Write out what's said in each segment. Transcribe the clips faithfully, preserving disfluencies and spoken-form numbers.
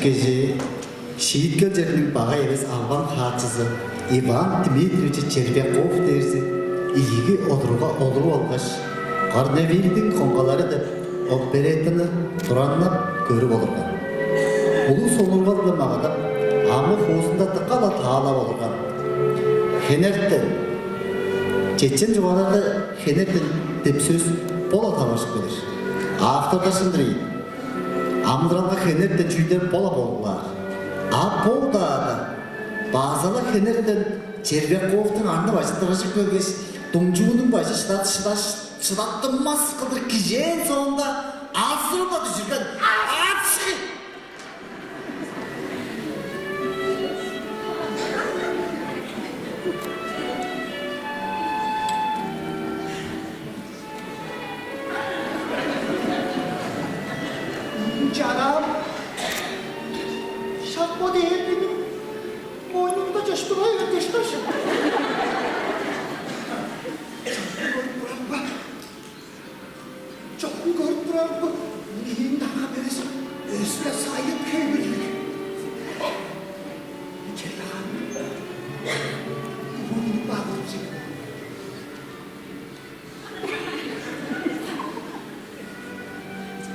Кижи шииткел черниң багай эвес албан хаачызы Иван Дмитриевич Червяков дээрзи ийиги одуругга олуруп алгаш, «Корневильдиң коңгалары» деп опереттаны тураннап көрүп олурган. Улуг сонуургал-биле магадап, амы-хуузунда дыка-ла таалап олурган. Хенертен, чечен чугааларда «хенертен» деп сөс бо-ла таваржып келир. Авторда шын-дыр ийин. Амыдыралга хенертен чүүлдер бо-ла болуп каар. А бо удаада база-ла хенертен Червяковтуң арны-бажы дыгжып келгеш, думчуунуң бажы шыдат-, шыдат-, шыдаттынмас кылдыр кижээн соонда азырап-ла дүжүрген. Ачы! Чараам, шак бо дээрниң мойнунда чыштырай өргеш кашым. Чогум көрүп турар бе? Чогум көрүп турар бе? Мээң дагам эвес, өске сайыт хевирлиг. Черле хаан, муну багып чыгып.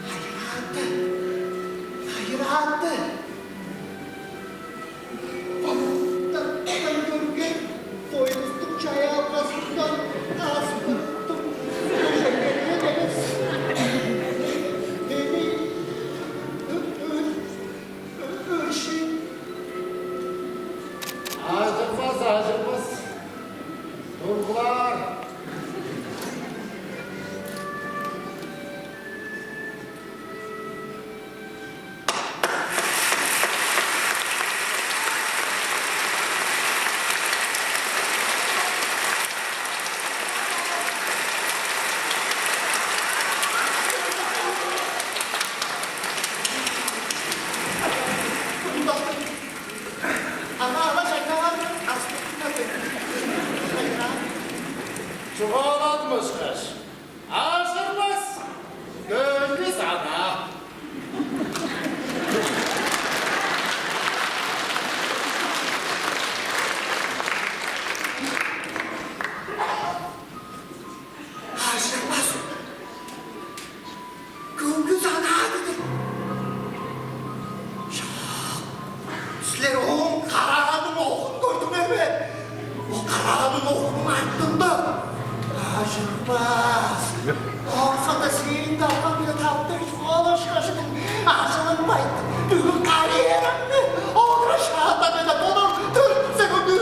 Хайырааты! Хайырааты! Бамыктардан көрген бойдустуң чаяалгазындан азырыптым. Көжегелеген эвес. Мени ө-, ө-, ө-, өшен. Ажырбас, ажырбас. Тургулаар. Ана-ана чайнаваан аспыктыг. Чугааладым ышкаш. Ажырбас! Көңгүс ана! Ажырбас! Көңгүс ана дидир. Чок, силер ооң карааның оглун көрдүңер бе? Ол карааның оглунуң артында. Ажырбас. Ооң соонда сээң даган-биле таптыг чугаалашкаш, ажылың байтып, бүгү карьераңны олура шаанда-биле болур, төрүттүнзе көңгү.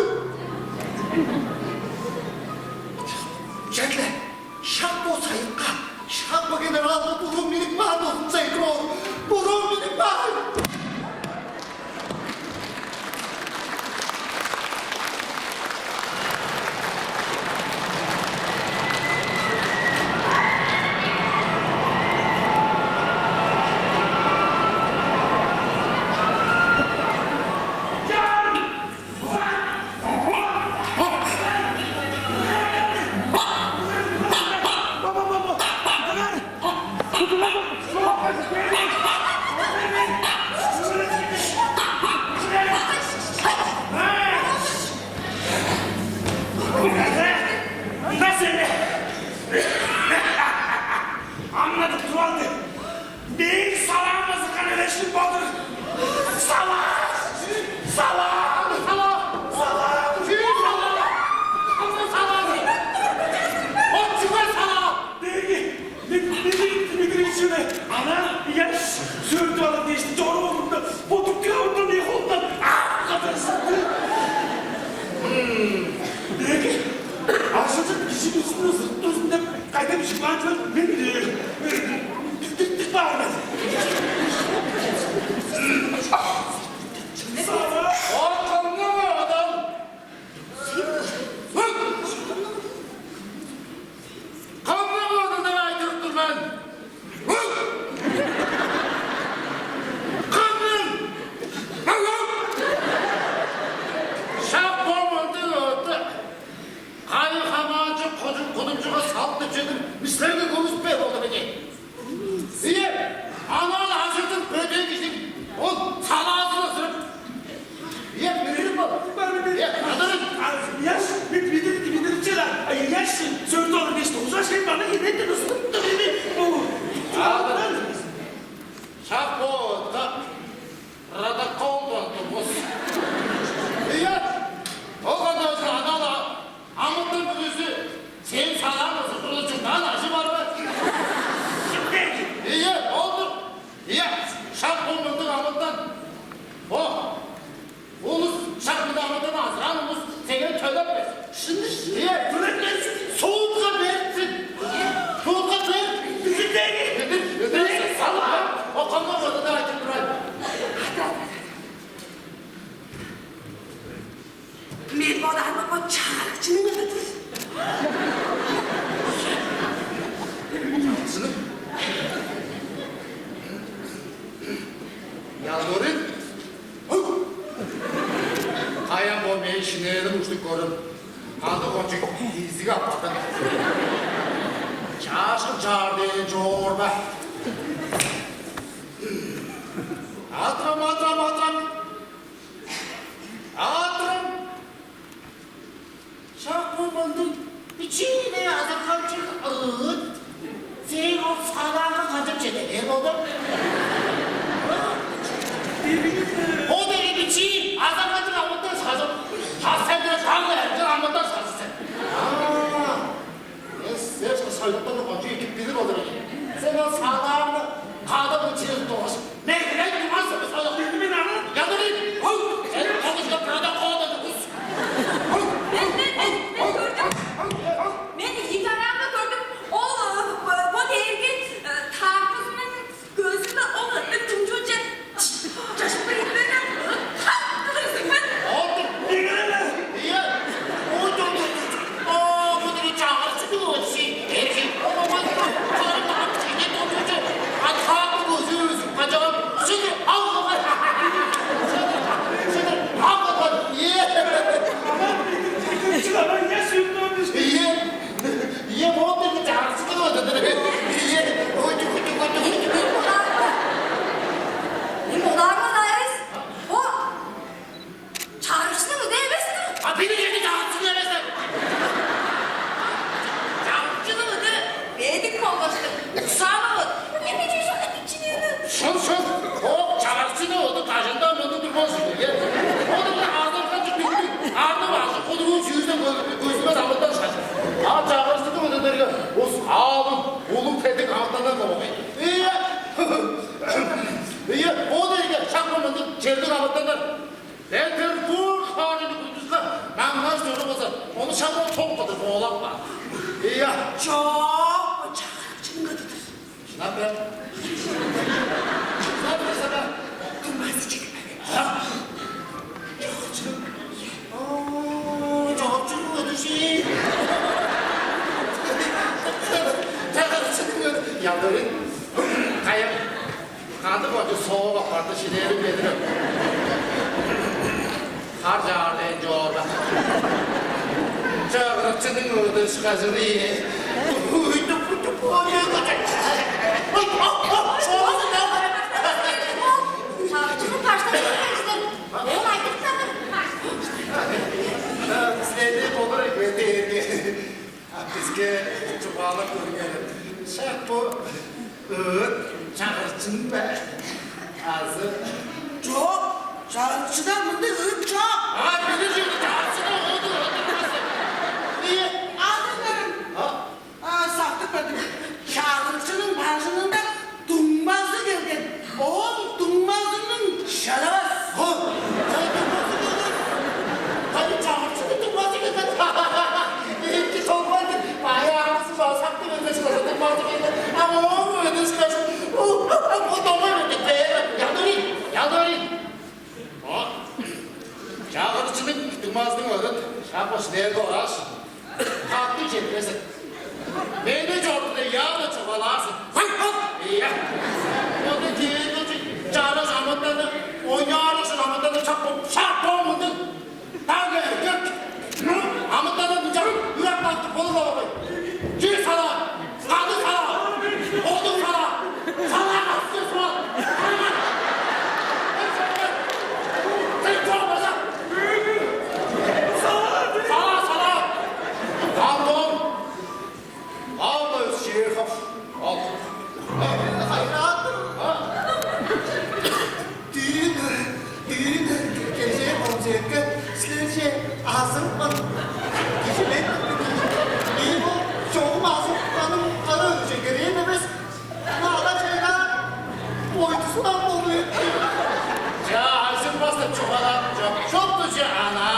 Черле, шак бо сайыкка, шак бо генералга буруу миннип каар болзун, Сайкы-оол, буруу миннип каар! Чагырыкчының ыдыдыр. Чагырыкчының? Ялдорин. Каян бо мен шинээрим уштуп көрүм. Кады кончуг изиг апарган. Чаашкын чаар дээн чоор бе? Атрам, атрам, атрам. Атрам. Шак бо мындыг бичиине азыргалчыг ыыт. Сээң ол салааңга кадып чеде бээр болду. Ол деги бичии азыргалчыг амытан сазып, сас сен дег таң эргир амытан сазы сен. Аа, эс, эс, сойлуктан кончуг эки билир болур ийин. Сен ол салааңны кадып чыып тургаш, мегелей турган сен, сойлук. Мен аны Ядырый! Ол! Сен калышка кадан коодады кус! Мен, мен, мен, мен көрдүм. Мен ийи караамда көрдүм. Ол, э, бо дээрге, э, таарбызының көзүнде ол, э, түңчүлче чашпай итпеген, э, тап кылырсың мен. Отур! Ие! Отур! Оо, бо деги чагырыкчының ыдыжы. Эргин. Ол, ол, ол, ол, ол, чеде тончучу. Атхаамы көзү үзүп качаган. Шыдыр, ал, ал, ал. Шыдыр, шыдыр, ал, ал, ал. Ие. Ие. Ие, бо деги чагырыкчының ыдыдыр. Ие. Ой, чук, чук, чук, чук. Мен оларга дайыс. О, чагырыкчының ыды эвес-тир. А бир черде чагырыкчының эвес-тир. Чагырыкчының ыды бедик болгаштыр. Ушаалавыт. Эми чежок эдикчилери. Шын, шын. О, чагырыкчының ыды кажан-даа мындыг турбас ийик. Ол азыргалчыг дүңнү, аны бажы кудуруун чүүзүн көзүмес амытан шажы. А чагырыкчының ыды дээрге ус аалын улуг тедик амытандан болгай. Ие. Ие, ол дээрге шак мындыг черлиг амытандан. Петербург хоорайны кудузунга маңнаш чору болза, ону шаңнал топ кылдыр боолап каар. Ийе. Чок, бо чагырыкчының ыдыдыр. Шынап бе? Шынап бе, сана? Дуңмазы чедип барган. А? Чагырыкчының? Оо, чагырыкчының ыдыжы. Чагырыкчының ыды. Ялдорин. Каян? Кандыг бо чүс соок апарды, шинээрим бедире. Хар чаар дээн чоор бе? Чагырыкчының ыдыышкажы дии. Уйдуп, уйдуп, ой, ой, ой. Ой, ой, ой, ой. Чагырыкчының баштайын дээштиң. Ол айтып калды. Силерни болур эвес дээрге. А биске чугаалап көрүңер. Шак бо ыыт чагырыкчының бе? Азы чок, чагырыкчыда мындыг ыыт чок. А бир чүнү чагырыкчыда оду ыыт. Ие. Азы мен, а, сактып бердим. Чагырыкчының бажыңында дуңмазы келген. Ооң дуңмазының шыдавас. Хо, дуңмазы келген. Кайы чагырыкчының дуңмазы келген? Эки солбайды. Баягысы базакты бермес болза, дуңмазы келген. А ооң өдүс каш. О, о, о, домой өтүп бээр. Ялдорин, ялдорин. О, чагырыкчының дуңмазының өрүн шапыш нерге ораш. Катты четпезин. Мени чорудуп, яны чугаалаарсың. Хай, хай! Ийе. Ону кээргежи чараш амытанны, ойнаарышын амытанны чап боп, шап боп мындыг. Даг эргек. Амытанны мынчап ырак бактып болур-ла болгай. Чир сала, кады сала, оду сала, сала кастыр сала. Сен чок база. Сала, сала. Антон. Алла Чехов. Ал. Хайраат. А? Дүүн, дүүн кежээ концертке силерже азырыпкан. Кижи мен. Ийе, бо чогум азырыпканым кара өже керээн эвес. Ана ада чайгаар бойдузундан болду. Чаа, азырбас деп чугаалааным чок. Чопту че ана.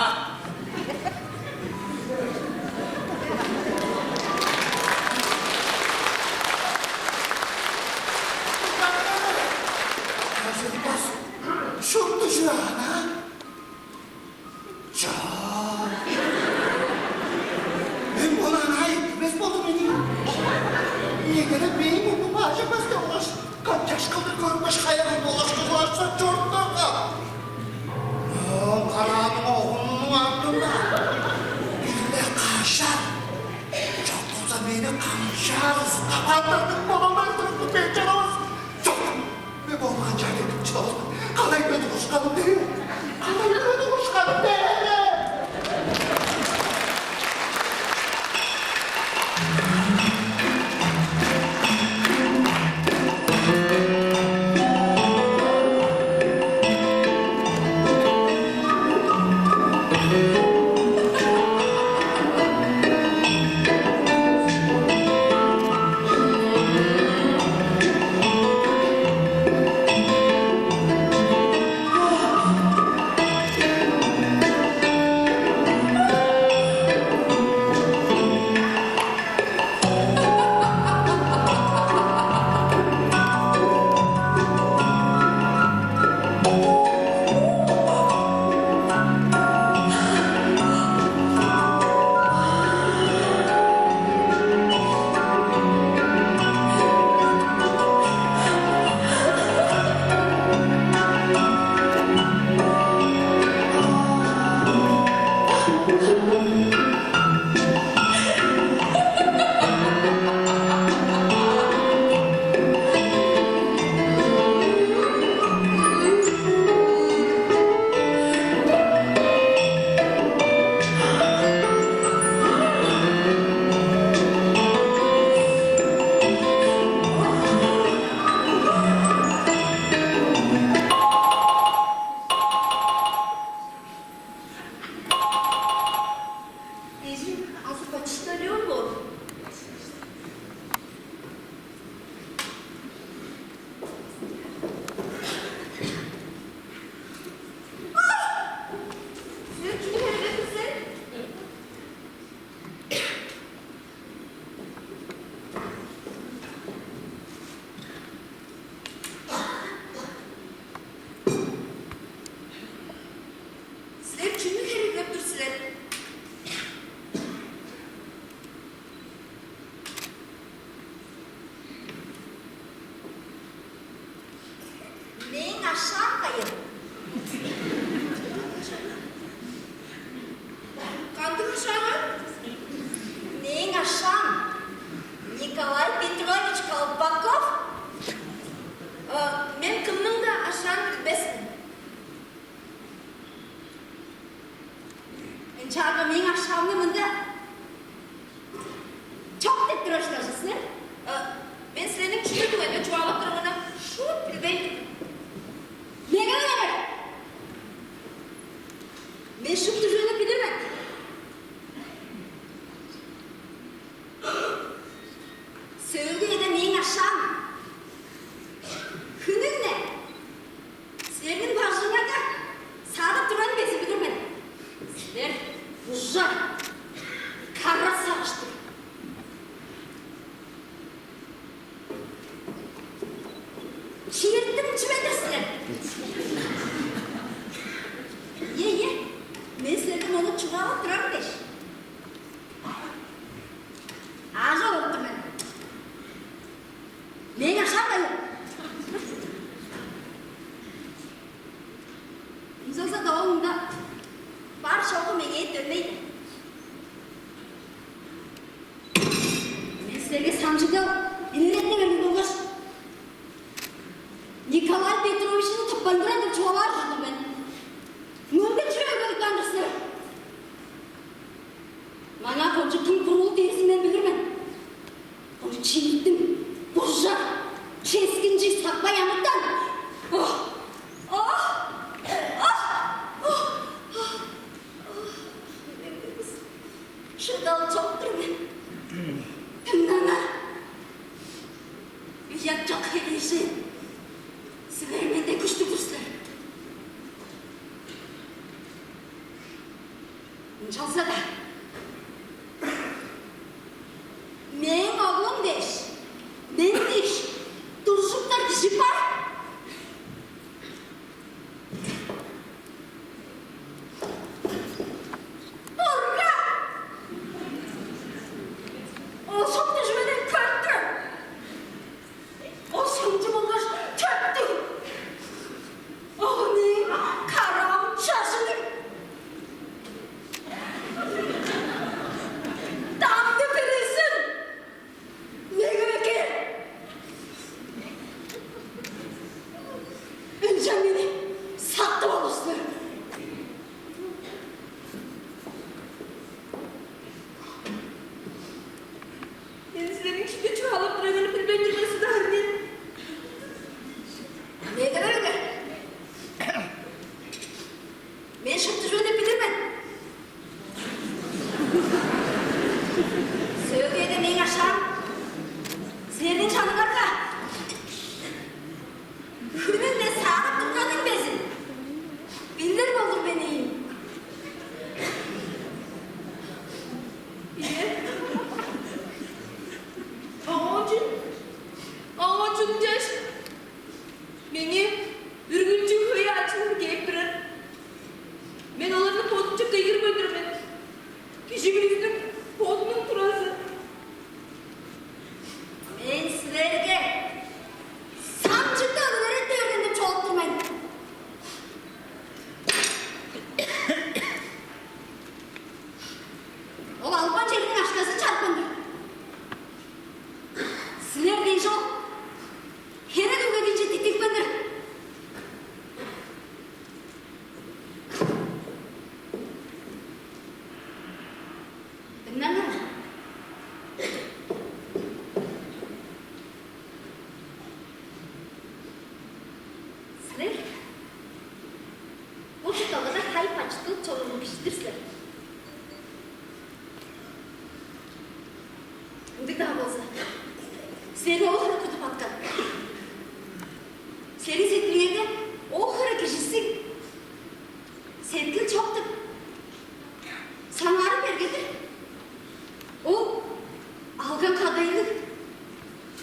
Шупту чүве ана. Чаа. Аттарның болалдарын туруп берип чанавас. Чок, мен болмаан чаан деп чыдавас мен. Кадай мен угушканым дээр. Кадай мен угушканым дээр. Эжим, азы почтальон боор. Силер чүнү херек силер? Силер чүнү херек тур силер? Мээң ашаам кайыл? Кандыг ашаам? Мээң ашаам Николай Петрович Колпаков. Э, мен кымның-даа ашаан билбес мен. Ынчаарга мээң ашаамны мында чок деп турар ышкажыл силер. Э, мен силерниң чүнү түңнелинге чугаалап турарыңарны шуут билбейн. Меге ынаар. Мен шупту чүвени билир мен. Сөөлгү үеде мээң ашаам хүннүң-не силерниң бажыңыңарга садып турарын безин билир мен. Силер бужар, кара сагыштыг, чииртим чүве-дир силер. Ийе, ийе, мен силерге мону чугаалап турарым дээш. Аажок олур-дур мен. Мээң ашаам кайыл? Ынчалза-даа ол мында бар-чогу меңээ дөмей. Мен силерге самчыгал илеретине берген болгаш, Николай Петровичти тыппайн турар деп чугаалаар ужурлуг мен. Мөңге чүрү өгбелип каан-дыр силер. Маңаа кончуг кым курулуг дээрзин мен билир мен. Ону чииртим, бужар, ческинчиг, сакпай амытан. Ох! Ох! Ох! Ох! Ох! Шыдал чок-тур мен. Дыңнаңар. Уят чок херээжен. Силер менден күштүг-дүр силер. Ынчалза-даа мээң оглум дээш, мен дээш дуржуптар кижи бар. Бурган! Ол шупту чүвени көрүп турар. Ол шынчы болгаш төптүг. Ол мээң караам чажыгым. Мен шупту чүвени билир мен. Сөөлгү үеде мээң ашаам силерниң чаныңарда. Хүнүнде сагып турганың безин билир болур мен ийин. Ийе. Ооң чүл, ооң чүл дээш, меңээ үргүлчү хөй ажылдар кээп турар. Мен оларны бодумче кыйгырбайн тур мен. Кижи бүрүзүнүң бодунуң туразы. Мен силерге самчыкты ылгыр эттип берген деп чугаалап тур мен. Ол албан черниң акшазын чарыпкан-дыр. Силер дээш ол херек өгединче диттирипкен-дир. Дыңнаңар. Силер бо чуртталгада хай-бачыттыг чоруур кижи-дир силер. Ындыг-даа болза, силерни ол хире кудуп аткан. Силерниң сеткилиңерде ол хире кижизиг сеткил чок деп санаарып берген-дир. Ол алган-кадайлыг,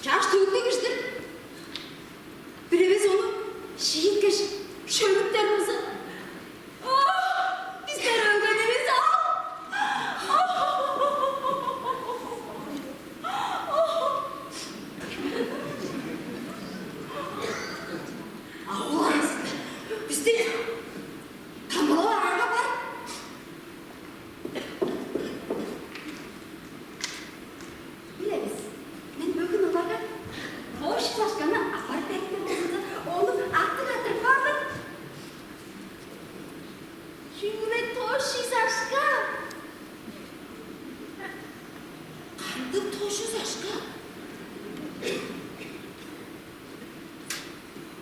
чаш-төгүлдүг кижи-дир. Бир эвес ону шииткеш, шөлүптер болза, «Ах, бистер өлгенивис ол!» А ол аразында бистиң камгалап аарга бар. Билебис, мен бөгүн оларга тоош чашканы аппарып бериптер болзумза, ону артык арттырып каар мен. Чүгле тоош чашка? Кандыг тоош чашка?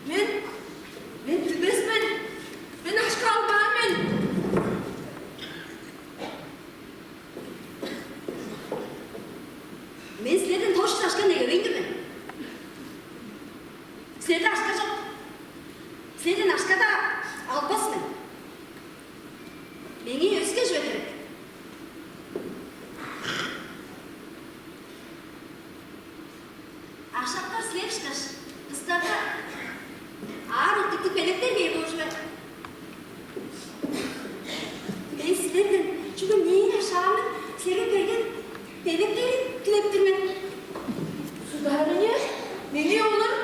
Мен, мен билбес мен. Мен акша албаан мен. Мен силерден тоош чашка негевейн-дир мен. Силерде акша чок. Силерден акша-даа албас мен. Меңээ өске чүве херек. Ашактар силер ышкаш, кыстарга аар оттуктуг белектер бээр болур чүве. Мен силерден чүгле мээң ашаамның силерге берген белектерин дилеп тур мен. Сударыня, меңээ олар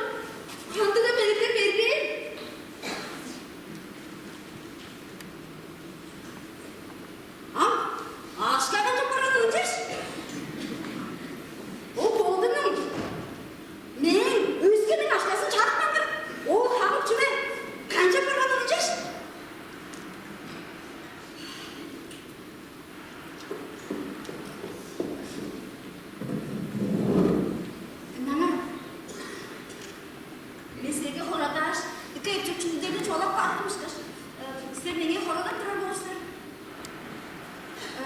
кандыг-даа белектер бербээн. Ам акшага чок барган ынчаш. Ол бодунуң мээң өскениң акшазын чарыпкан-дыр. Ол хамык чүве канчап барган ынчаш? Дыңнаңар. Мен силерге хорадааш, дыка эпчек чүүлдерни чугаалап каапкан ышкаш, э, силер меңээ хорадап турар болур силер. Э,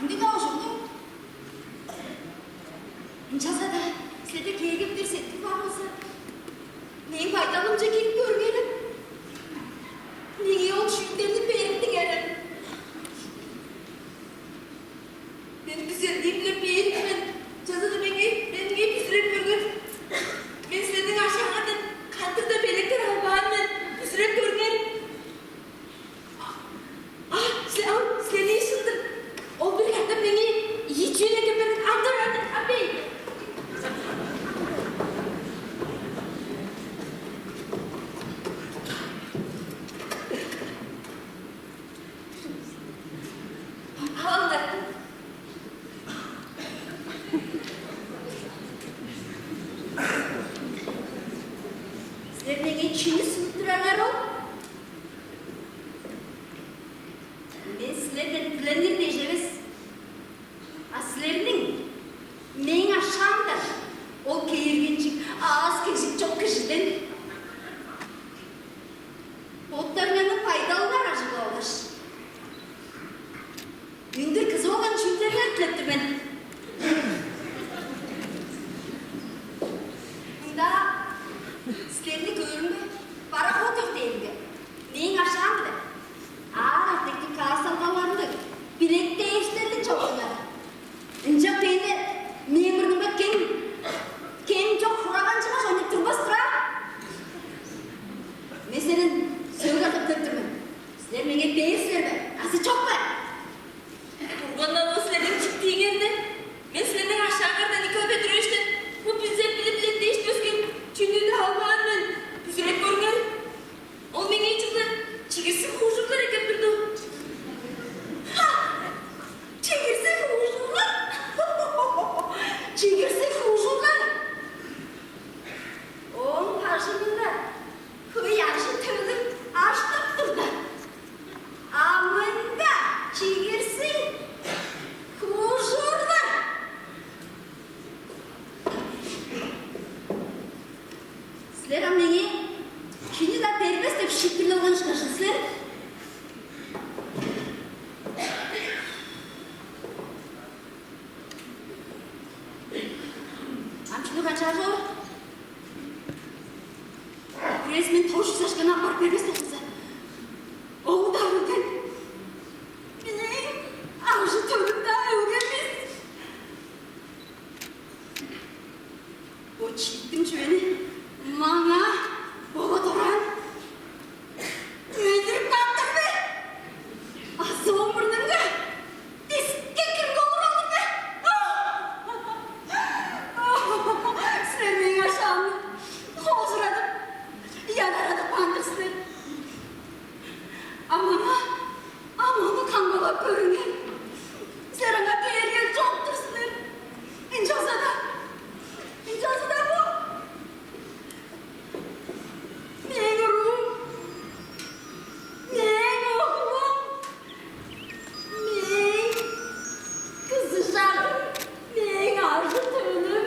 ындыг-даа ужурлуг. Ынчалза-даа силерде кээрге бир сеткил бар болза, мээң байдалымче кирип көрүңерем. Меңээ ол чүүлдерни берип диңерем. Мен күзелдиим-биле бээр мен, чазыды меңээ, меңээ бүзүреп көргер. Мен силерниң ашааңардан кандыг-даа белектер албаан мен, бүзүреп көргер. А, а, силер, ам, силерниң шын-дыр. Ол бир катап меңээ ийи чүвени эккеп берген, андыр, андыр, апей. Алыңар. Силер меңээ чүнү сунуп турарыңар ол? Мен силерден диленир дээш эвес, а силерниң мээң ашаамдан ол кээргенчиг, аас-кежик чок кижиден боттарыңарның пайдалыңар ажыглап Эңге дээр силер бе? Азы чок бе? Бурган-на бо силерниң чиктииңерни, мен силерниң ашааңардан Николай Петровичтен бо билзеп билип билет дээш өскен чүнү-даа албаан мен. Бүзүреп көрүңер. Ол меңээ чүгле чигирсиг хуужурлар эккеп турду. Ха! Чигирсиг хуужурлар! Чигирсиг хуужурлар! Ооң бажыңында хөй ажы-төлүм ажыдып турда, а мында чигирсиг хуужурлар. Силер ам меңээ кижи-даа бербес деп шиитпирлеп алган ышкажыл силер. Ам чүнү канчаар чоор? Бирээзи мен тос чүс акшаны аппарып бербес болза, ол-даа өлген. Мээң ажы-төлүм-даа өлген бис. Бо чииттиң чүвени маңаа бола дораан өлдүрүп кааптар бе? Азы ооң мурнунга дискек кирге олуруп алыр бе? Силер мээң ашаамны хоозурадып, ядарадып каан-дыр силер. Ам аңаа, ам ону камгалап көрүңер. Силер аңаа кээргел чок-тур силер. Ынчалза-даа, ынчалза-даа бо мээң уруум, мээң оглум, мээң кызыжагым, мээң ажы-төлүм.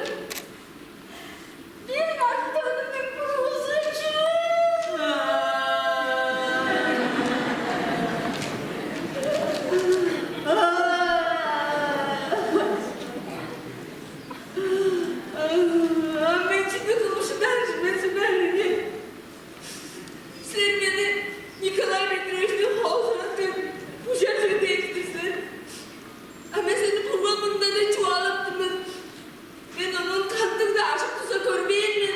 Бир бактыңның буруузу чүү? А мен чүнү кылып шыдаар, мен шыдаар ийин. Силер мени Николай Петровичтиң хоозураткан бужар чүве дээш-тир силер. А мен сени бурган мурнунда-даа чугаалап тур мен. Мен ону кандыг-даа ажык-дуза көрбээн мен.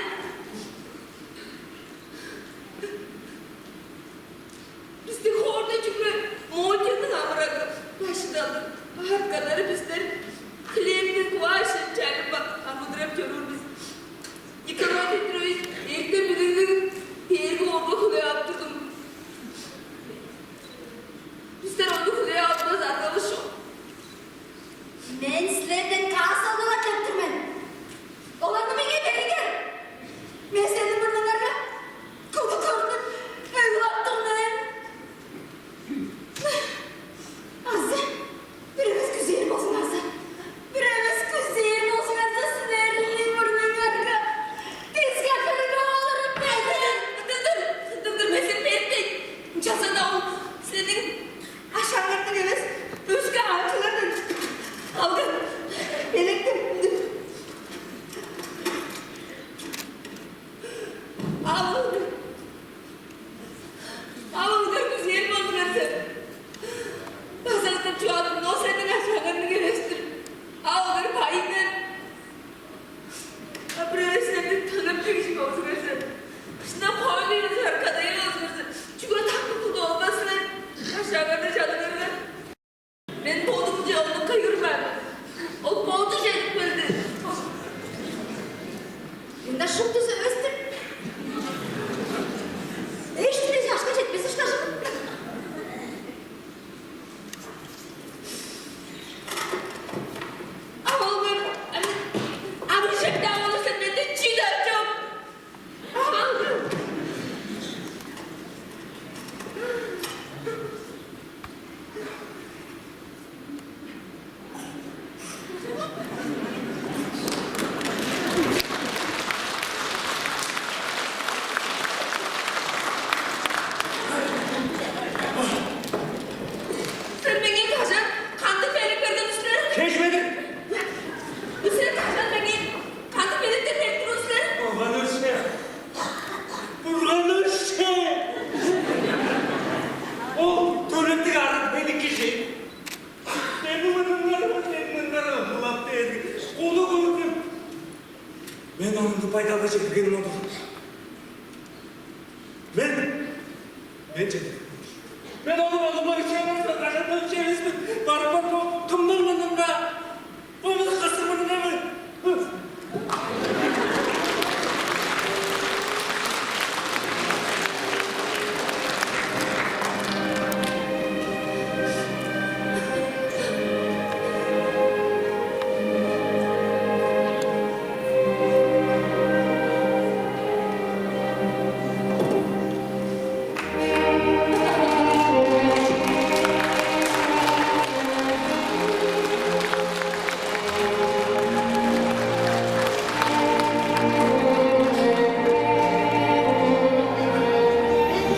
Бистиң хоорда чүгле Мотяның амырагы башыдалдыг. Артканнары бистер хлебный квашен чарып амыдырап чоруур бис. Николай Петрович эртен билиглиг дээрге орга хүлээп ап турдум. Бистер ону хүлээп албас аргавыс чок. Мен силерден каас албайн кээп тур мен. Оларны меңээ бериңер. Мен силерниң мурнуңарга кылдыр көрнүп, өлүп ап тур мен. Азы бир эвес күзээр болзуңарза, бир эвес күзээр болзуңарза, силерниң мурнуңарга дискек кирге олуруп бердим. Ындыг-дыр, ындыг-дыр, мен сени берипейн. Ынчалза-даа ол силерниң ашааңардан эвес, өске аалчылардан алган белек-тир. Ам ол, ам ол көргүзээр болзуңарза, база катап чугаалап тур мен, ол силерниң ашааңарның эвес-тир. Ам ол байыңар. А бир эвес силерниң тынып чигижип болзуңарза, шынап хойлу эвес аркадайы болзуңарза, чүге тактыг тудуп албас силер? Ашааңарны чадыңарга. Мен бодумче ону кыйгырбайн. Ол боду чедип келди. Мында шуптузу өстүр. Эш-биле чашка четпес ышкажыл. А ол мен, ам ижеп-даа болур сен, менде чүү-даа чок. А ол Силер меңээ кажан кандыг белек берген силер? Хеже-дир. Силер кажан меңээ кандыг белектер берип турган силер? Бурган-ай, Бурган-ай! Ол төлептиг арыг белек кижи. Мени мыныңар, мени мыныңар ылап бээрге, куду көрдүм. Мен ону байдалга чедиргеним ол-дур. Мен, мен чедиргеним ол-дур. Мен ону Барбар бо кымның мурнунга? Бо мылыккызы мурнунга мен.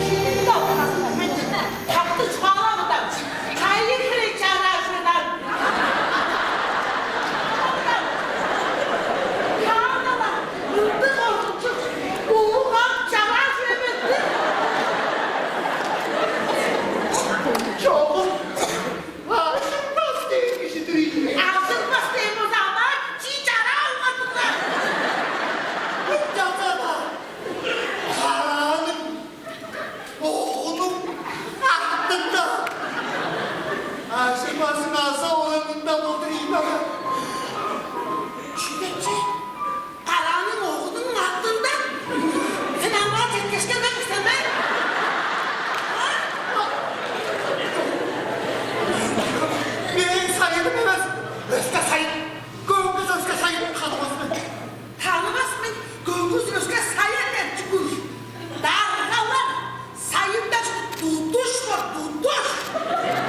Чүнүң-даа утказын бермейн, тактыг чугаалап-даа, чайы хире чараш ыдар. Таанда-ла мындыг коргунчуг, улуг ак чараш эвес-тир. Чогум ажырбас дээн кижи-дир ийин. Ажырбас дээн болза, аңаа чии чараа алган-дыр. Ынчалза-даа карааның оглунуң артында ажырбазың аза-ораныңда болдур ийин ага. Чүге че? Карааның оглунуң артында? Сен аңаа четкешкен бе, сен бе? А? Мээң сайыным эвес, өске сайын. Көңгүс өске сайын танывас мен. Танывас мен көңгүс өске сайын деп чүгүр. Даргалар, сайында чүгүр тудуш бар, тудуш.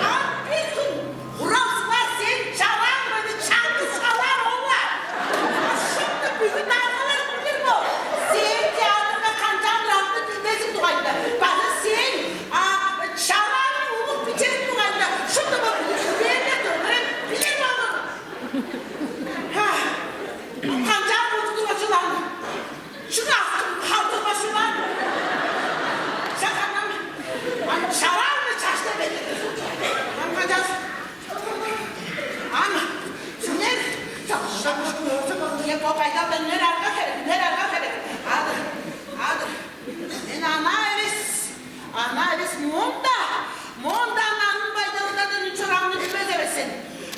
Ам бир хүн Куралзылар сээң чарааң мени чаңгыс халаар ол-ла. Шупту бүгү даргалар билир бо. Сээң театрга канчаар артты билбезиң дугайында. База сээң, а, чарааң улуг бичезиң дугайында. Шупту бо бүгү хүлээлге дөгерем билир болур. Ха, канчаар болуп турган чылаан. Шын астын халдырбашыңар. Шаханам, ам чараарны чаштай берген. Ам канчаар? Ам силер чалгыжап, я бо байдалдан үнер арга херек, үнер арга херек. Адыр, адыр. Мен ана эвес, ана эвес, моон-даа, моон-даа ананың байдалындан үнүп чораанын билбес эвес сен.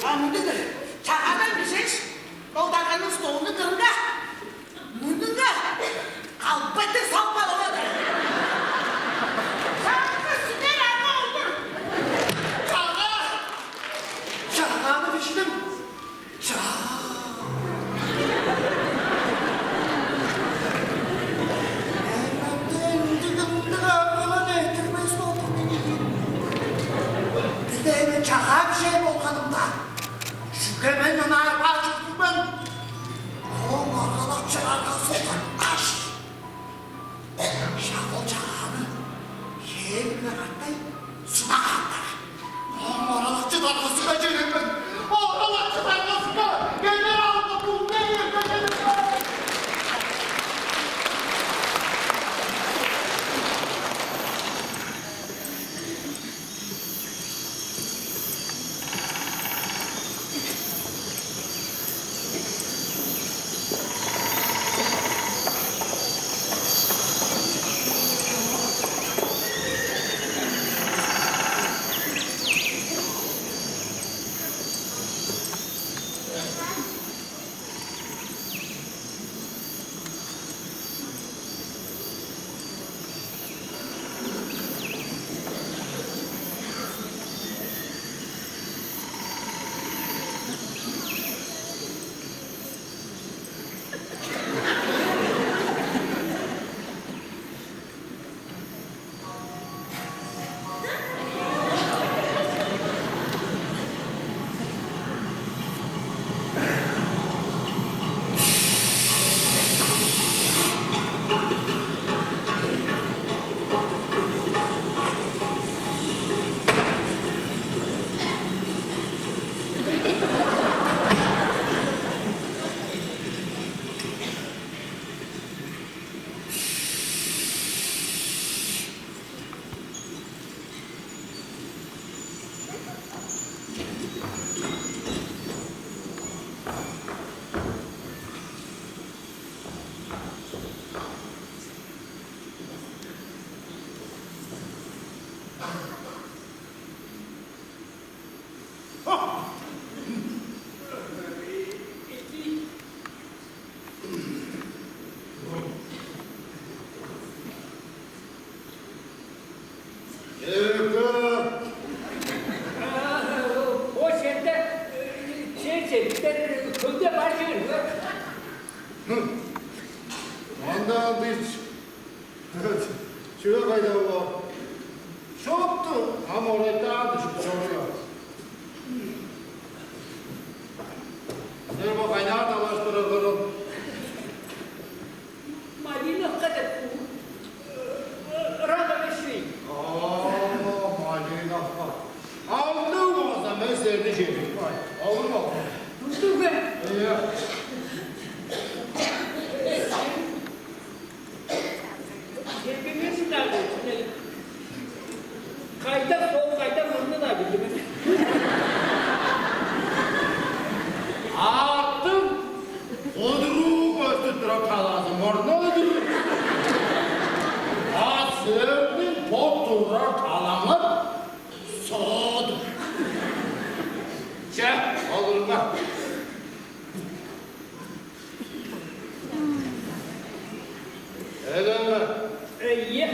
А мындыг-дыр, чагаадан бижээш, ол дарганың столунуң кырынга, мурнунга калбайтыр салып алып алыр. Шааңга сидер арга ол-дур. Чагаа! Чагааны бижидим. Чаа! Мен мынча ындыг-ындыг аргалар эрттирбес болдум мен ийин. Бир-ле мен чагаа бижээн болганымда, чүге мен ынаар баар чордуг мен? Ооң аргалакчы аргазы аш. Шак ол чагааны хээрин-биле катай сунап каапкан. Ооң аргалакчы даргазынга чедип мен. Аргалакчы даргазынга, генералга, бүдүн эргежедип мен. Шупту ам орайтаан дүжүп чоруyor. Силер бо кайнаар талаштырар кырын? Малиновка деп ырак эвес чүве. Оо, Малиновка. Алдыг болза, мен силерни чедип каайн. Олур бо. Туттуг бе? Ийе. Кепеңер-даа, кайда сол, кайда мурну-даа билдим. Аъттың кудуруу көстүп турар талазы мурну-дур, а силерниң бо турар талаңар соо-дур. Че, олуруңар. Элеме. Ийе.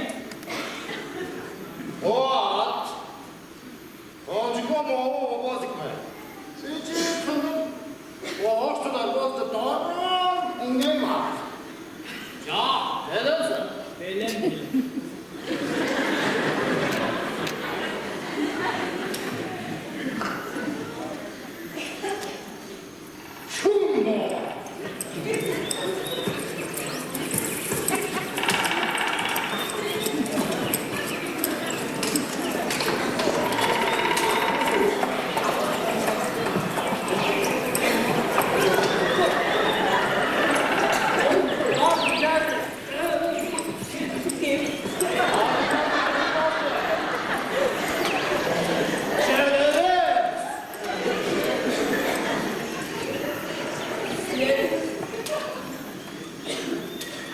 О аът. Кончуга моо болбас ийик бе? Сичи тынып, ош тудар болза, дорум ыңнай баар. Чаа, белен сен. Белен, белен. Чүл бо?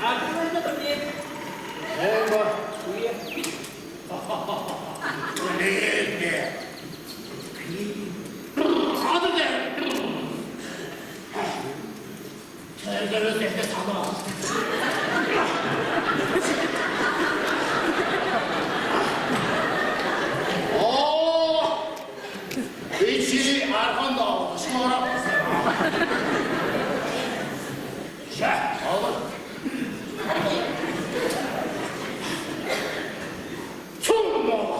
Артыңарда кым дээр? Мен бар. Кым дээр? Кым дээр? Кады дээр. Тергелес эвес ама. Оо! Бичии арган-даа шугарап. Че, алыр. Чур мола.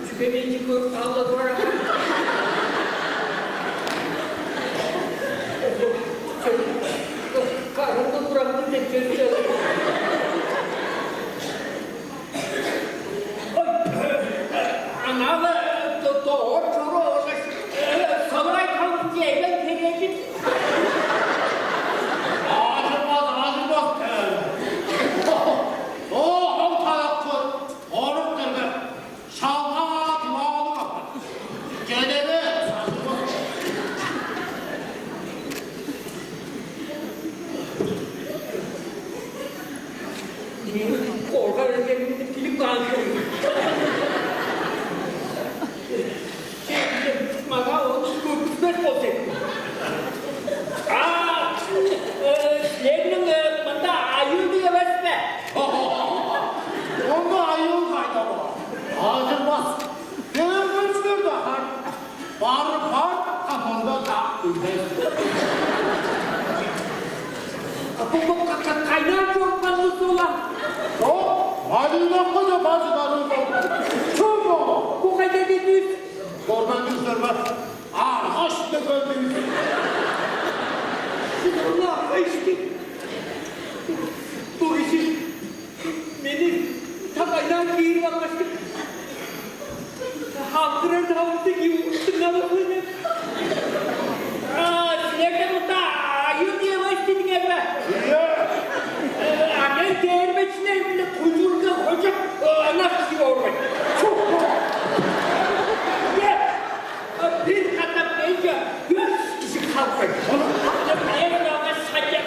Чүге мени көрүп каалап турар? Караңгы тураңгы деп сөс. Ой, анаа-ла доор чору олгаш, салай калып, эвен херээжен. Ажырбас, ажырбас. Оо, ол талакы орук дерге шалгаа дываалыг апар. Чедеве, ажырбас. Коргар экенимни билип каан чордум. Мага ону көргүзбес болза эки. А, э, силерниң, э, мында айыылдыг эвес бе? Ону айыыл кайда бар? Ажырбас. Келгештер-даа бар. Бары бар, а мында-даа билбес. А бо, бо ка-, ка-, кайнаар чорупканыңыз ол-ла? О, Малиновкаже бар чыдарывыс ол. Чүл бо? Бо кайда кедивис? Көрбедиңер бе? Аргаш дегендивис. Силерни аргаш деп. Бо кижи мени тагайнаар киирип алгаштың, халдырар тавыкты киип, дыңнап алган мен. А, силерде мында айыыл дивааш дидиңер бе? Ийе. Э, а мен дээрбечилер-биле кужуурга хожап, э, ынак кижи боор мен. Чух! Ийе. Бир катап менче дөрт кижи халып каан. Мен аңаа садыяк.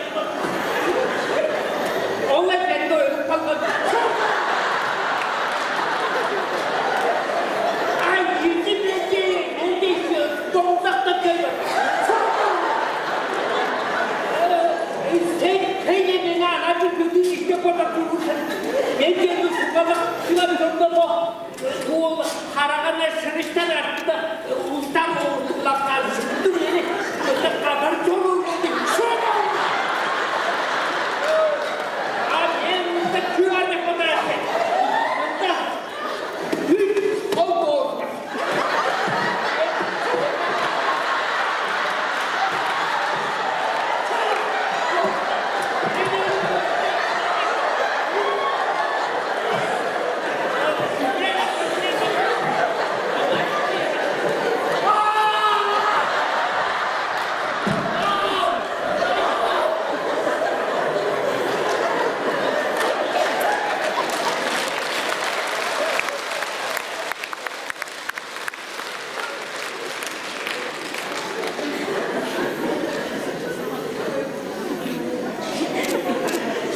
Мен келди, сугалап, силер көрдүңер бо. Ол харагана шырыштар артында улустар оордуглап каан шупту мени мында кадар чоруур болду. Шону! А мен мында чүве деп бодаар сен? Мында үш кол боор.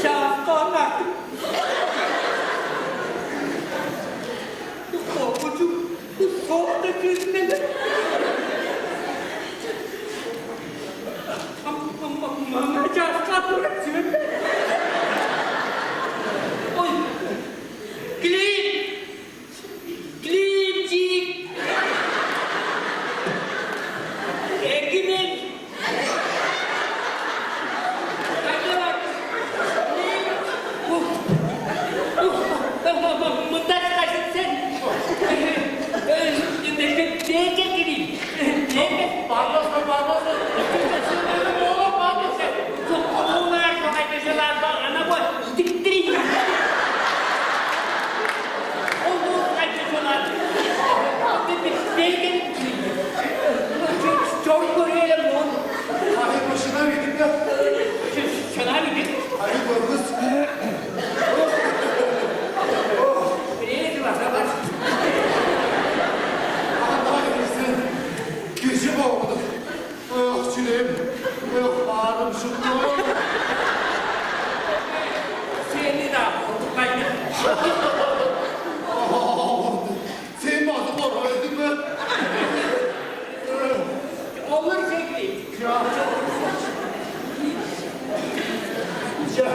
Шаапкан артым. Коргунчуг, соонда кирдиң. Маңаа часка турар чүве. Ой, Клим! Климчик! Эки мен! Кайда бар? Мында чыгажын сен. Бээге кирейн. Бээге. Барбас, барбас. Оңар кайда шылаар ба, ана бо идиктирейн. Ол кайда шылаар. Бээге. Чоруп көрээлем оон. Ай, бо шынап идик бе? Шынап идик. Ай, көргүс. Бирээзи база бар. Ай, сен кижи болгудуң. Ох, чүрээм. Ох, баарым шупту. Сени-даа куртукпайн. Сен база коргап эдиң бе? Олар чеглейн. Ча. Ча.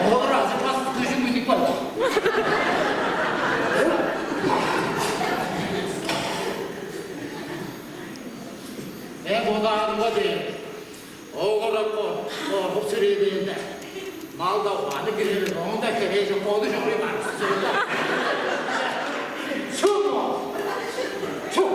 Олар азырбас күжүм үнүп калды. Мен бодаарымга дээр, оогурап коргуп сүрээдээлде, мал-даа угааны кирер, оон-даа херээжен боду чоруй барган. Чүл бо? Чүл?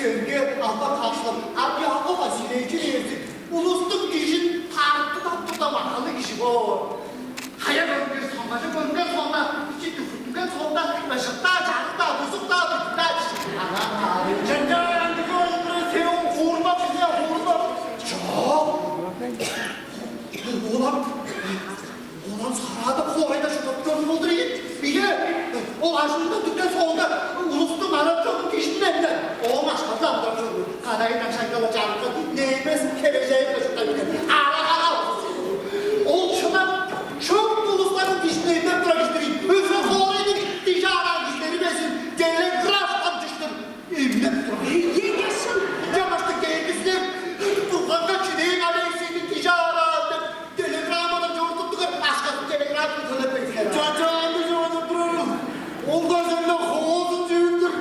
Силерге албан хаашлап, ам Яков Васильевич дээрзи улустуң дижин тарыптынып турда, махалы кижи боор. Хая көрүнген соңгаже көрүнген соонда, ичи дүгүртүнген соонда, ышык-даа, чагык-даа, бузук-даа, бүдүн-даа дижик. Анаа чанчаар андыг болуп тура, сен хуурмак, сен хуурмак. Чок. Ол ам, ол ам сараада хоорайда чурттап көрүп болдур ийин. Ийе, ол ажылындан дүрген соонда улустуң ара чонун кижинден-даа ооң ашказы амыдырап чорду. Кадайындан шайгала чарыкка немес хережайын кыжыктап берген. Ара-кара ол шынап чөп улустарның кижинден эдеп турар кижи ийин. Өске хоорайның дижи аараан кижилери безин телеграфтан чыштыр эмнеп турар. Ийе, шын. Чамашты келгизлер, Бурганга чүдээң, Алексейниң дижи аараан деп, телеграммадан чорудуптугар, ашказын телеграмманы төлеп берген. Чачаанды чогулуп турарыл. Ол-даа сенден хоозун чүүл-дүр.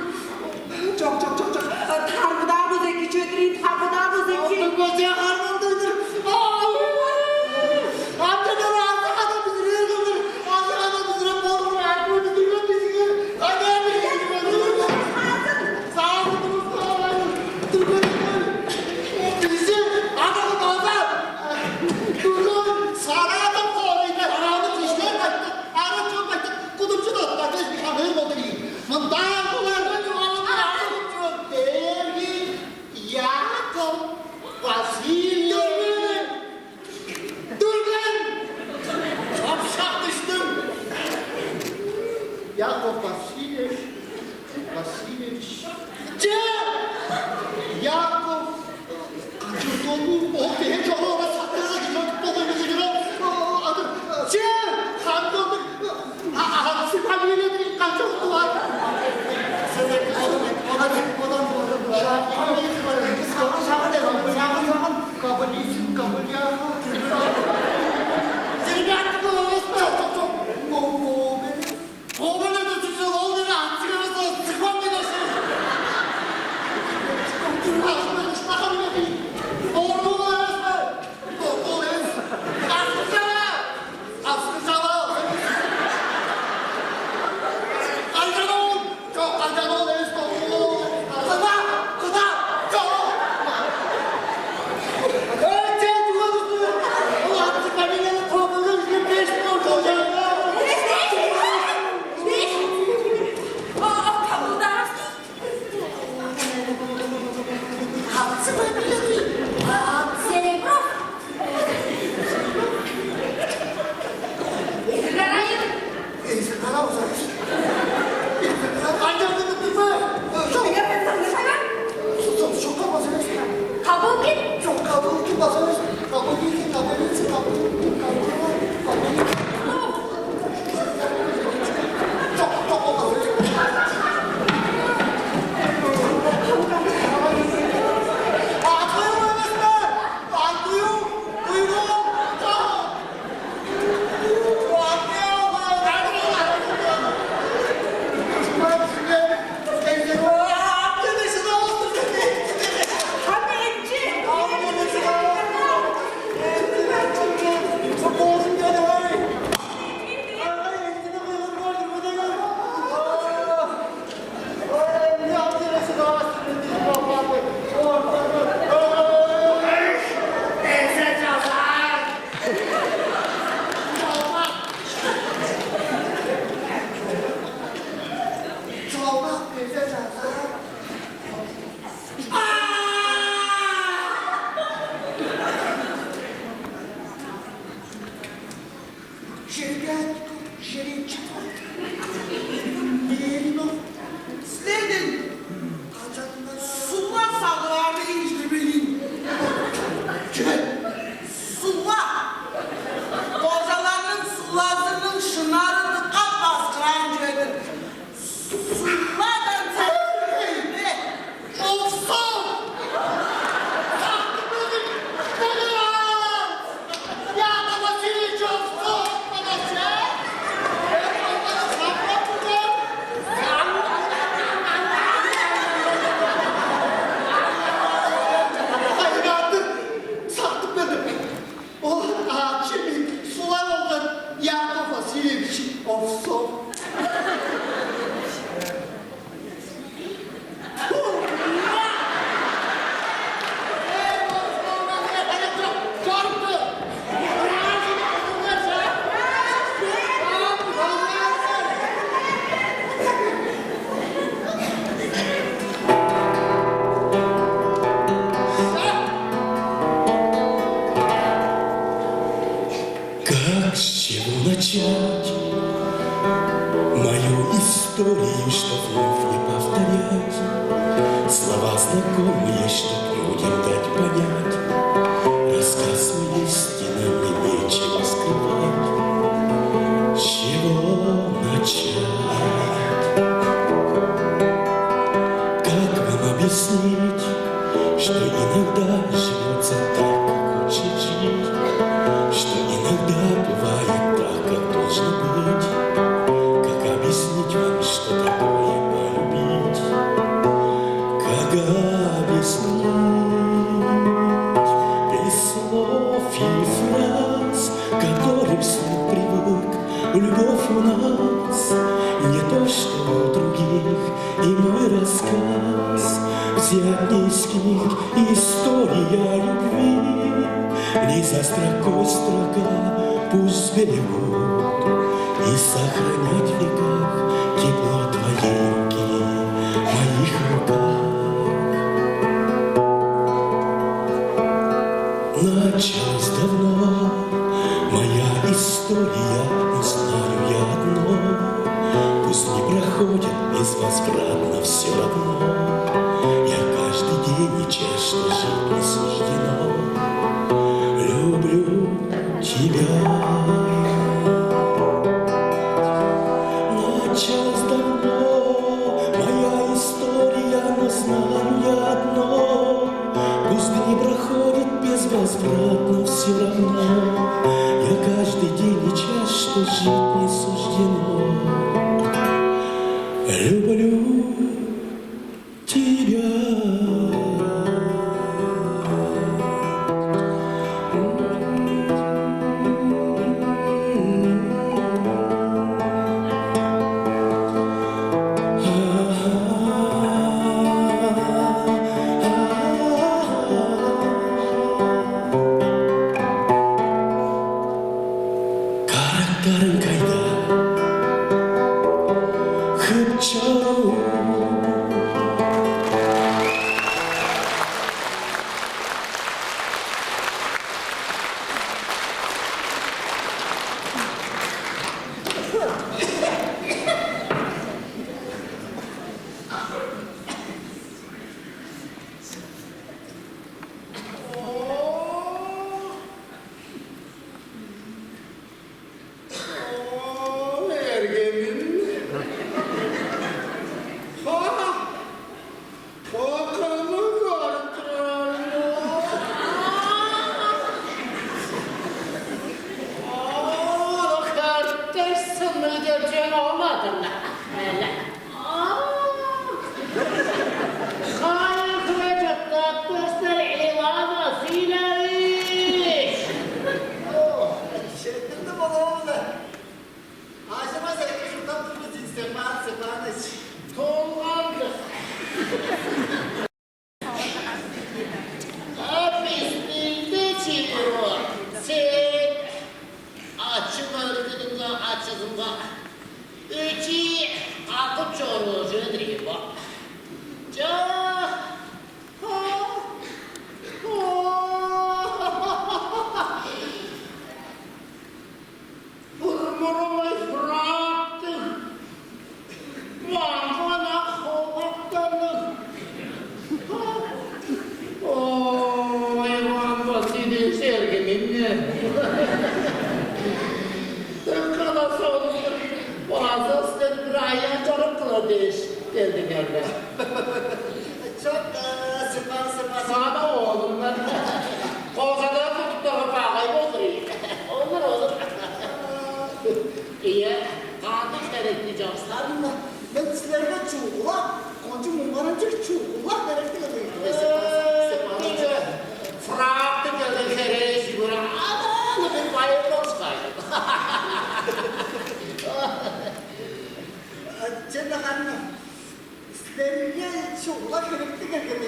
Чок, чок, чок, чок. Тарбыдаар бозеки чөдүрейн, тарбыдаар бозеки. Андыг бозеки хармандыг-дыр. Ай! Ам чедер азы-хана бүзүрээр кылдыр. Азы-хана бүзүреп болур, артын бүзүрген бизиңер. Кайда бизиңер? Саазын. Саазын, саазын. Дүрген, дүрген. Бизи ада-кудаза. Бүгүн Сараада хоорайда арааны кижилер кайтты, ара чон кайтты, кудумчу доктар безин хамыыр болду ийин. Мындан буларны чугаалап аны чон дээрги Яков Васильевич. Дүрген! Чапшак дүштүм. Яков Васильевич. Васильевич. Че! Яков! Канчап ол, ол бээр чоруп ора сактырга кижи болуп болур бе, чүрү? Адыр, че! Канчап ол, а, а, сен фамилияды канчап ол? Сен эки бодан, бодан, бодан, бодан. Сагын, сагын, сагын, сагын. Кабылизм, кабылияха. Сен бе аттың ол эвес бе? Чок, чок, чок. Ол, ол, мен Ковалевди чүзел ол дене ат сигерезин сыгбан мен ошол. Тургаш мен ышпакан мен. Оруул эвес бе? Оруул эвес. Аскы чава. Аскы чава. Кайдан ол? Чок, кайдан ол эвес, оруул. Кыда, кыда, чок. Өте туган. Ол ат сигерезин ковалевди беш болду. Кабылгин! Чок, кабылгин база эвес. Кабылгин, кабылгин, кабылгин, кабылгин. Чок, чок, ол база эвес. Ат-Буюу эвес бе? Ат-Буюу, Буюу, чок. Жерге, жеринче. Мерино. Силерден суглар сагылаары ийиштирбейн. Чүге? Суглар. Кожаларның суглазының шынары дыка баксыраан чүве-дир. Сугладан Чтоб вновь не повторять слова знакомые, чтоб людям дать понять: рассказ мой истинный, мне нечего скрывать. С чего начать? Как вам объяснить, что иногда живётся так, как хочет жить, что иногда бывает так, как должно быть? Как объяснить вам, что такое полюбить? Как объяснить без слов и фраз, к которым слух привык? Любовь у нас не то, что у других, и мой рассказ взят не из книг. История любви, не за строкой строка, пусть берегут и сохранят в веках тепло твоей руки в моих руках. Началось давно, моя история, но знаю я одно: пусть не проходит безвозвратно, всё равно я каждый день и час, что жить мне суждено, люблю тебя. Началось давно, моя история, но знаю я одно: пусть не проходит безвозвратно, всё равно я каждый день и час, что жить мне суждено, люблю тебя. Карактарың кайда? Хып чоруур. Оо, эргемим. Ха! Кокону көрүп турарым. Оо, картеш сынныг деп чүве ол-ла-дыр. Эле. Кайы хире чурттап тур силер, Иван Васильевич? О, четтирдим, болур-ла. Ажырбас эки чурттап тур бис, Степан Степанович. Толгандыг. А бистиң-даа чиир бар. Сен ачы-мөргүнүңге, ачызынга өчү кагып чоруур чүве-дир ийин бо. Чаа. Бурмурумай фрактыг, маңган ак холактанныг. О, Иван Васильевич, эргимим-не. Кала соонда база силер бир аян чарык кылыр дээш келдиңер бе? Чок, э, Степан Степанович. Сана оолумдан. Кожадан тудуптарга багай болур ийин. Олур, олур. Ийе, кандыг херекти чооксаң? Мен силерге чугула, кончуг муңгаранчыг чугула херекти келген. Э, Степан Степанович, фракты келген херээжи көре, аны бир байырлап чыгайын. Чен ханна. Силерге чугула херекти келген,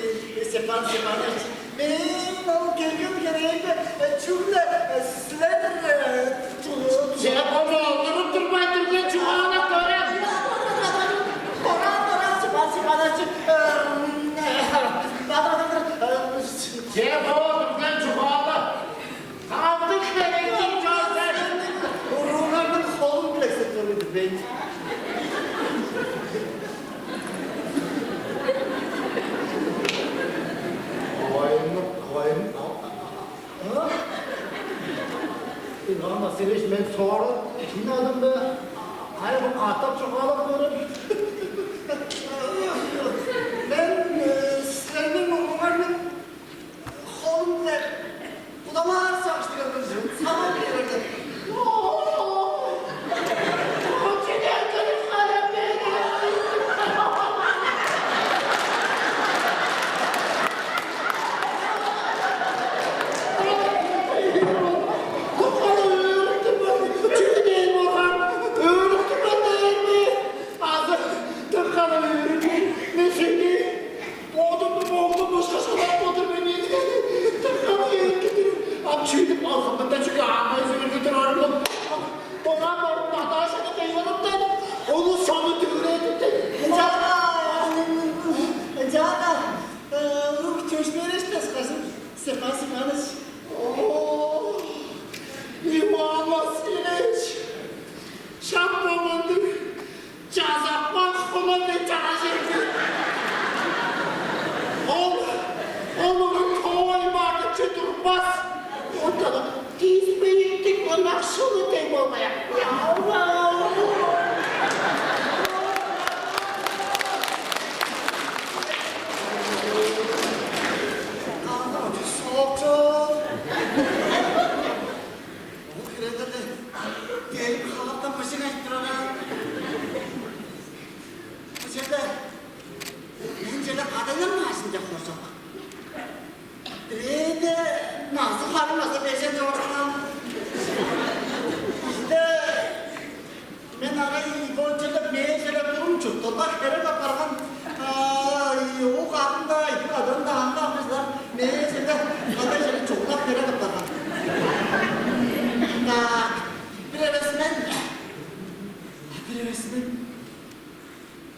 Степан Степанович. Мен ол келген херээге, э, чүгле, э, силер, э, чу-, чу-, Че, бо олдуруп турбайн турган чугаалап көрем. Дораан, дораан, Степан Степанович, э, м, э, бадыргадыр, э, Че, бо турган чугаалап. Кандыг херекти чоозар? Уругларның холун билексеп турду бейт. Васильевич, мен соора чүнү адым бе? Кайы бир катап чугаалап көрем. Мен э, силерниң мурнуңарның холун билер кудалаар сагыштыган кижи. Сагын берерден. Чүге дээр болган? Өөрүп турган дээр ме? Азы тыпканы өөрүп, мешекти бодумну болду бошкашкалап болур мен ийин. Тыпканы өөрүп тур. Ам чүдүп алгымында чүге аңай сөөлгү турарым ол? Дораан барып Наташаны кыйгырыптан, ону сону дүвүредиптен. Ынчаага, ынчаага, э, ук чөпшээрешпес кажым, Степан Степанович. О, Иван Васильевич, шак бо мындыг чазапкан хонан деп чана черге. Ол, ол урун тоой бардыкчы турбас. Ортада тииспейиттиг ынакшылы дег болмаяк. Соокчу. Ол хирелдерде дээрип хаалаптан быжыг айтып турар аа. Бо черде мен черде кадайланмаажын деп хоржок. Бирээде назы харымаза бежен чорган. Бизде мен арай бо черде мээжеле турум чуртталга херек апарган. Ай, о кадында ай, кадан да аңгамызда мээжеле кадай чере чугулап херек апарган. Так, бир эвес мен, бир эвес мен.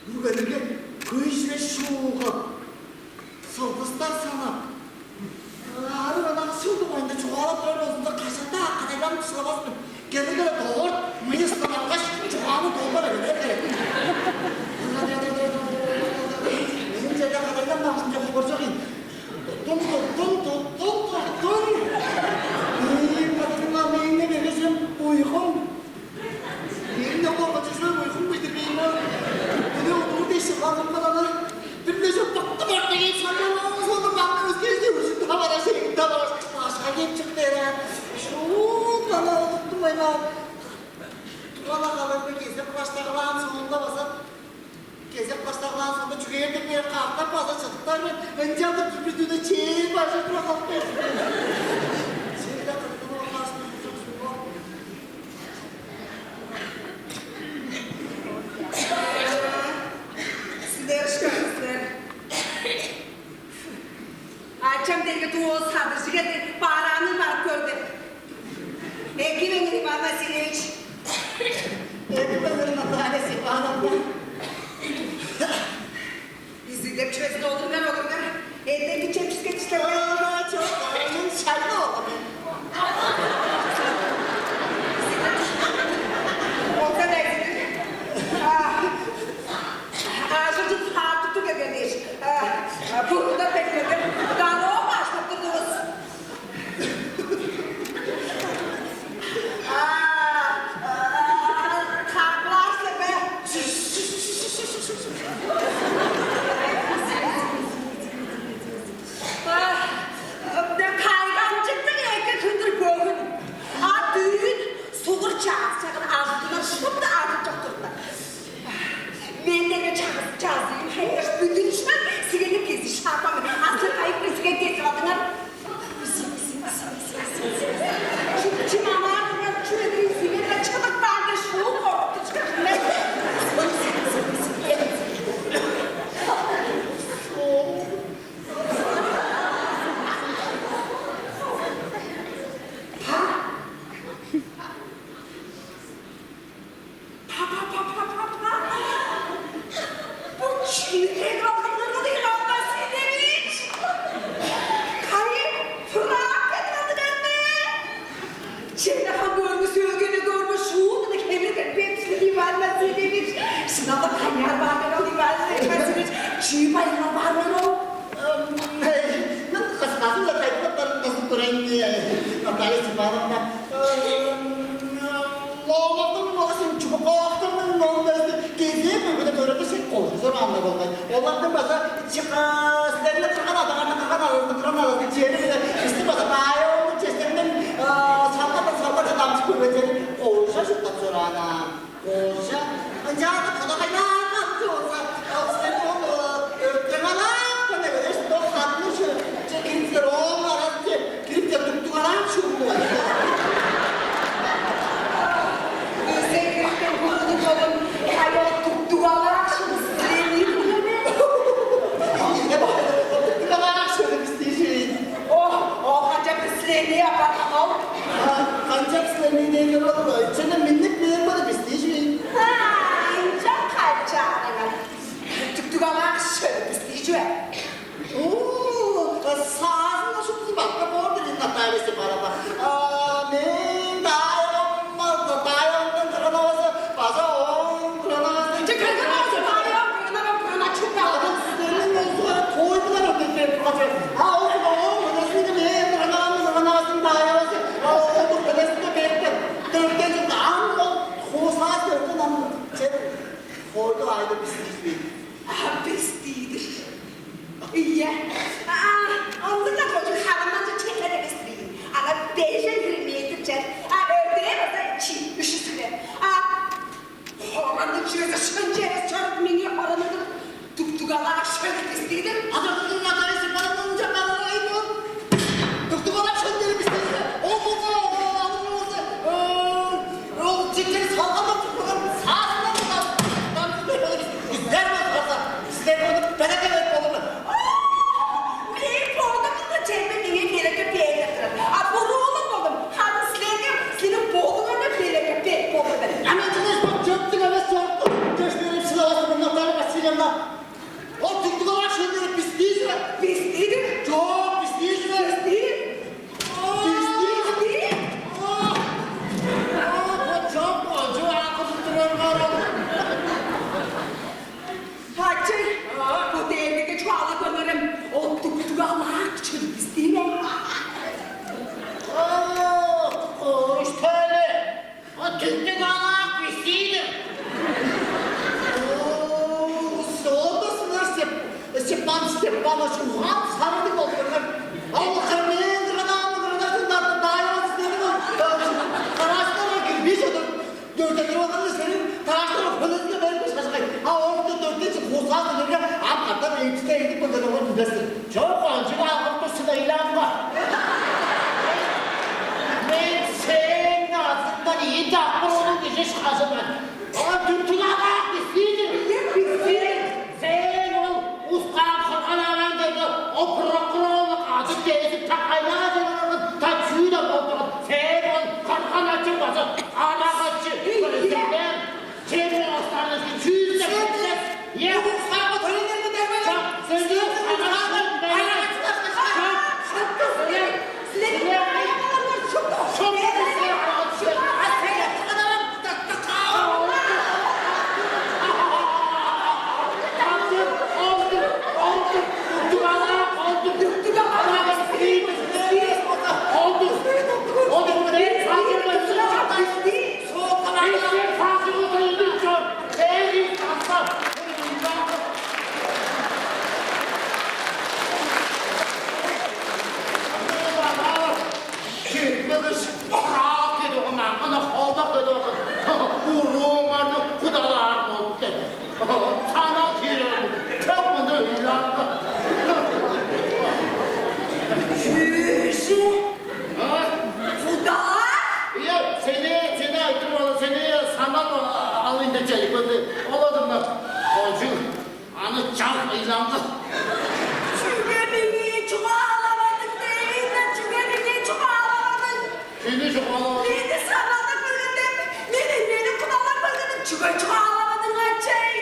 Бүгенирге көй чүве шуугап, сылдыстар санап, ары ынак сыл дугайында чугаалап турар болзумза, кажан-даа кадайланып шыдавас мен. Келир-ле дорт мыйыстан алгаш, чугааны долбар эгелээр херек. Мээң черде кадайланмаажын деп хоржок ийин. Туттум, туттум, туттум, туттум. Мээң кадайым мээңне бергеш, уйгум. Эң-не коргунчузу уйгум билдирбейн ол. Били удуур дээш чыглазын кыланы. Бир-ле чоп бакты бар деген санаан, сону маңны өскерже үжүн тавараш, эңин тавараш, башка кеп чык бээр. Шуут ана олуттум айнаан. Тугала калырны кезек баштаглаан соонда база кезек баштаглаан соонда чүгээр деп бээр каартап база чыдыптар мен. Ынчалдыр бир-бир дүне чээр бажы тура калып берди. Сен-даа кыргыны болмас. Силер ышкажыл силер. Ачам дээрге дуу садыжыга деп бараанын барып көрдү. Эки меңер Иван Васильевич. Эки меңер Наталья Степановна. Изиглеп чүвезин олуруңар, олуруңар. Эден кичээпчиске диштелген. Чок, мен шайны олдум. Болза да изиглеп. Ажылчын хаартыктыг келген дээш. Бурунда бетмеден дороо баштап турдувус. Каглаарсы бе? Кайгамчыктыг эки хүндүр бөгүн, а дүүн сулур чаасчагын ажылдынар шупту ажыл чок турда. Мендерге чагыс чазыйын хайгаш бүдүнүшмек сигенин кези шапам. Азыр кайыпкын сиген кези алдыңар. Чимамаадыңар чүредирин сиген чыдыктаанды шуу коргутту чыгажын мен. Па-па-па-па-па-па! Бо чүү кедип алган кыргыдыг Иван Васильевич? Кайы, фрак кедип алдыңар бе? Чемнехам көрбүс, өлгени көрбүс, шуут-ла хемирген бепсиң, Иван Васильевич. Шынап-ла кайнаар баар ол, Иван Васильевич? Чүү байырлал баар ол? Мен кыскасын-ла тайылбырлап барып кызып көрейн, Наталья Степановна. болгай. Оларның база чыгы силерни кырган адаңарны, кырган адаңарны, кырган адаңарны чери биле бисти база байыылдыг честенден салган салган дамчып көргенчери кожа чурттап чораана. Кожа ынчаада кодагайлаан катчы болса, силерни ол өрттең алаапкан эвес, бо хатны шу кириптер оон арасчы кириптер туктуг алаап шугулугай. Өзегириптен курдуг болун, хайол туктуг алаап шугу силерни билеме. Туктуг алаап шугу бис дижи. О, о хача бис силерни апарган ол. Канчап силерни дээрлер ол? Чүнү минник мээң бада бис дижи. Ха, ынча качаарыңар. Түктүг алааш чөдү бис дижи бе? Оо, саазын шуптузу бакка боор-дур ийин, Наталья Степановна. А мен даайгаммалда, даайгамдан кырган авазы база оон кырган авазы. Че кырган авазы, даайгам кырган авам кырган ачып калды. Силерниң озуга той булар өтүп берип калча. А ол оон кырган авазы, мен кырган авамның кырган авазының даайгавазы. А ол кырган авазы берип дөртен жыл ам ол хосаас дөртен ам. Че Хойду айда бис дижи бе? А бис дижи. Ийе. А, ындыг-ла кожуң харымнанча черлер эвес-тир ийин. Аңаа бежен хире метр чер. А өрдээ база чи, үшү-силе. А хооганның чүвези шын чер эвес чорудуп, меңээ хоранып тур. Туктуг алааш чөдү бис дижи. Адакының Наталья Степановна ынча барар ай боор. Туктуг алааш чөдү бис дижи. Ол болза, ол, ол, ол, ол, ол, ол, чекер салган болуп турган саазындан дамчып берип болур бис. Бистер болза, силер болуп, белеге берип болур. Мээң бодумнуң-на черимни меңээ белеге бээр деп турар. А буруулуг болдум. Харын силерге, силерниң бодуңарга белеге берип болур мен. А мен чүнү бо чөптүг эвес чоруктуг. Чөпшээрим шыдавас, мурнактары Васильевна. Ол туктуг алааш чөдү бис дижи бе? Бис дижи. Чок, бис дижи бе? Бис дижи. Бис дижи. Оо, оо, бо чоп, бо чоп акызып турарга ол. Хачы, бо дээрге чугаалап көрем, ол туктуг алааш чөдү бис дижи бе? Оо, оо, что ли? А түктүг алааш бис дижи. Оо, ол-даа силер Степ-, Степан Степанович угаан-сарыдыг болуп турган. А ол хермээндир анааны кыргазын тартып, даайгазы силерни ол, э, караастарга кирбей чордур. Дөртен турганны силерниң тааштар хөлезинге берип шашкай. А ол дөртен чыл хуусаан силерге ам катап эйтисте эдип көрген олар билбес-тир. Чок, кончуг алгыртыр шыдайлаамга. Мен сээң назыңдан ийи дакпыр ону кижи шажынман. Оон дүртүг алаак бисиидир. Бисиидир. Сээң ол ускаан кырган анаң деги ол прокурорлук ажы-дезиң такайлаар чоруур, та чүү-даа болуп турган. Сээң ол кырган ачың база арагачы, президент. Сен останасы чүүзүнде кылчак. Е, улустарга төлеңерге дегбей. Чок, сөзү, арагачы, арагачы. Чок, силер, силер, силер, шупту. Шупту, силер, арагачы. А силер кадарам. Алдыр, алдыр, алдыр. Тугала, алдыр. Тугала, алдыр. Алдыр. Алдыр. Чиртпегеш, кыраак кедип, маңганы холдап кедип, уруумарны кудалаар болуп кел. Санал кирер, чок мында ыйлаанга. Чүүшү? А? Кудалаар? Ийе, сени, сени айтырып ала, сени санал алыйн деп чедип келди. Ол адамдар, кончуг, аны чак ыйлаанга. Чүге меңээ чугаалавадың дейин, чүге меңээ чугаалавадың? Сени чугаалавадым. Мени саналдап көргенде, мени, мени кудалап көргенде, чүге чугаалавадың, ачай?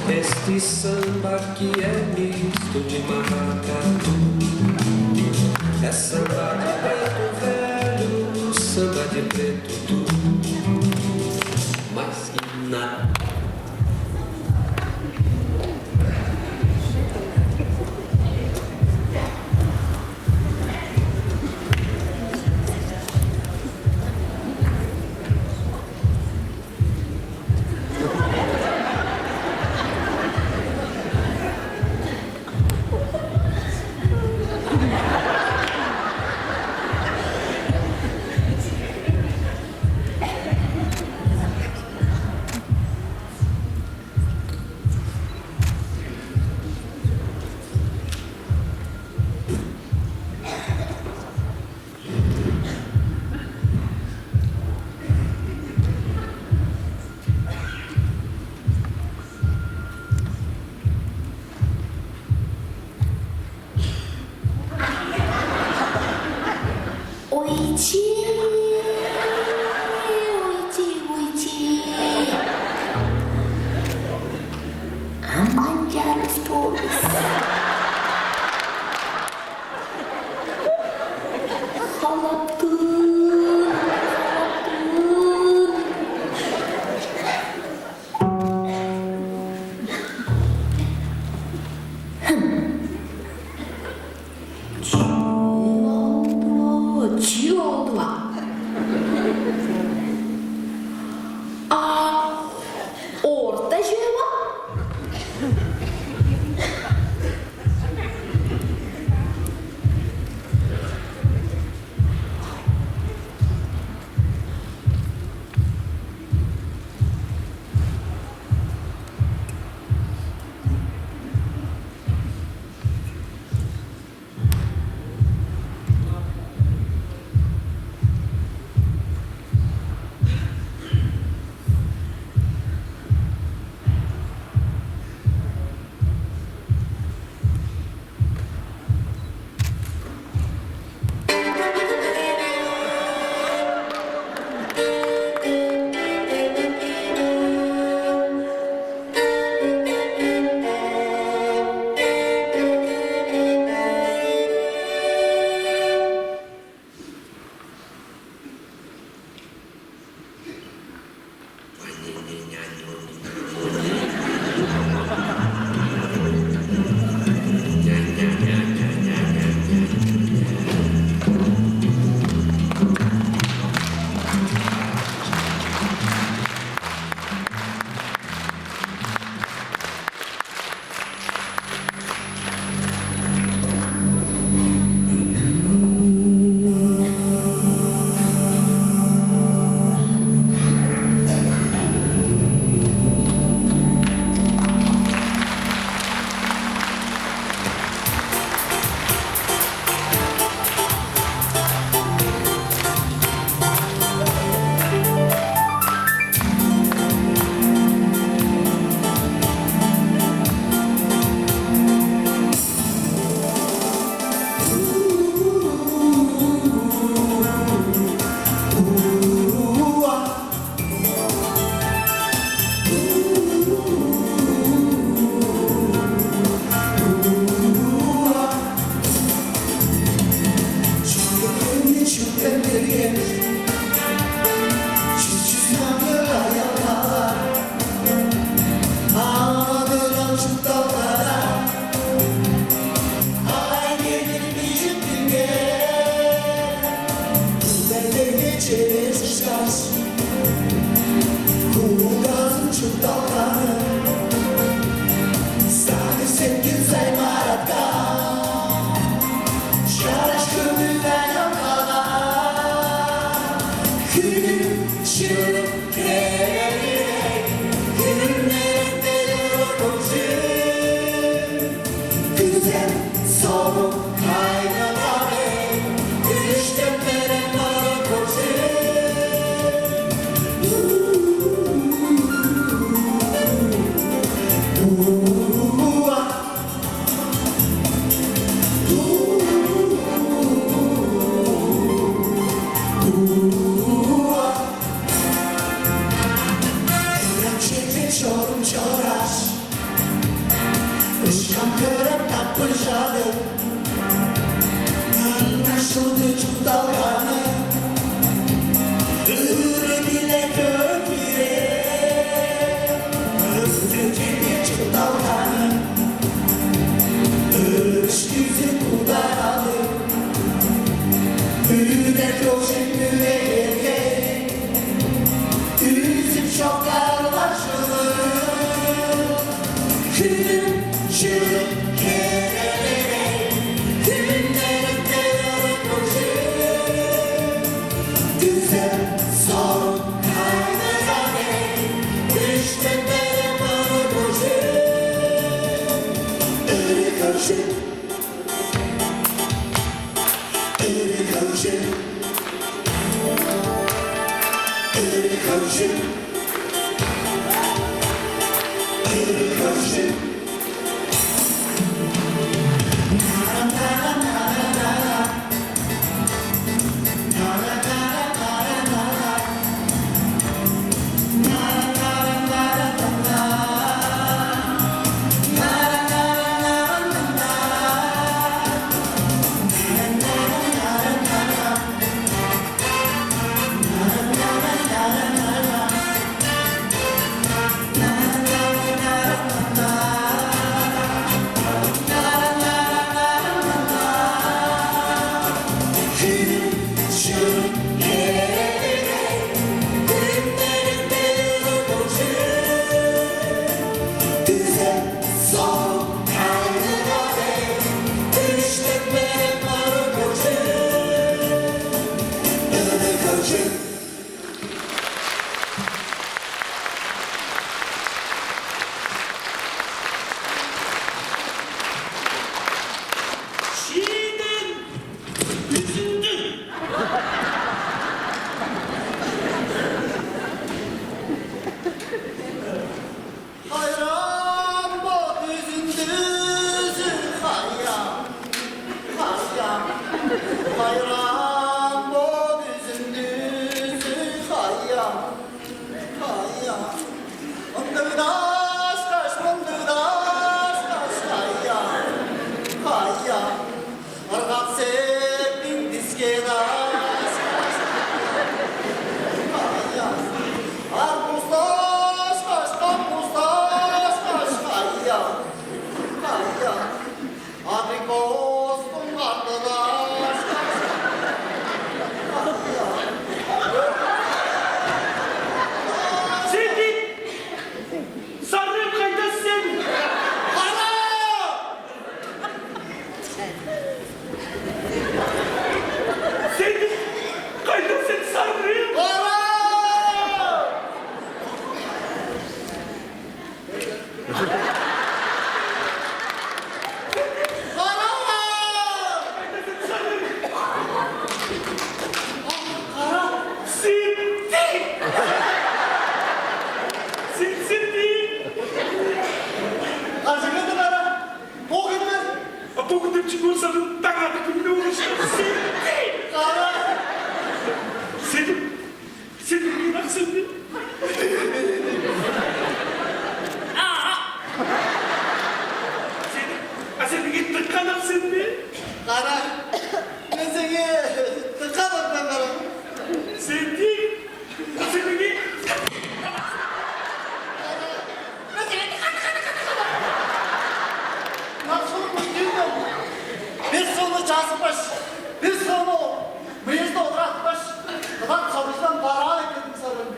Esti samba que é misto de maracatu. É samba de preto velho, samba de preto tu. Mas que nada. Ойчи, ойчи, ойчи. Аман чарыс болуш. Халаптын, халаптын. Хм. Чүү болду, чүү болду ба? А орта чүве бо? Шам көрүп таппыжады, ынча шуду чуртталганы, ыры-биле көөр кире, ыры-биле чуртталганы, ырыш кижи кударады, үдер көжүп үне берген, үзүп чоктарлар чылы. Хүнүм чыып келе берген, хүннерим тыылып көжүп, күзел сорук кайгыра берген, күштен берип барып көжүп, ыры көжүп, ыры көжүп, ыры көжүп, ыры көжүп. Шииден үзүндү. Хайран бо дүзүндүзү, хайран, хайран, хайран бо дүзүндүзү, хайран, хайран. Ындыгдашкаш, мындыгдашкаш, хайран, хайран. Ыргак септиң диске дашкаш, хайран. Арбуз дашкаш, камбуз дашкаш, хайран, хайран. Абрикостуң картыдаш. Сен, Сарыым, кайда сен? Кара! Сен, кайда сен, Сарыым? Кара! Кара! Кара! Ситти! Сит-, ситти! Ажыгы-дыр, кара! Бо кимнер? А бо кимнер чүнү болза, таң атып, күнү болуш. Ситти! Кара! Ситти! Сен ынак сен бе? А! Сен, а сен меңээ дыка ынак сен бе? Кара, мен сеңээ дыка ынак мен, кара. Сен дий, а сен меңээ. Кара, мен сеңээ дыка, дыка, дыка, дыка ынак. Ынак суг мындыг мен. Бир сугну чазыпкаш, бир сугну мыйызында одуратпаш, кыдат соруждан бараан эккедим, Сарыым.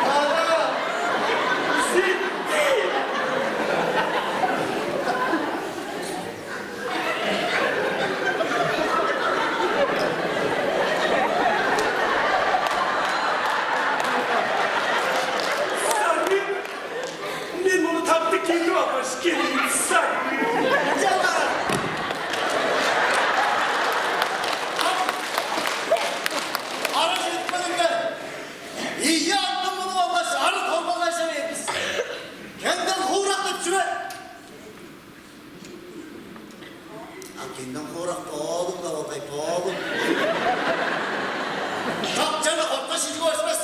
Ага. Сарыым. Мен муну таптыг киирип алгаш келейн, Сарыым. Ара чедип келиңер. Ийи артын мунуп алгаш, ары торбалажа бээр бис. Кенден хуурак деп чүве? А кенден хуурак боолуң-даа болгай, боолуң. Шак чана кортка шижип өөрүшпес.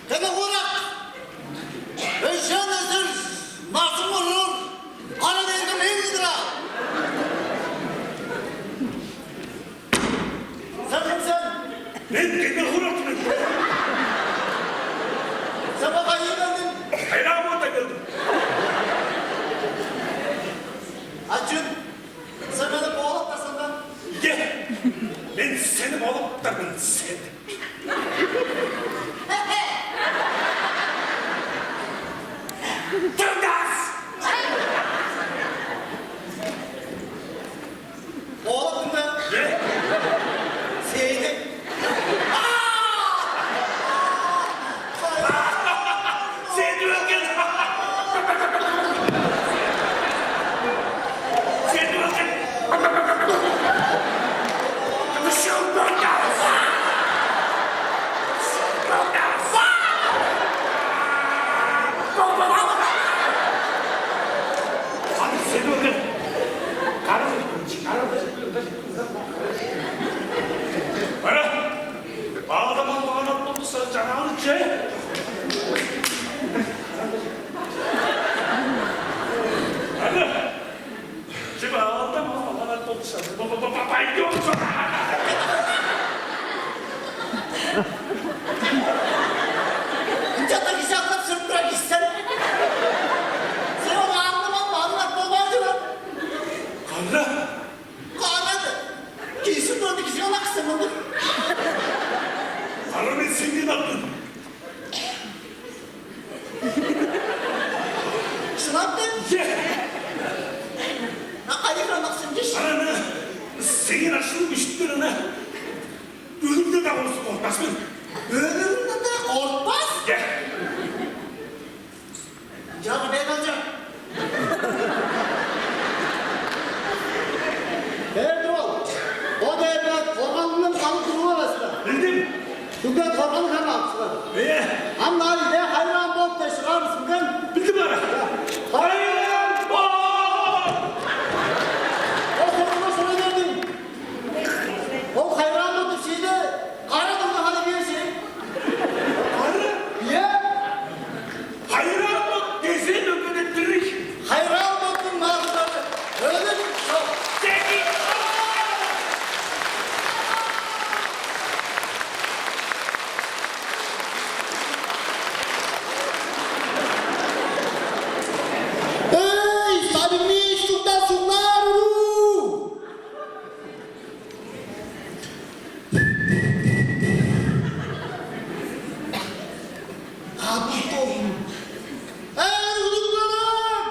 Кенден хуурак! Өжен Чурттас! Оолактың бе? Сээди. Сээди өлген. Сээди өлген. Ара, баалда мал баганат болду, сен чагааны че. Ара, че баалда мал баганат болду, сен ба-, ба-, ба-, ба-, байдым. Ынча-даа кижи аглап сүрүп турар кижи сен. Сен ол аалда мал баганат болбаан чүве. Кара. Кара. Кижи көрдү, кижи ынак сен мындыг. Кара, мен сенден ынакпын. Шынап-тыр? Че! А кайы хире ынак сен дээш? Ана, ана, сеңээ ашылып үштүр ана. Өлүмден-даа коргуспас мен. Өлүмден-даа коргуспас? Че! Ынчаарга бээр алча. Бээр тур ол. Бо дээрге коргундан калып туруп аласың. Билдим. Чүге коргун ханы апсыңар? Э. Ам аар идея хайраан бооп дээш чыгаарбыз билген. Билдим ара. Хайраан бооп! Ол соругуна шулай бердим. Ол хайраан бооп тур сииде кара дурну ханы бээр сиин. Кара? Ийе. Хайраан бооп дезен өлгеде дириг. Хайраан боттуң маңызы өлүм чок. Деги. Эй, садыгны чугда суглаар уруу! Кадык болдум. Эр улугларым!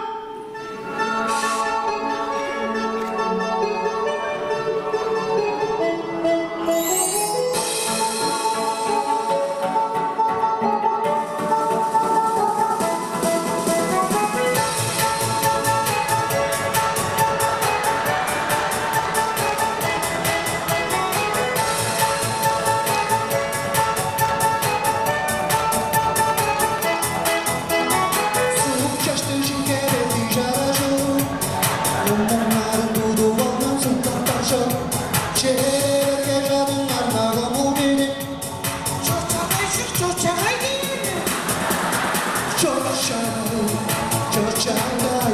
Суг чаштыг чиңгерези чаражы, муңнарын тудуп алган сугтактар чок. Черге чадыңар, мага мугине. Чочагай чык, чочагай дээр. Чочагай, чочагай,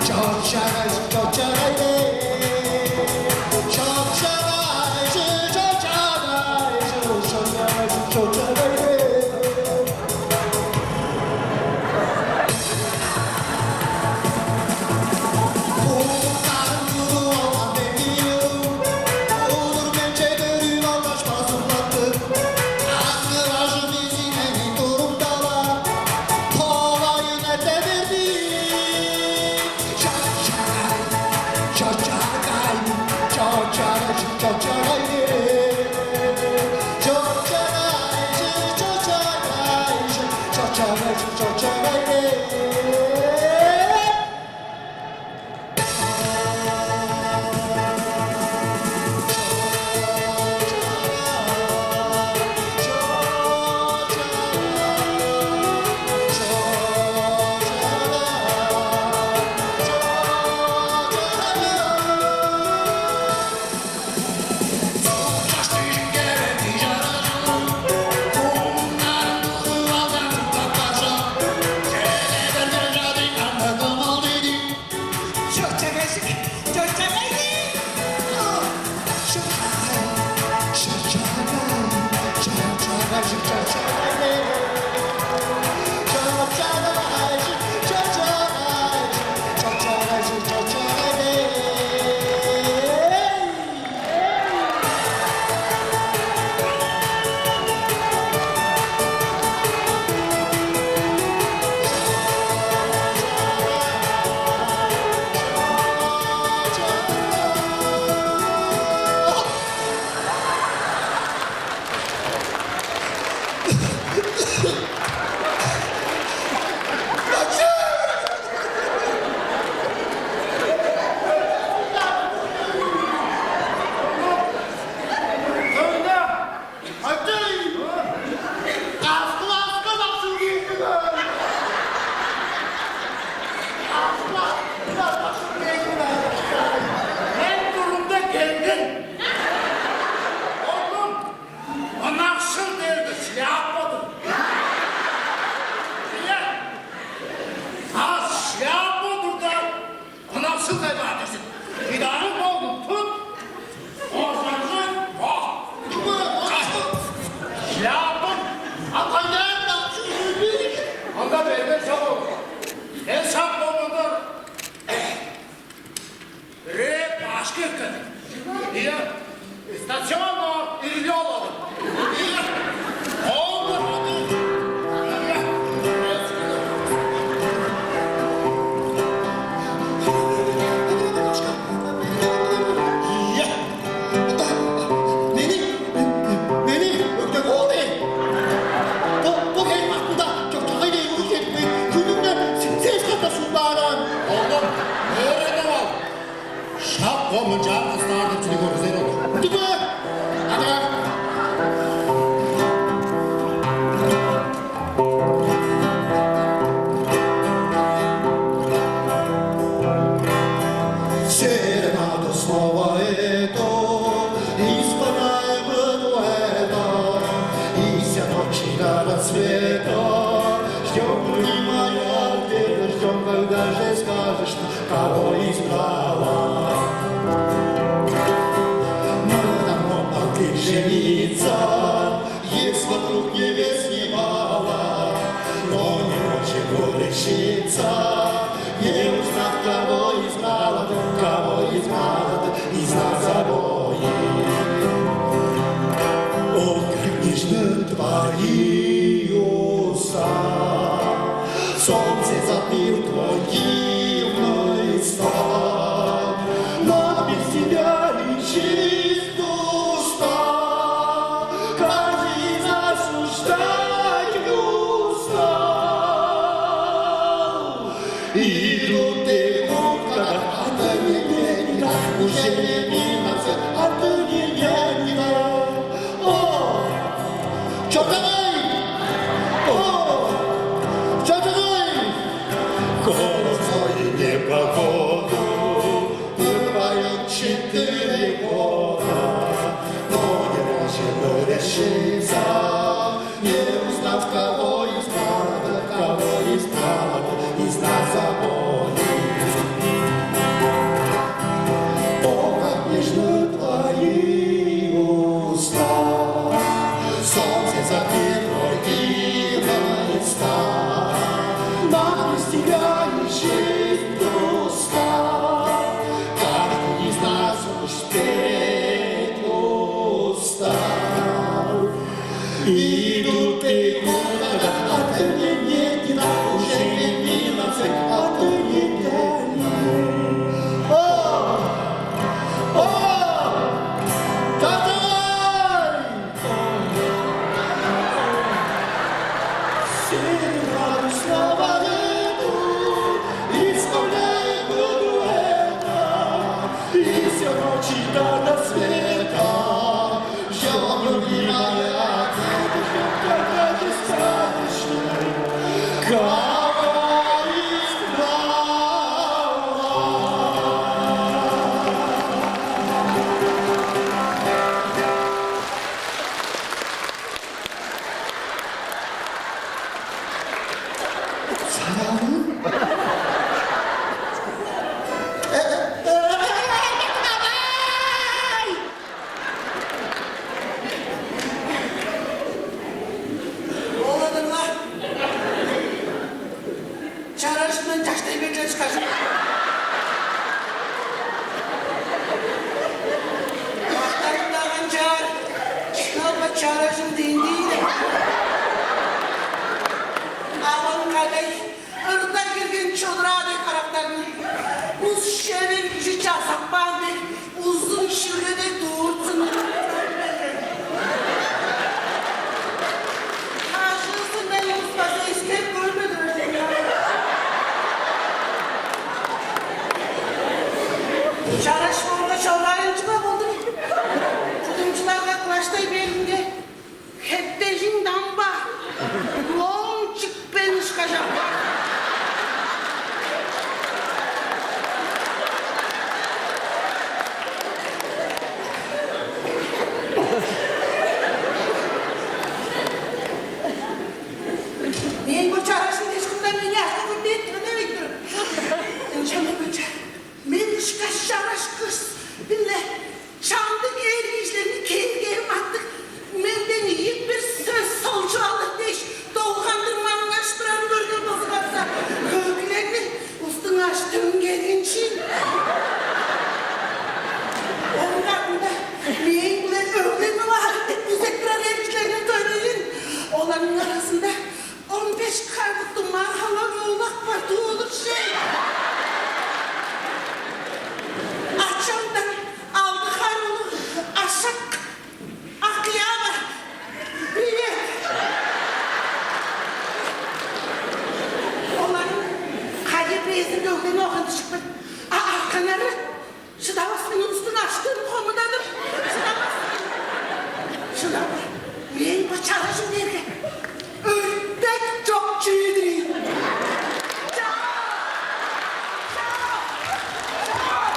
чочагай, чочагай дээр. Чочагай чык, чочагай чык, чочагай чык, чочагай дээр. Когда же скажешь, кого избрала? Мадам, отличница, есть вокруг невест немало, но не может уличиться, не узнав, кого избрала, кого избрала из нас обоих. О, как нежны твои уста, солнце затмил твой дивный стан, но без тебя и чист пуста. Каждый из нас уж так устал. И тут и тут, когда от меня не так, уже не видно, от меня не так. О! Чё ты? О! Чё ты? Голос мой непогоду бывает четыре года, но не может решиться, не узнав, кого из брата, кого из брата, из нас обоих. О, как нежны твои уста, солнце закрыт, и места, но без тебя и жизнь пуста. Каждый из нас уж петь устал. И тут и куда, а ты мне нет, не так уже не видно, а ты не дай. О! О! Давай! Все слова исполняют дуэтом, и все ночи до рассвета. Ждём любимая, когда же скажешь ты, кого избрала? Саралым. Оладырлар. Чаражындан чаштай бергеш кажып. Мактанып-даа канчаар, шынап-ла чаражын дээн-дир. Аваң кадай, ырда кирген чодураа дег карактарны, ус шевер кижи чазап каан дег, узун шүлге дег дурт-сынын көрбедир. Кажыызындан улус база эскерип көрбедир. Чараш боорга чоргайын чуга болду. Кудумчуларга кылаштай беринге, хептежиң дамба, лоң чикпен ышкажап. Мен бо чаражын дээш, кымдан мени акы көрбээн турар эвей турар. Ынчан мен мынча, мен ышкаш чараш кыс-биле чамдык эр кижилерни кээргээримин аттыг, менден ийи бир сөс солчуп алыр дээш, долгандыр маңнаш турарын көрген болзуңарза, хөглеңни устуң аш-төвүн кедиин чиин. Ооң артында мээң-биле өгленип аар деп күзеп турар эр кижилерниң төрелин, оларның аразында он беш харлыг дуңмаар халак оолак бар, туу болур че. Ачамдан алды харлыг ашак акыя бар. Привет. Оларның кайы безин өглени оган дижик мен. А арканнары шыдавас мен, улустуң аштыын хомудадыр. Шыдавас. Шыдавас. Мээң бо чаражым дээрге өртек чок чүү-дүр ийин. Чок! Чок! Чок!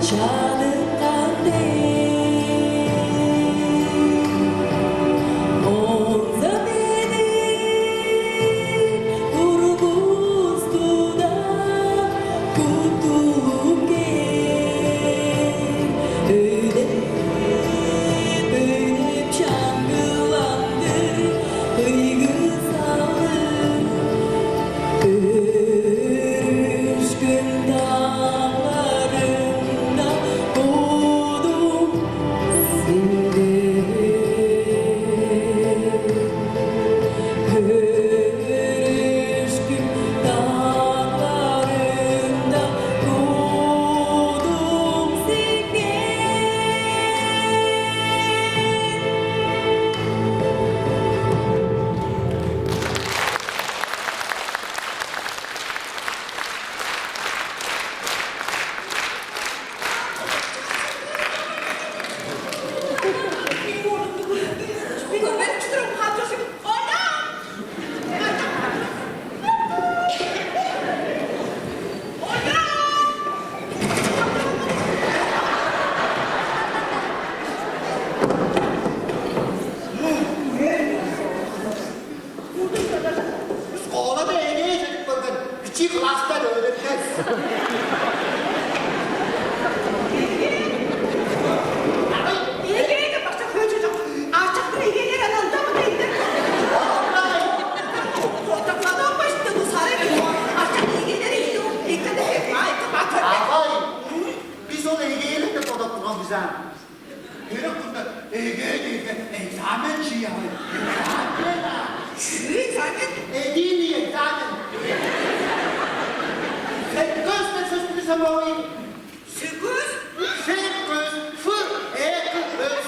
Чадыткан дег, онза мени тургустуда, куттуг кээр, өйдеп, өйдеп, чаңгыландыр, кыйгы салып, өрүшкүн дагдарында бодум сенден. Өрүшкүн дагдарында бодум сенден. Школада эгей чедип келген, бичии класстар өөретпес. Эгей деп башка хөй чыжок. Ачактыр эгейлер анан ындамы дейдер. Орлай. Ортакладан башты дусары. Ачак эгейлер ийди. Экеде май капатыр. Агай, биз ол эгейлер деп бодап турган биза. Керек курда эге дээрге экзамен чий аны. Экзамен а? Чүү экзамен? Единый экзамен. Сөккөс деп сөс билирсен бооп ийин. Сөккөс? Сөккөс. Ф, э, к, өс.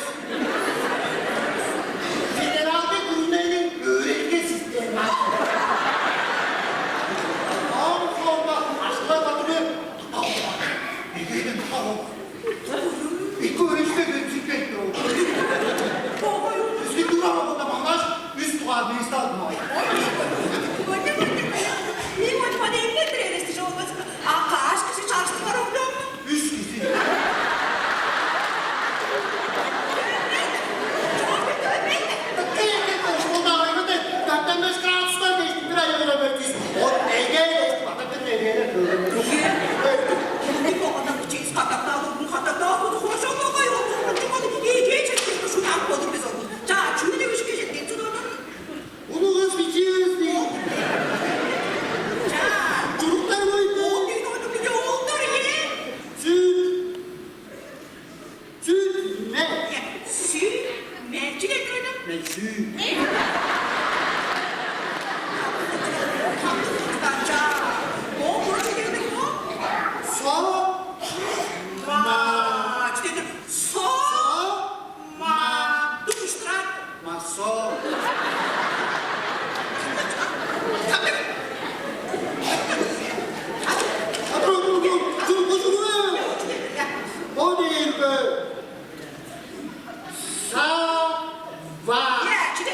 Федералдыг күрүнениң өөредилге системасы. Ам соонда ашкылар батыры. Эгеден тау. Эки өрүштү кемситпейт турган. Бизин тура болганда маңнаш үс дугаар место алдым ай. Мээң ойнумада эмнедир эрести чогулбас. А каш кижи чарыштырар оглоомну? Үс кижи. Эки эки школда айгыды. Дөртен беш градустар дээштиң бир ай өлөмөтүс. От эге дээштиң бата бир эге. Ийе. Бүгүн болганда чиис катап-даа, бүгүн катап-даа, худу хошол болгай ол, ол чугуду ийге четкенге шунаап болур бис ону. Чаа, чүү деп ишке четкен чудаан? Улугус бичиивис дейт. Чаа. Чуруктар бойду. Ол дейт, ону биле олдар, ийе. Сүт. Сүт, ме. Сүт, ме. Чүге турдуң? Мен сүт. Со. Ма. Чүге тур? Со. Ма. Туруштурар. Ма со. Dur, dur, dur. Dur, dur, dur. O değil be. Сава. Ийе, чүге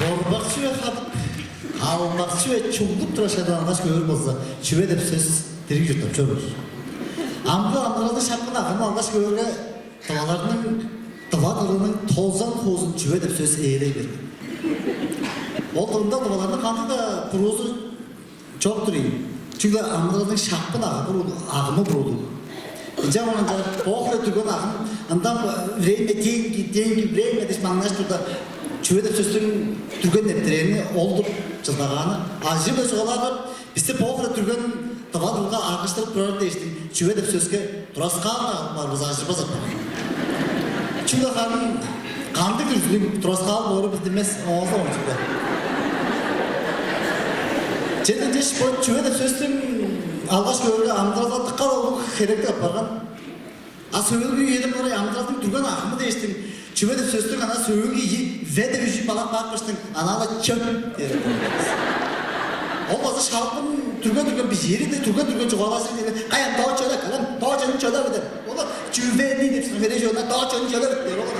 Борбак чүве хадып, албак чүве чуглуп турар шагда алгаш көөр болза, чүве деп сөс дириг чурттап чоруур. Амгы амыдыралдың шапкын агымы алгаш көөрге, тываларның, тыва дылының тозан хуузун чүве деп сөс ээлей берген. Ол дылында тываларның кандыг-даа буруузу чок-тур ийин. Чүгле амыдыралдың шапкын агымы, агымы буруудуг. Ынчан ынча бо хире дүрген агым, ындан время, деньги, деньги, время дээш маңнажып турда, чүве деп сөстүң дүрген нептерээни ол-дур чылдагааны. Ажыы-биле чугаалаарга, бисти бо хире дүрген тыва дылга агыштырып турар дээштиң, чүве деп сөске тураскаал-даа кылып каар бис, ажырбас апарган. Чүгле харын кандыг дүрзүлүг тураскаал боору билдинмес, оозу ончук-даа. Чеден дээш, бо чүве деп сөстүң алгаш көөрге, амыдыралга дыка-ла улуг херекти апарган. А сөөлгү үеде мырай амыдыралдың дүрген агымы дээштиң, чүве деп сөстүң ана сөөлгү ийи «ве» деп үжү балап каапкаштың, ана-ла «чөп» дээр. Ол база шалгын дүрген-дүрген бижииринде, дүрген-дүрген чугаалажыр дээни, каян доо чөде калам, доо чөнүн чөде бедер. Ола «чүвени» деп сыргыре чөөн, доо чөнүн чөде бедер. Ола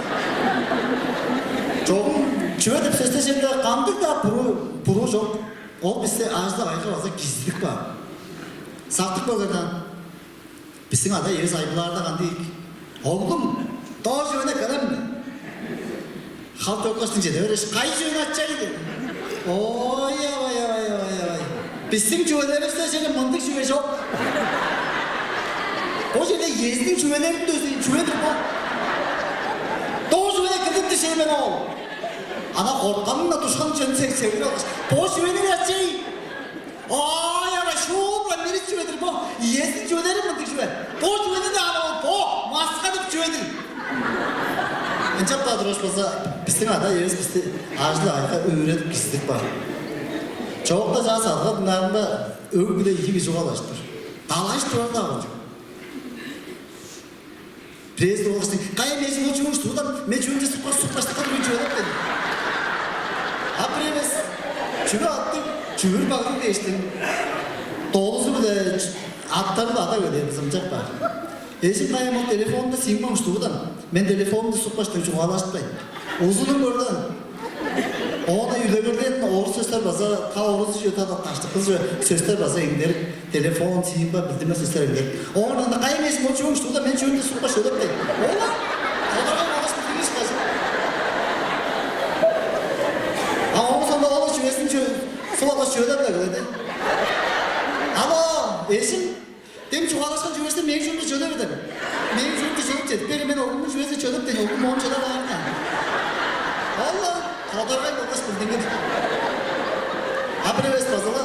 чогум чүве деп сөстеженде кандыг-даа буруу, буруу чок. Ол бисте ажылдап айга база кижизидип каан. Сактып көргерден. Бистиң ада эвес айбылаарда кандыг ийик? «Оглум, доо чүвени эккелем». Халт өккөстүң чеде береш: «Кайы чүвени, ачай?» — дээн. «Ой, авай, авай, авай, авай. Бистиң чүвелеривисте чеже мындыг чүве чок. Бо черде иезиниң чүвелерин дөзейн чүве-дир бо. Доо чүвени эккелдим дижээн мен ол». Ана кортканын-на, душканын чөнүн сегип алгаш: «Бо чүвени, ачай?» «Ой, ана шуут-ла мени чүве-дир бо, иезиниң чүвелери мындыг чүве. Бо чүвени-даа ана ол бо маска деп чүве-дир». Ынчап-даа тургаш болза, бистиң ада эвес бисти ажыл-агыйга өөредип кижизидип каан. Чоокта чаа садыгга дыңнаарымга, өг-бүле ийи кижи чугаалажып тур. Далайыш турар-даа болчук. Бирээзи тургаштың: «Кай, мен чүве чугуш туудан, мен чүвемче суккаш, суккаш, тыка турган чүве» — деп каан. А бир эвес чүве аттыг, чүвүр баглыг дээштиң, долузу-биле аттарын ада-өгбелеривис ынчап каар: «Эжим, кай, ам ол телефонумда сиңмең уштуудан, мен телефонумда суккаштың чугаалажытпайн. Узунун көрден». Оон-на үлегерлээн орус сөстер база, та орус чүве, та даштыкы чүве сөстер база эңдерик. Телефон, симба, билдинмес сөстер эңдерик. Оон ында: «Кайын эжим, ол чүвең уштууда, мен чүвемче суккаш чөлептейн». Ола тодаргай болгаш билдингеш кажып. А оон соонда ол чүвезин чү-, суп алгаш чүвелеп-ле келеди. «Алло, эжим, дем чугаалашкан чүвезин мээң чүвемче чөлеп эдер. Мээң чүвемче чөлеп чедип бээр, мен оглумнуң чүвезин чөлептейн, оглум оон чөлеп аар» — дээн. Ол-ла тодаргай болгаш билдингир. А бир эвес база-ла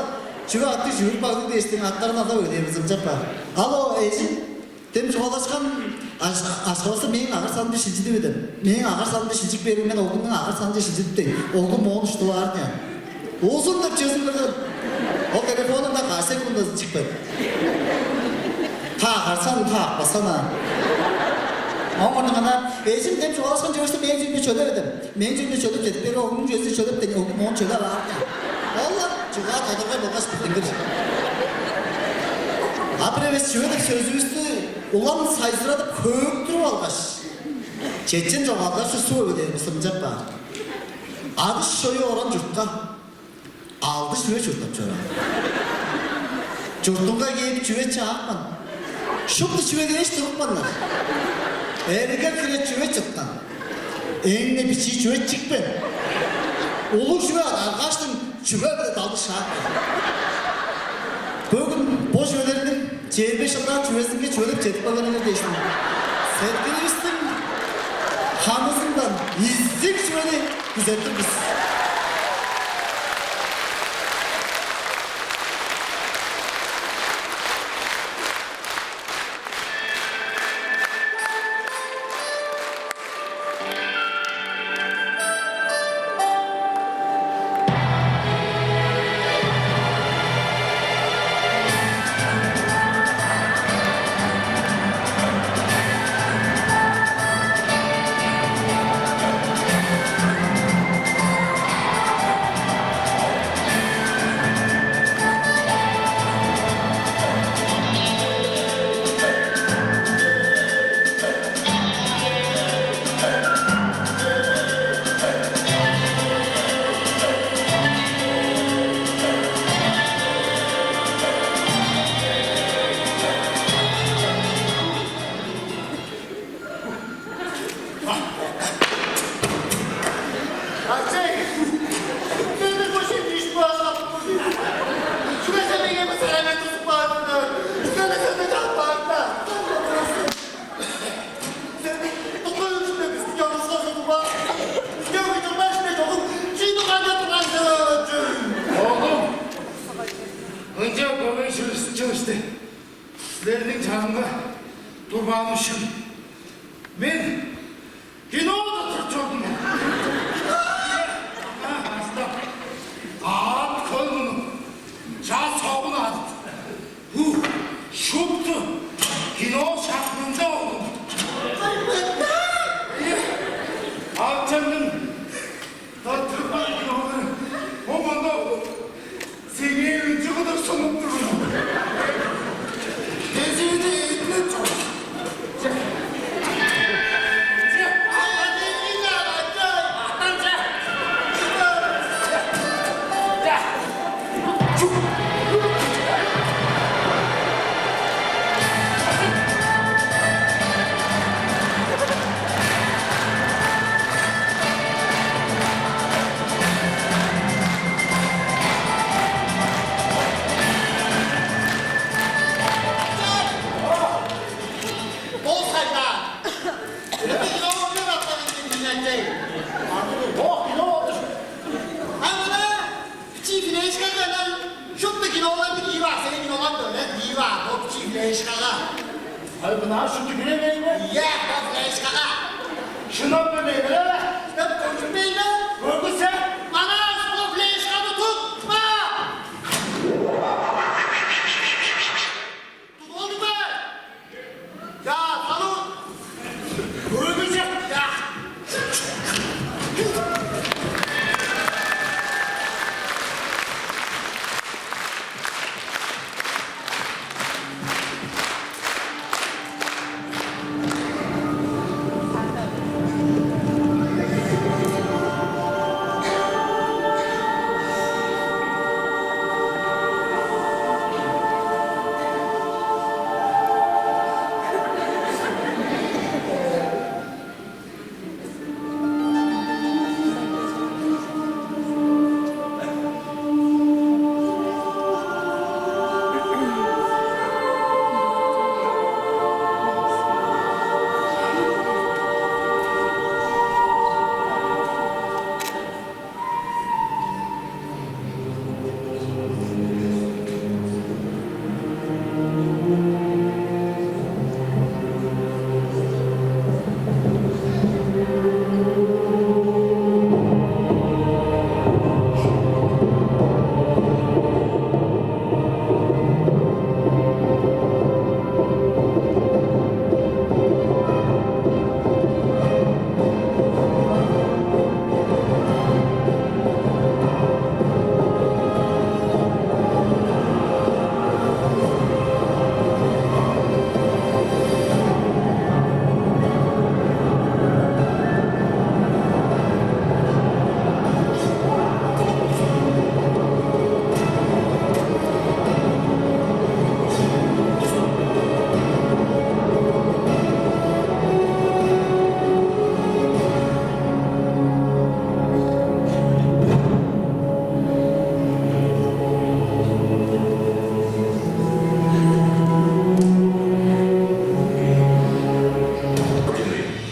чүве аттыг, чүвүр баглыг дээштиң, аттарын ада-өгбелеривис ынчап каар: «Алло, эжим, дем чугаалашкан аш-, акшавысты мээң агар санымче шилчидип эдер. Мээң агар санымче шилчип бээрге, мен оглумнуң агар санынче шилчидиптейн, оглум оон уштуп аар» — дээн. «Узун» — деп чүвезин көрген. Ол телефонунда каш секундазын чыкпады. Та агар санын, та акпас санаан. Оон мурнунга: «Эжим, дем чугаалашкан чүвезин мээң чүвемче чөлеп эдер. Мээң чүвемче чөлеп чедип бээрге, оглумнуң чүвезин чөлептейн, оглум оон чөлеп аар» — дээн. Ол-ла чугаа тодаргай болгаш билдингир. А бир эвес чүве деп сөзүвүстү улам сайзырадып, хөөктүрүп алгаш, чечен чогаалдарже суп эгелээр бис ынчап каар: «Адыш чою оран чуртка алды чүве чурттап чораан. Чуртунга кээп, чүве чаапкан. Шупту чүве дээш турупканнар. Эрге хире чүве чыткан. Эң-не бичии чүве чикпен. Улуг чүве адаргааштың, чүве-биле далдыг шаапкан. Бөгүн бо чүвелерниң чээрби беш чылдаан чүвезинге чүвелеп чедип калган эвес дээштиң, сеткиливистиң ханызындан изиг чүвени күзеп тур бис». Ачай! Мен бир көшен дижип каапкан. Чүге сен меңээ бо сарайга тудуп каан сен? Чүге сен мени чалып каан сен? Сен тудуп каан сен, бисти чалгыс кылдырып каан сен. Биске уйдурбас сен, чогум чүү турган деп турган сен, ачай? Оглум, ынча көңгүс чыгышты. Силерниң чанынга турбааным шын. Мен кинода туруп чордум. Аңаа база-ла аът-хөл мунуп, ча-согун адып, ух, шупту кино шакырында болдум. Ачамның тыртырып каан кинолары, ол мында болуп, сеңээ ынчы кыдыр сунуп тур мен. Кезиинде эъдилеп чор. Ол сайда. Бир кино көрүп ап каан экен, ачай. Ох, кино отур. А мына бичии флешкага анаа шупту киноларны киип аар, сени кинолар дөрет киип аар, бо бичии флешкага. Ай, мына шупту биле бээр бе? Ийе, бо флешкага. Шынап биле бээр бе? Деп көрдүрбейн бе? Көргүссе. Манас, бо флешканы тутпа! Тудуп алдың бе? Чаа, салып! Көргүссе. Чаа.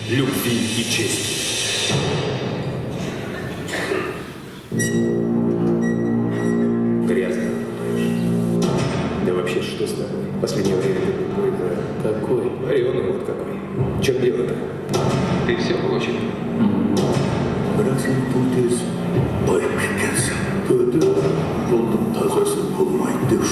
Любви и чести. Грязно. Да вообще, что с тобой? Последнее время ты какой-то... Какой? Вареный вот какой. В чём дело-то? Ты всё получил. Бирок сен бо тез байып кеткенсиң. Көдүр болдуң, тазазы болмайды деп.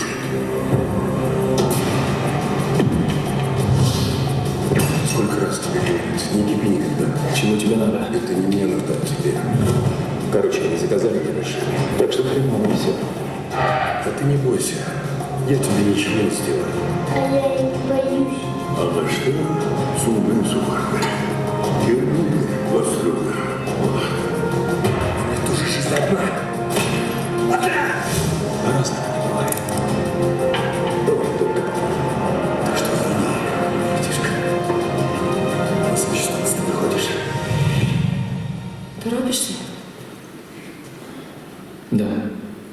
Сколько раз тебе говорить, не кипи никогда. Чего тебе надо? Это не мне надо тебе. Короче, они заказали мне машину. Так что хреново всё. А ты не бойся, я тебе ничего не сделаю. А я и не боюсь. А во что? Сундуң сухарга. Терпи, вострёбка. Мне тоже жизнь одна. Раз так не бывает. Бывает только. Так что, братишка, значит, ты выходишь. Торопишься? Да.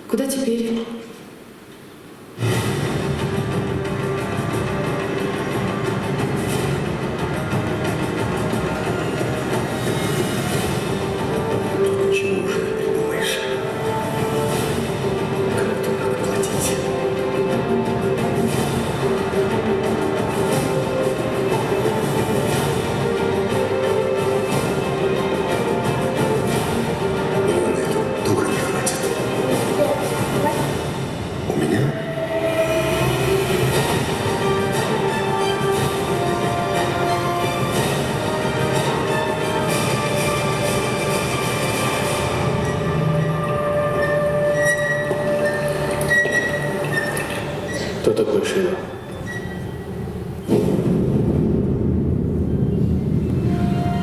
Куда теперь? Чего уже придумаешь? Кому-то надо платить. Мне на эту дурь не хватит. У меня? Кто такой Шива?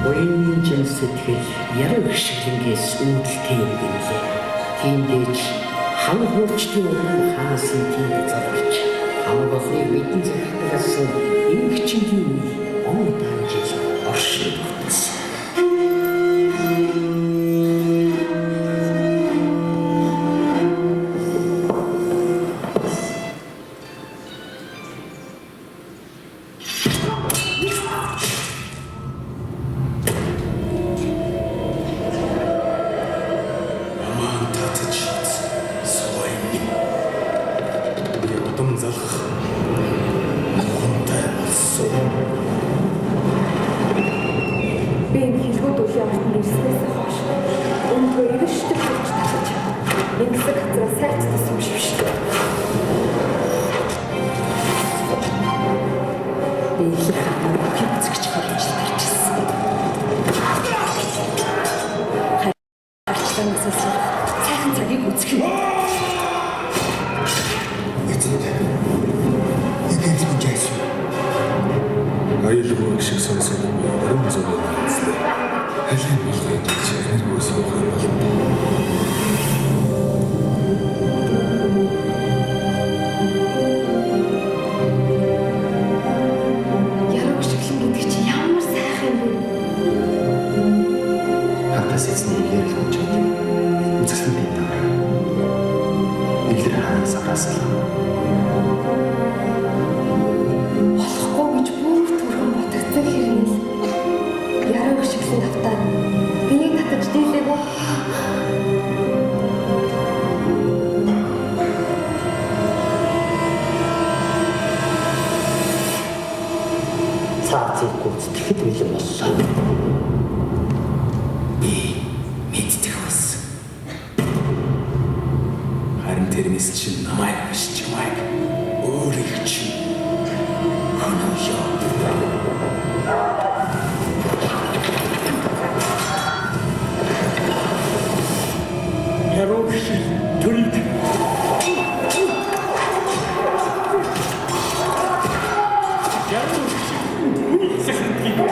Оюнчуң сеткил яра өкшүглүнгес уудул тээнгенге, тиимдээч халгоочту оглун хаасын тииде залгыч, халбазы медин захтыгасыл эңгичиндиин оң даанчыжы оршун туттус. Амаан татыч солайны. Удум залах мугунда болсун. Бен хилгу дужаан нерсинесе хош. Он көрүштү хачтача. Мен сык хатыра сайтта сумшушту. Бейли ханам кипцик чыгарып чыдырчыз. Харчыдан сосур. Сайхан цаги гүцхүн. Эцэндэ. Эгэлдигин жайсуу. Айылгы ышык сансалыг ырым зовоондан силер. Элээн болгай дээш, энер көзү болгай болду. Яруу шиглин гэдэг чи ямар сайхан юм? Хатас эзни иерил хучайдыг. Үзэсгэлэн дыңнаар. Илдир хаан саграасыл. Олохгүй гэж бүр түргэн бодогдсон хэрнэл. Яруу шиглин автан. Биең татагч дийлээ бо. Цаацыг куц тихэд бэлэн боллаа. Би мэддэг бас. Харин тэрмисчи намайг бишчимайг өөрүгчү хонуйо. Яруу шил төрүг. Яруу шил төрүг.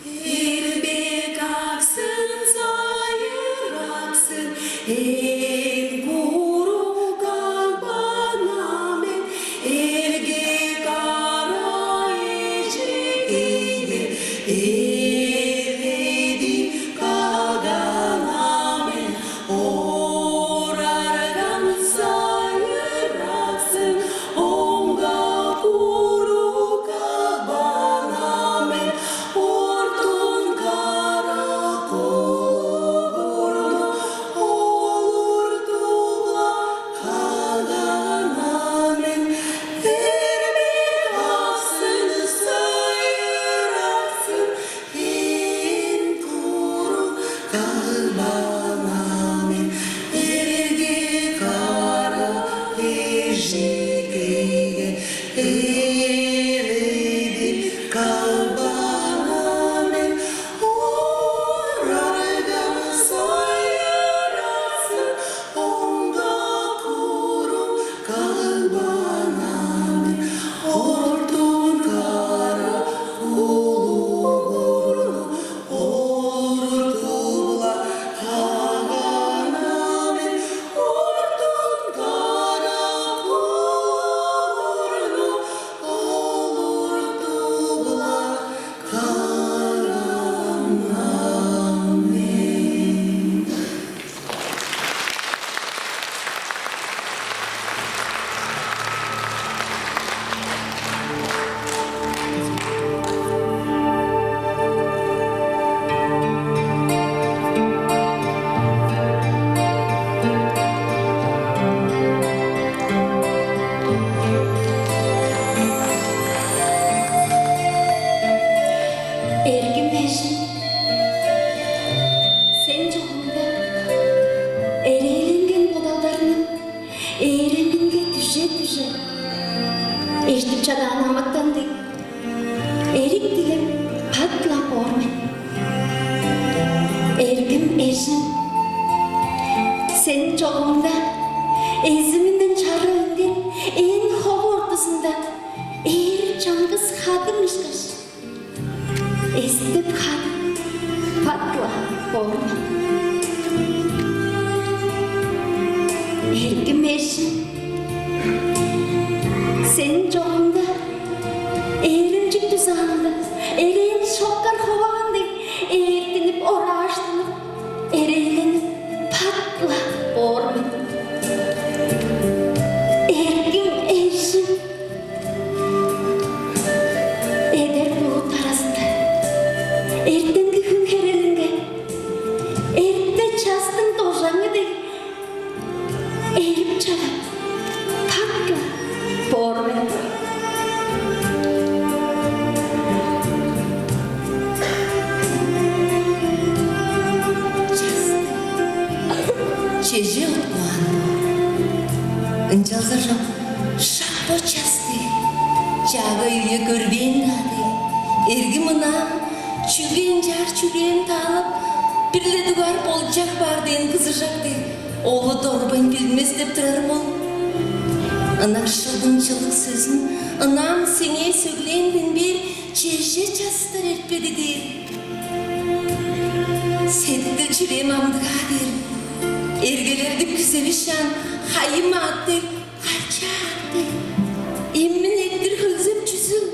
Эрбек аксын, сайыр аксын, ээн куруг албан-на мен, эрге-кара эжикейге, эледип каган-на мен. Орарган сайыраксын, оңга куруг кагбан-на мен, ортун кара куурну олуртуп-ла кагган-на мен. Эрбек аксын, сайыраксын, ээн куруг кагбан-на мен, эрге-кара эжикейге, эледип кагбан-на мен. Орарган сайыраксын, оңга куруг кагбан-на мен, ортун кара куурну олуртуп-ла кагган-на мен, ортун кара куурну олуртуп-ла кагган-на мен. Эргим эжим, сен чогумда эрээленген бодалдарның ээреминге дүже-дүже, эштип чадаан амытан дег, эрик дилеп, пат-ла боор мен. Эргим эжим, сен чогумда эзиминден чара үнген ээн хову ортузунда ээр чаңгыс хадым эрээн шокар ховаан дег, ээртинип, орааштынып, эрейленип, пат-ла боор мен. Эргим эжим, эдер булут аразында, эртенги хүн херелинге, эрте частың дожаңы дег, эрип-чагат, пак-ла боор мен. Часты чеже уткаан боор. Ынчалза-даа шак бо часты чаагай үе көрбээн-даа дег, эргим ынаам чүгле ынчаар чүрээн таалап, бир-ле дугаар болчак баар дээн кызыжак дег, ола дорбайн билмес деп турарым ол. Ынакшылдың чылыг сөзүн ынаам сеңээ сөглээнден бээр чеже частар эртпеди дээр. Сеткил-чүрээм амдыгаа дээр. Эргелелди күзевишаан хайым аът дег, качаак дег, имин эрттир хөлзеп чүзүл.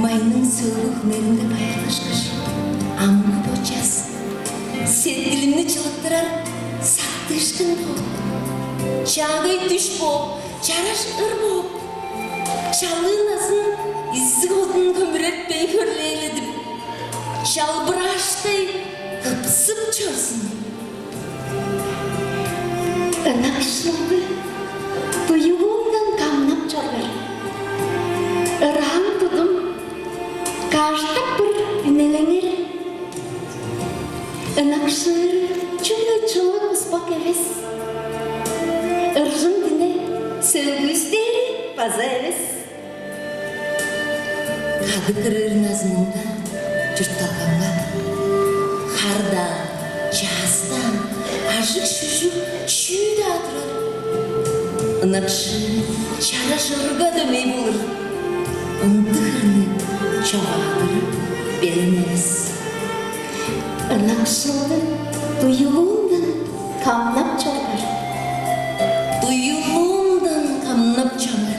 Майның сөөлгү хүннеринге байырлашкаш, амгы бо час сеткилимни чылыттырар сактыышкын бооп, чаагай дүш бооп, чараш ыр бооп, чалыы назын изиг одун хөмүрертпейн хөрлээледип, чалбырааштай кыпсып чорзун. Ынакшылды туюлуундан камнап чоргар. Ыраан тудум каштап бир үнелеңер. Ынакшыыр чүгле чылыг успак эвес, ыржың дине сөөлгүүстээри база эвес. Кадык ырыыр назынымда чуртталгамга, хар-даа, чаъс-даа, ажыг-шүжүг чүү-даа турар. Ынакшыыр чараш ырга дөмей болур. Ындыг ырны чогаадыры белен эвес. Ынакшылды туюлуундан камнап чоргар. Туюлуундан камнап чоргар.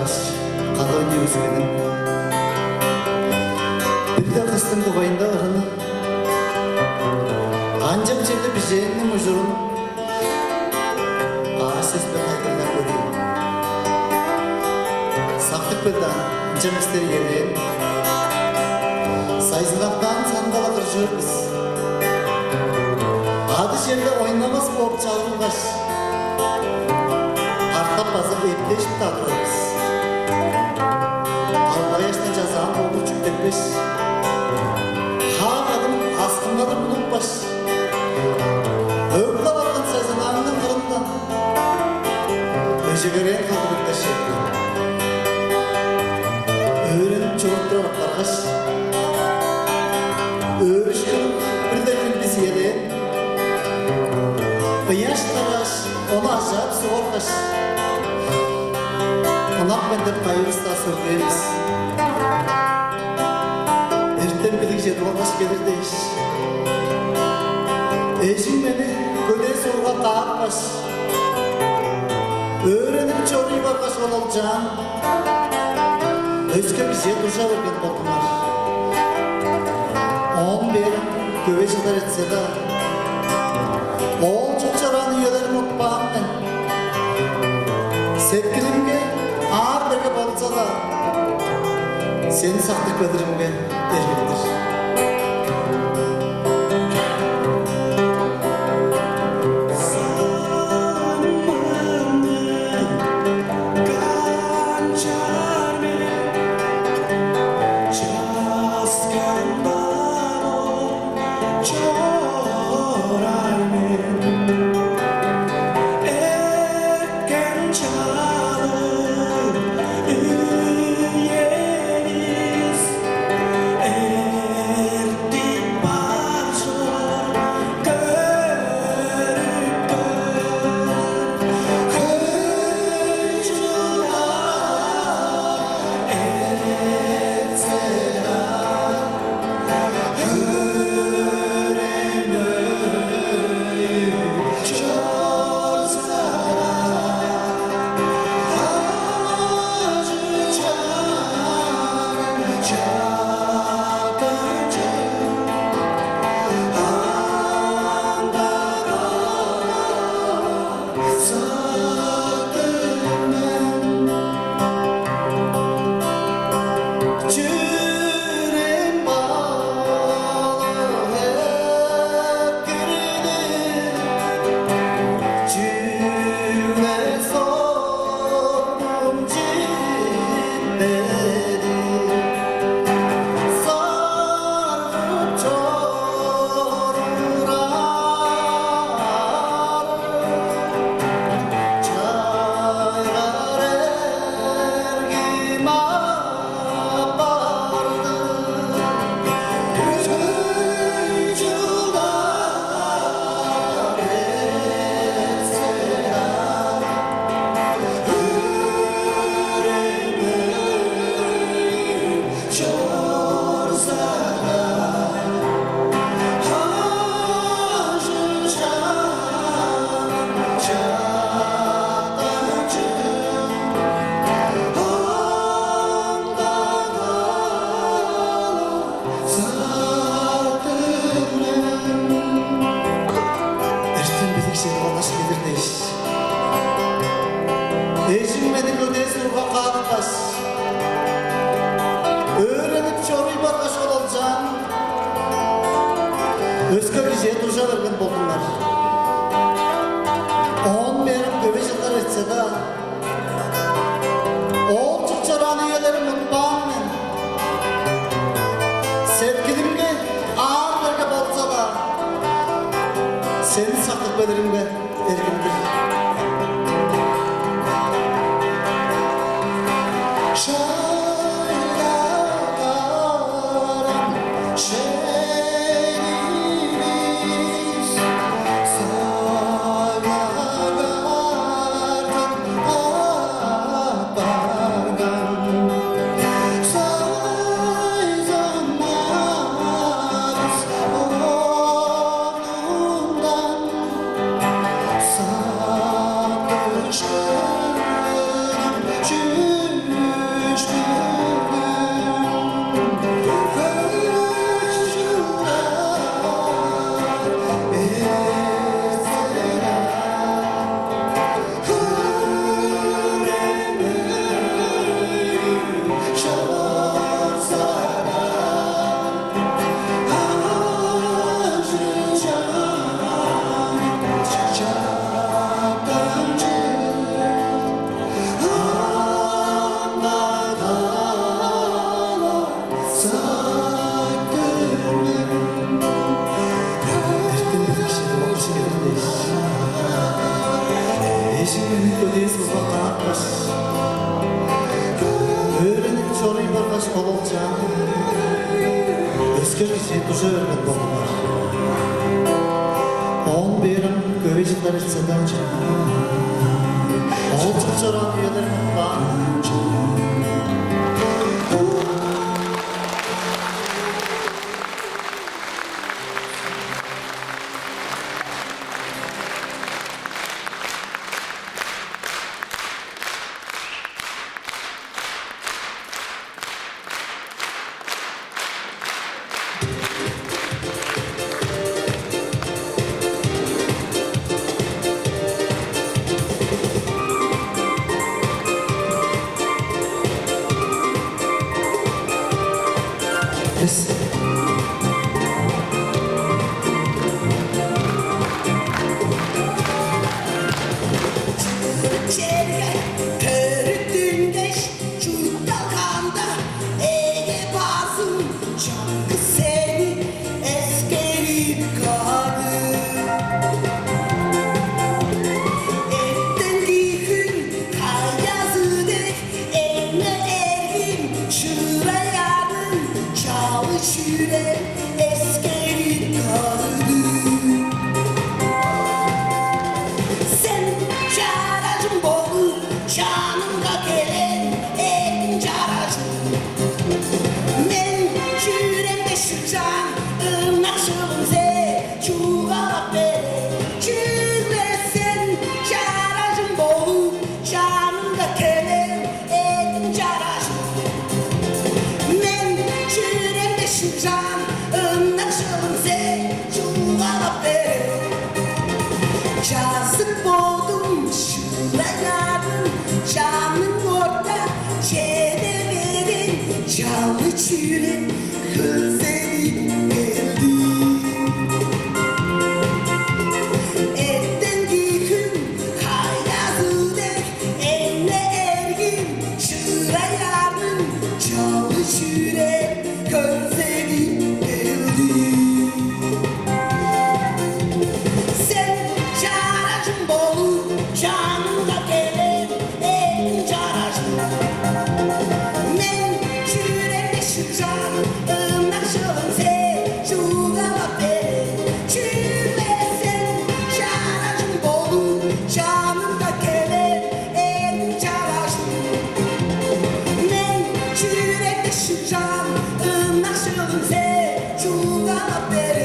Кады ойнап өскенин, бир-ле кыстың дугайында ырыны, канчап черле бижээнниң ужурун каш сөс-биле тайылбырлап көрейн. Сактып кел даан, ынчан бистер иелээн сайзынактаан санында-ла кыржыр бис. Кады черле ойнавас бооп чарылгаш, катап база эптежип-даа турар бис. Албаяшты чазаан болду чүктепкеш, хаа кадын аскыннадыр булупкаш, өг-лап арткан сайзынааңның кырындан өжегерээн кылдыр эптешкен. Өөренип чоруп турар апаргаш, өөрүшкүнүң бир-ле хүн бис иелээн ыяш тарааш, ону ажаап суггаргаш, ынак мен деп кайывыс-даа сөглээн бис. Эртем билиг чедип алгаш келир дээш, эжиң мени көдээ суурга каапкаш, өөренип чоруй баргаш, ол олчаан өске кижиге дужа берген болдуңар. Оон бээр көвей чылдар эртсе-даа, оол чурт чораан үелерим утпаан мен. Сеткилимге аар-берге болза-даа, сени сактып келиримге эргим-дир. Канчаар мен часкан бавы чорай мен, эрткен чалыг үевис эртип бар чор, көрүп көр, хөй чылдар эртсе-даа. Чүрем балык эргирди, чүве соргум читпеди. Саргып чоруур арым чайгаар эргим апарды. Хөй чылдар эртсе-даа, өөренип чорза-даа, ажыл-чаңым чаптанчы, аңдаа калып сактыр мен. Эртем билиг чедип алгаш келир дээш, эжиң мени көдээ суурга каапкаш, өөренип чоруй баргаш, ол олчаан өске кижиге дужа берген болдуңар. Оон бээр көвей чылдар эртсе-даа, оол чурт чораан үелерим утпаан мен. Сеткилимге аар-берге болза-даа, сени сактып келиримге эргим-дир. Шайгаарам шенивис сагагартып апарган. Сайзанмадыс оруундан сагыш көнүм чүл Кижиң мени көдээ сылга каапкаш, өөренип чоруй баргаш, ол олчаан өске кижи дужа берген болуңар. Оон бээр ам көвей чылдар эртсе-даа, ол чыл чораан үелер баар. Эс. Черге төрүттүнгеш, чуртталганда, эге базым, чаңгыс сени эскерип каадым. Эртенги хүн каяазы дег, эң-не эргим шырай арның чалы чүрем эскерип каадым. Сен чаражым болуп, чанымга келген эргим чаражым. Мен чүремде шыгжаан ынакшылымзе чугаалап бер. Чүгле сен чаражым болуп, чанымга келген эргим чаражым. Мен чүремде шыгжаан ынакшылымзе чугаалап бер. Чазык бодум шыдайларын, чаным орта чеде берген, чалы чүрем хөлзедип келди. Эртенги хүн каяазы дег, эң-не эргим шырай арның чалы чүрем хөлзедип келди. Сен чаражым болуп, чанымга келген эргим чаражым. Мен чүремде шыгжаан ынакшылымзе чугаалап бер. Чүгле сен чаражым болуп, чанымга келген эргим чаражым. Мен чүремде шыгжаан ынакшылымзе чугаалап бер.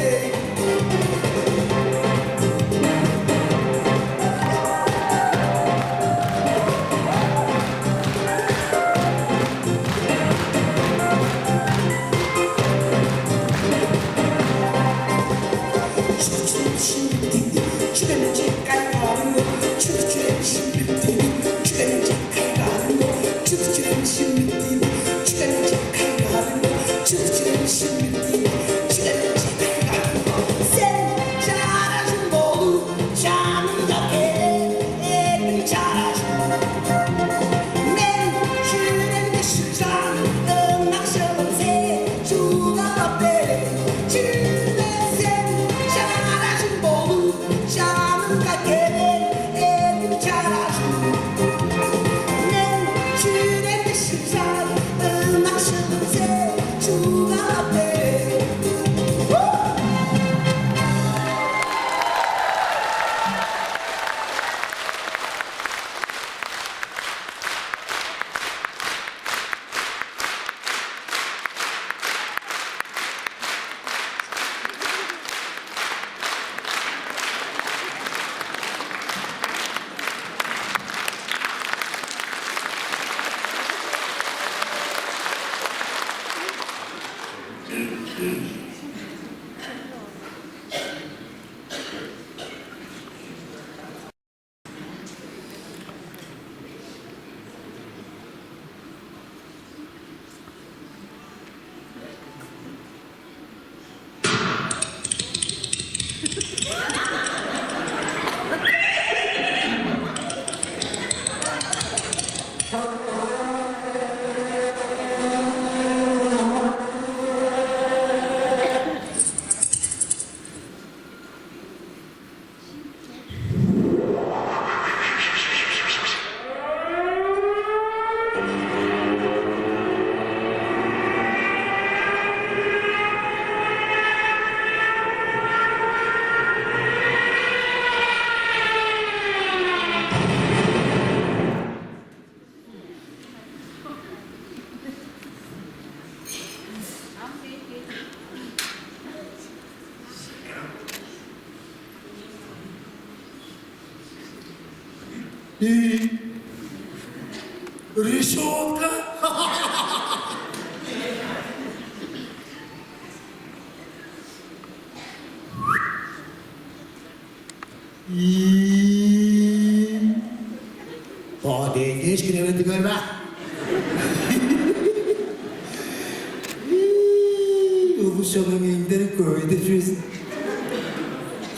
Сен чаражым болуп, чанымга келген эргим чаражым. Мен чүремде шыгжаан ынакшылымзе чугаалап бер. Чүгле сен чаражым болуп, чанымга келген эргим чаражым. Мен чүремде шыгжаан ынакшылымзе чугаалап бер. И решётка. И бо дээш кире бердиңер бе? И улус чонуң эңдерик көбейдеп чүвезин.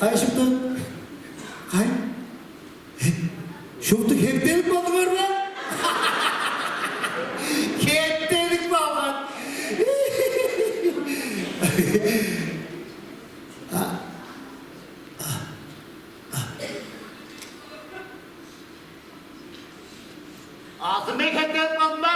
Кай шупту? Кай? Шупту хептелип калдыңар бе? Хептелип калган. Азы мен хептелип калдым ба?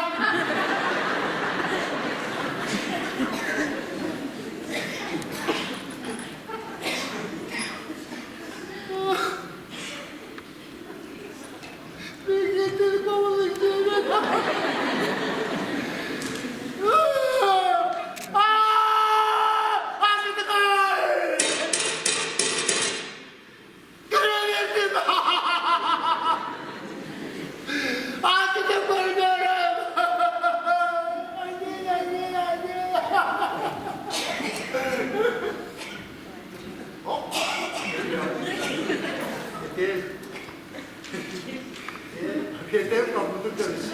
Хептелип калдым, тур көрүш.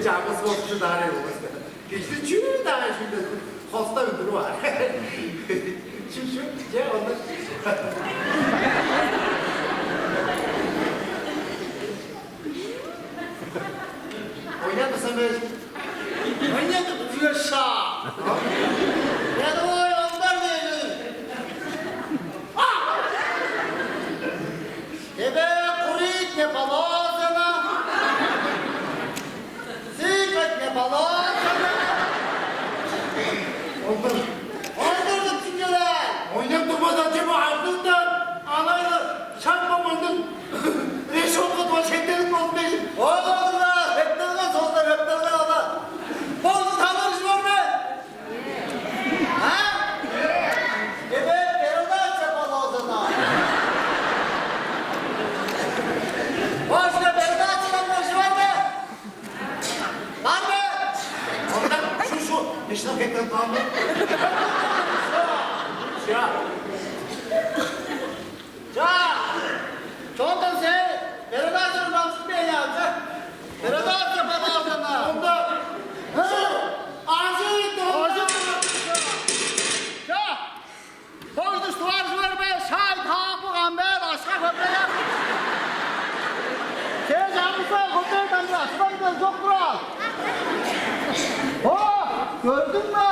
Чаңгыс болчу даарай болмас. Кижи чүү-даа чүүлдө хоста үндүрүп аар. Чү-чү, че, онда. Ойнап турсам бе? Ойнап тур, чүге ша? Рядовой, ондар дээш. Тебе курить не положено. Сыпать не положено. Олдур. Олдур деп чүнчелей. Ойнап турбаза, че бо артыктан алайлы шаппа мындыг решётка тура шектелип болуп бежим. Олдур-ла, шектелген солда, шектелген ала. Болду, талыр чүвер бе? А? Тебе передача положена. Башка передача болмашы бар бе? Бар бе? Онда шу, шу, ишин кеткен калды. Ча. Ча. Чондан сен передача болмашы бе, я? Передача положена. Онда шу, ажы, ча. Божду стуар чүвер бе, шай, таапы, камбе, башка хөпелер. Сен чаңгыса хөпелер камбе, астан ден чок турар. О, көрдүң бе?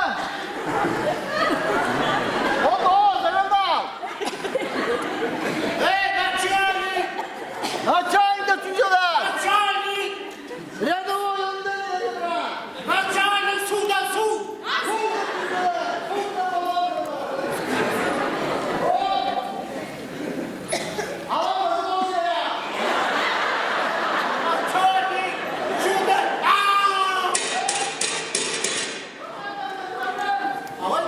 О, о, Зеленбал. Эй, начальник! Начальник деп чүнчелер? Начальник! Рядовой, ынды, ынды, ынды. Начальник, сугда суг! Начальник, сугда, а! Авай,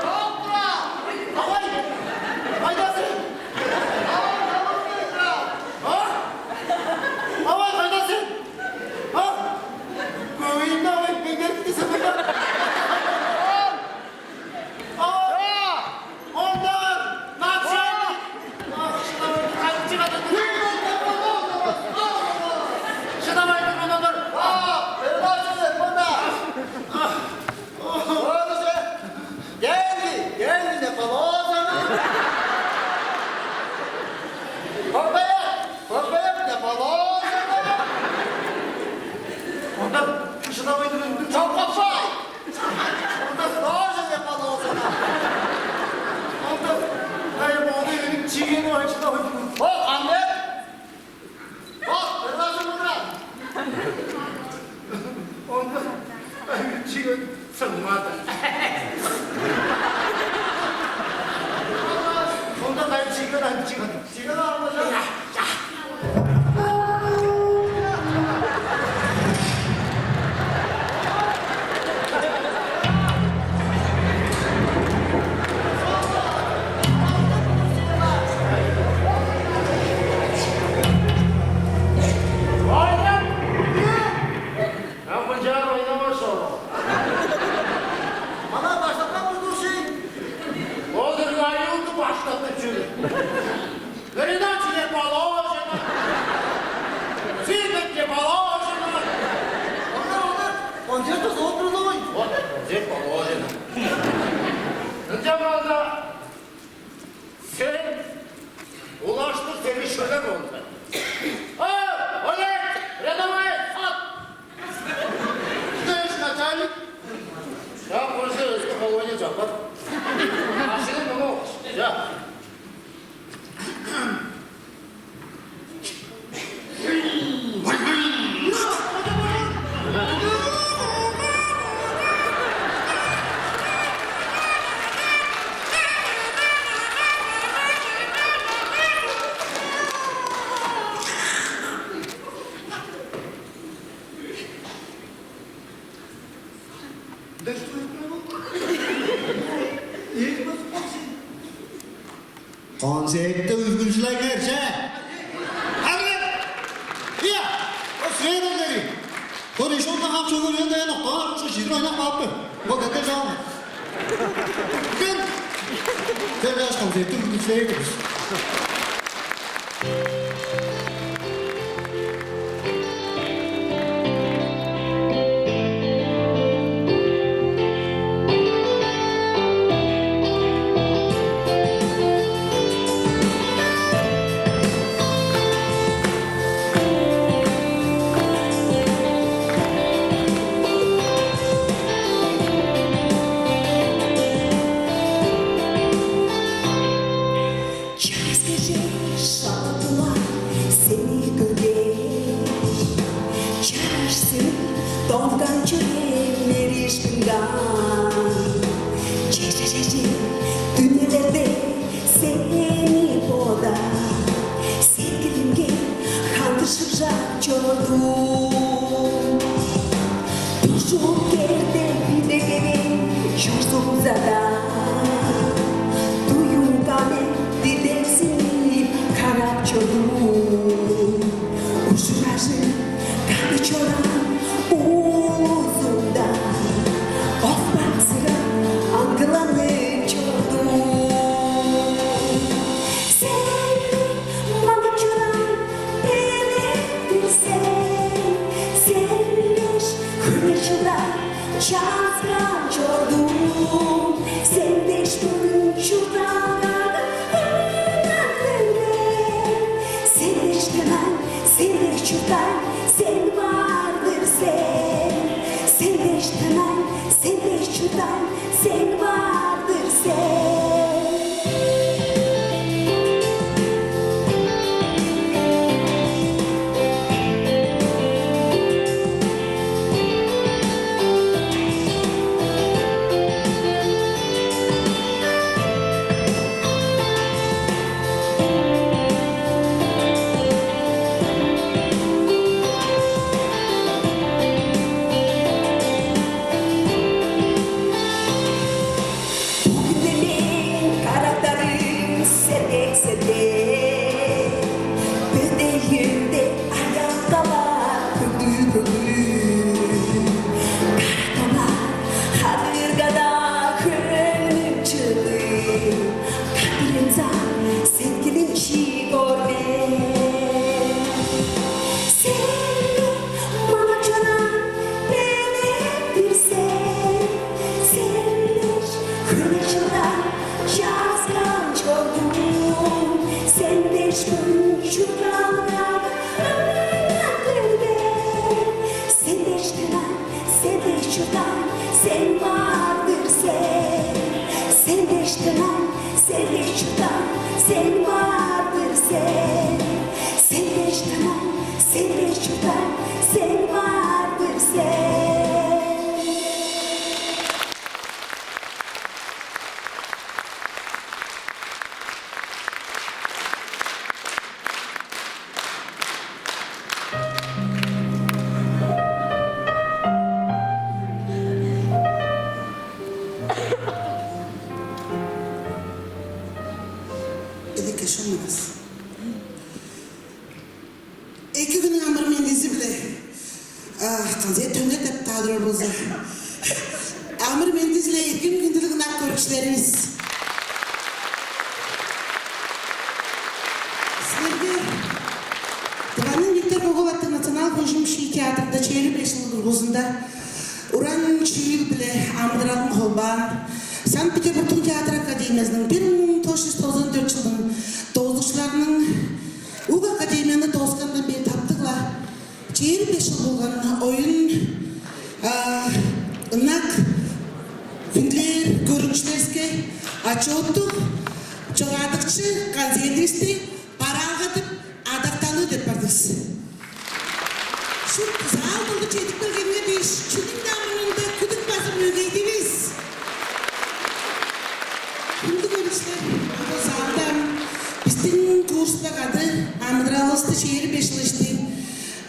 Машина муну. Я. Концертти үзгүлчүлеңер че. Аргы! Ийе! О, свет эдери! Дон ишонда хам чогу эн даян октаар, ошо чидир ойнап каапты. Бо кетте жаам. Кел! Кел, жаш концертти үзгүлчүлээр. Часкы чер шалдылар сени көргеш, чараш сен долган чүрем мериш кынган. Чеже-чеже дүнелерде сени бода, сеткилимге хандыршып чордум. Дужуп келди бидегейн чурзугузада, дуюнга мен дидексинип карап чордум. Ужуражы кады чораан улузунда, оспаксырап аңгыланып чордум. Сени маңгып чораан белек-тир сен, сен дээш хөне чылдар чааскан чордум. Сен дээш бүгүн чуртталган ынак-тыр мен. Сен дээш тынайын, сен дээш чурттайын, сен бар-дыр сен. Сен дээш тынайын, сен дээш чурттайын, сен бар-дыр сен. Бүгүнде мен карактарым сергек-сергек, бөдейимде аяк-калак хөглүг-хөглүг. Кара тонар хадыргада хөңнүм чыдыр, кадырынза сеткилим чиик орле. Сен маңаа чораан белек-тир сен, сен дээш хөне чылдар чааскан чордум, сен дээш бүгүн чуртталган ынак-тыр мен. Сен дээш тынайын, сен дээш чурттайын, сен бар-дыр сен. Сен дээш тынайын, сен дээш чурттайын, сен бар-дыр сен. Сен дээш тынайын, сен дээш чурттайын, сен бар-дыр сен. Эдике шомнас. Эки күнүң амыр-мендизи-биле. А, концерт төңнеп деп таадырар болза. Амыр-мендизи-биле эргим хүндүлүг ынак көрүкчүлеривис. Силерге Тываның Виктор Гоголь аттыг национал хөгжүм-шии театрында чээрби беш чыл дургузунда уран чүүл-биле амыдыралын холбаан Санкт-Петербургтуң театр академиязының бир муң тос чүс тозан дөрт чылдың доозукчуларының ук академияны дооскандан бээр таптыг-ла чээрби беш чыл болган оюн, а, ынак Хүндүлээр көрүкчүлеривиске, ачооттуг чогаадыкчы концертивисти бараалгадып, адакталыы деп бардывыс. Шупту зал дылды чедип келгениңер дээш, чүнүң-даа мурнунда күдүк база мөгейдивис. Хүндү көрүкчүлер, бо залда бистиң курс-биле кады амыдыралывысты чээрби беш чыл иштинде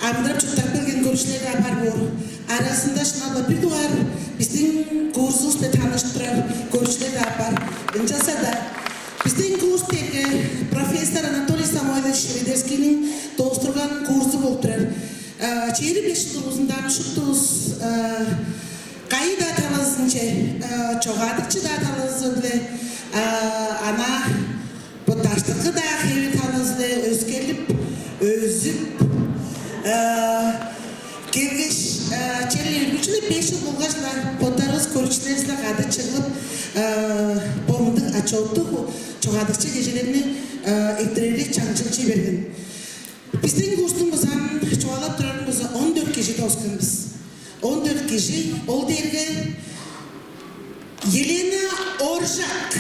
амыдырап-чурттап келген көрүкчүлер-даа бар боор. Аразында шынап-ла бир дугаар бистиң курсувус-биле таныштырар көрүкчүлер-даа бар. Ынчалза-даа бистиң курс дээрге профессор Анатолий Самойлович Шведерскийниң доостурган курсу болуп турар. Э, чээрби беш чыл дургузунда ам шуптувус, э, кайы-даа талазынче, э, чогаадыкчы-даа талазы-биле, э, ана бо даштыкы-даа хевир талазы-биле өскерлип, өзүп, э, келгеш, э, черле үргүлчү-ле беш чыл болгаш-ла, боттарывыс көрүкчүлеривис-биле кады чыглып, э, бо мындыг ачооттуг чогаадыкчы кежээлерни, э, эрттирери чаңчылчый берген. Бистиң курстуң база ам чугаалап турарым болза, он дөрт кижи дооскан бис. Он дөрт кижи, ол дээрге Елена Ооржак.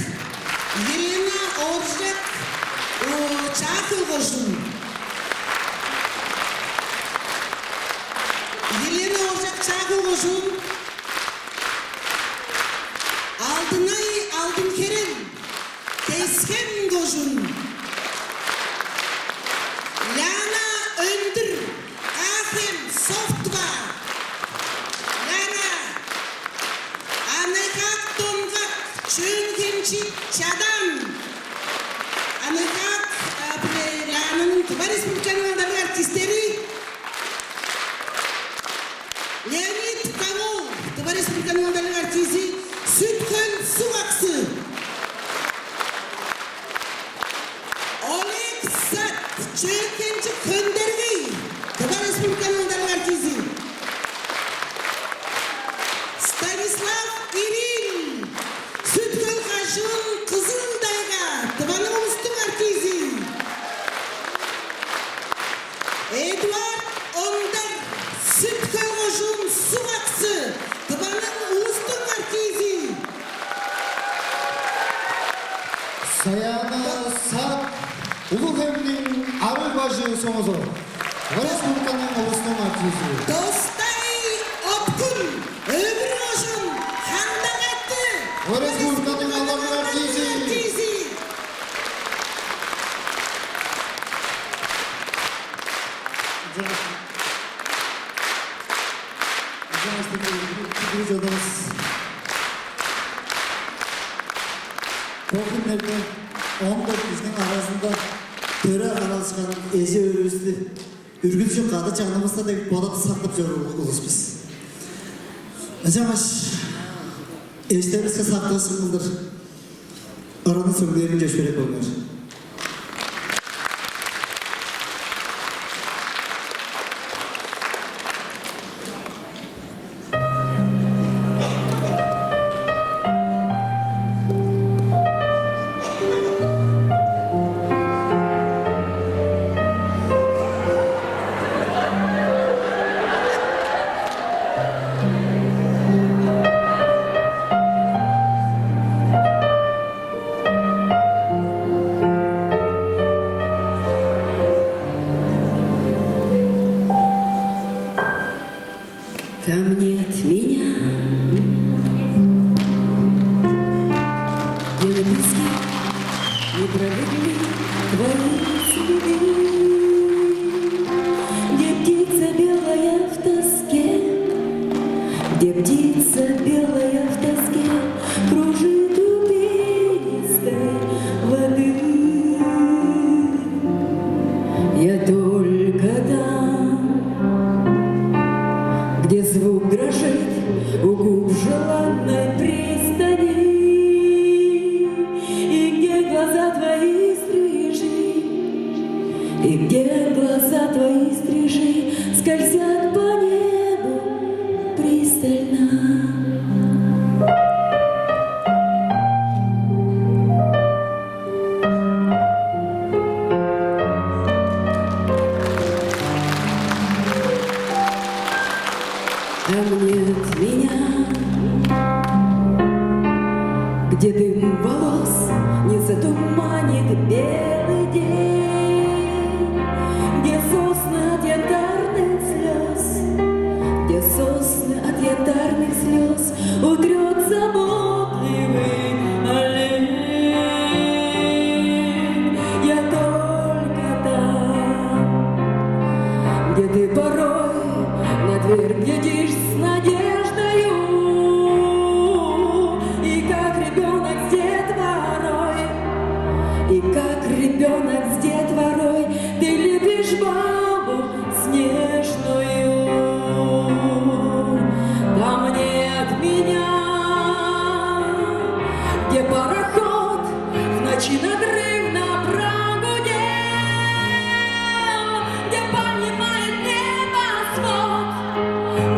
Елена Ооржак, о, Чаа-Хөл кожуун. Елена Ооржак, Чаа-Хөл кожуун. Алдынай Алдын-Херел, Тес-Хем кожуун. Ляна Өндүр, Каа-Хем, Софтуга. Ляна. Анай-Хаак Донгак, Чөөн-Хемчик, Чадаан. Анай-Хаак, а, биле Лянанын Тыва Республиканың алдарлыг артистери. Леонид Кавол, Тыва Республиканың алдарлыг артизи, Сүт-Хөл Суг-Аксы. Олег Сат, Чөөн-Хемчик, Хөндергей, Тыва Республиканың алдарлыг артизи. Станислав Ириль, Сүт-Хөл кожуун, Кызыл-Тайга, Тываның улустуң артизи. Эдуард Ондар, Сүт-Хөл кожуун, Суг-Аксы, Тываның улустуң артизи. Саяна Сак, Улуг-Хемниң Арыг-Бажы сумузу, Тыва Республиканың улустуң артизи. Достай Откун, Өвүр кожуун, Хандагаты, Тыва Республиканың алдарлыг артизи. Ынчангаш, ынчангаш бир, бир, бир чодавыс. Бо хүннерде он дөрт кижиниң аразында төре аралышкан эже-өөрүвүстү үргүлчү кады чанывыста дег бодап, сактып чоруур улус бис. Ынчангаш эштеривиске сактыышкын кылдыр, ырының сөглээрин чөпшээреп көрүңер. Волос не затуманит белый день, где сосны от янтарных слез, где сосны от янтарных слез утрет заботливый олень. Я только там, где ты порой на дверь глядишь с надеждою, и как ребенок с детворой, и как ребенок с детворой ты лепишь бабу снежную. Там нет меня, где пароход в ночи надрывно прогудел, где понимает небосвод,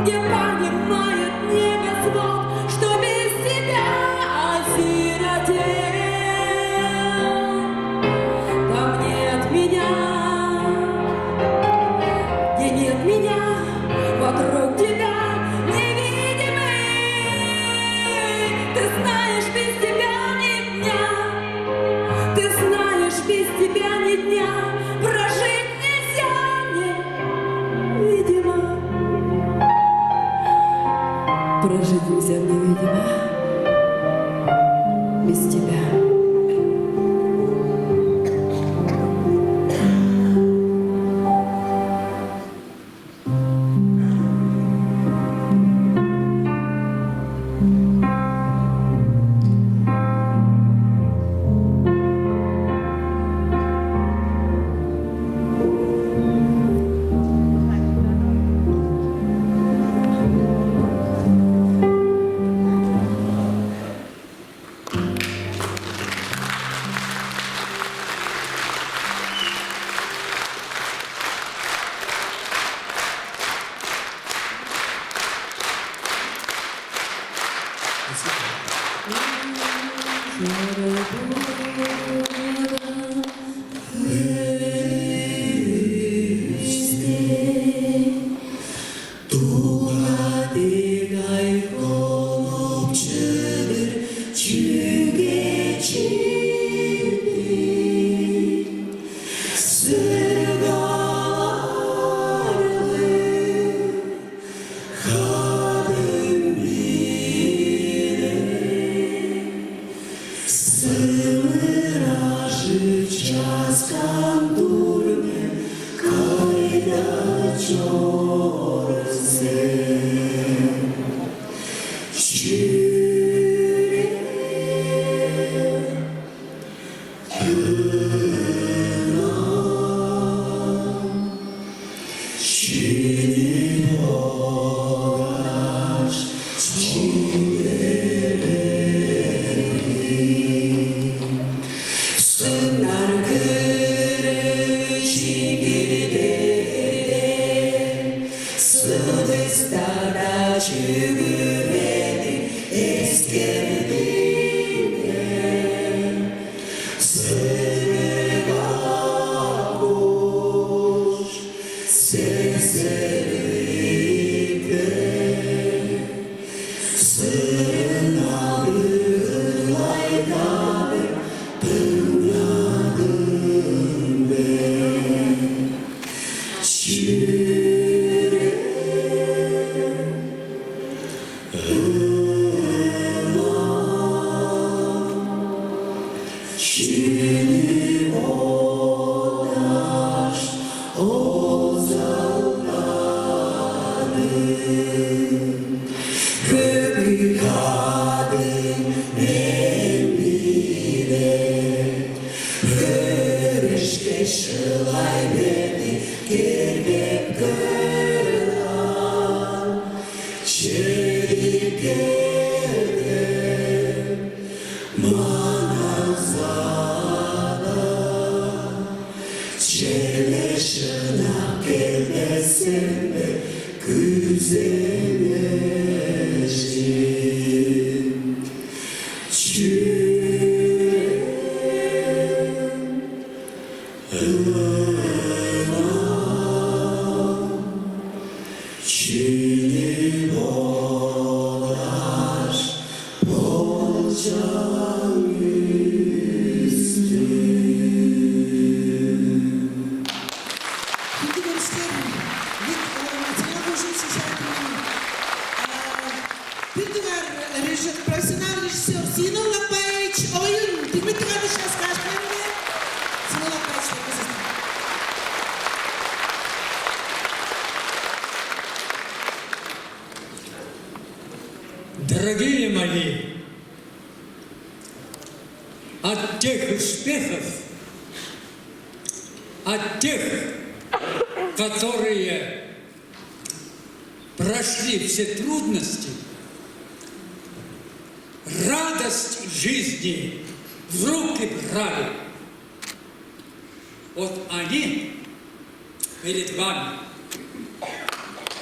где понимает небосвод, что без тебя осиротел. Там нет меня, где нет меня, вокруг тебя невидимый. Ты знаешь, без тебя ни дня, ты знаешь, без тебя ни дня прожить нельзя мне, видимо. Прожить нельзя мне, видимо, без тебя. Дугадыгай холуп чыдыр чүге чиди сыргаларлыг хадың биле. Сылыражы часкан турган кайда чор сен? Чүрек ынак. Чүнү болгаш чүве берди? Сыннар кыры чиңгирдерде, сывыстарда чүгүрени эскердиңер. Сырыга куш сезерикпе, сырын алды ылайдады дыңнадым бе? Чүрек Чүнү болгаш ол залдадың? Көк кадың мен-биле өөрешкеш ылай берди, кергеп көр аан. Чедип келген манагзада, черле шынап келбесем бе, күзележим? Чүрек ынак, чүнү болгаш болчаң Дмитрий Иванович, расскажет первыми. Силовой пальцы. Дорогие мои, от тех успехов, от тех, которые прошли все трудности, радость жизни в руки брали. Вот они перед вами.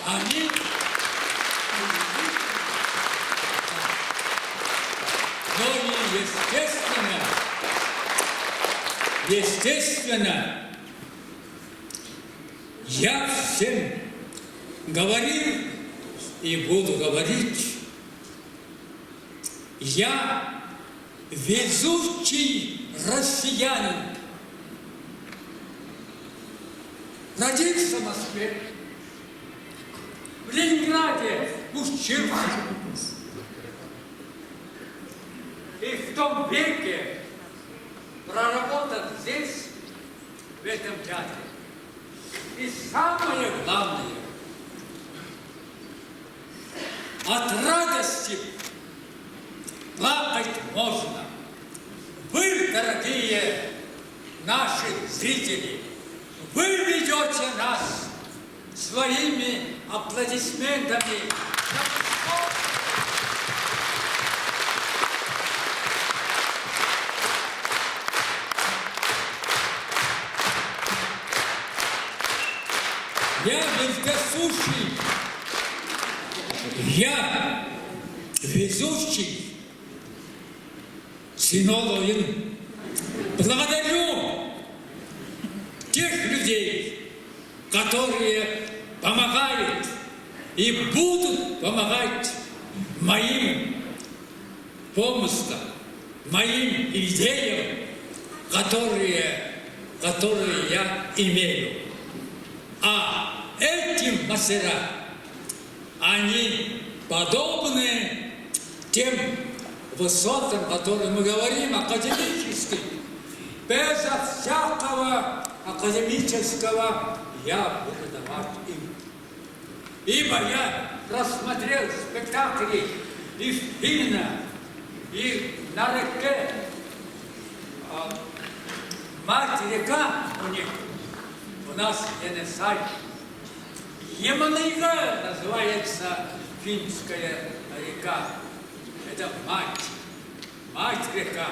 Они, но и естественно, естественно, я всем говорил и буду говорить, я везучий россиянин. Родился в Москве, в Ленинграде учился. И в том веке проработал здесь, в этом театре. И самое главное, от радости плакать можно. Вы, дорогие наши зрители, вы ведёте нас своими аплодисментами. Я вездесущий, я везучий, Синолоин. Благодарю тех людей, которые помогают и будут помогать моим помыслам, моим идеям, которые, которые я имею. А эти мастера, они подобны тем высотам, которые мы говорим, академическим. Безо всякого академического я буду давать им. Ибо я просмотрел спектакли и в Пино, и на реке, а, мать река у них, у нас Енисей. Еманайга называется финская река. Это мать. Мать река.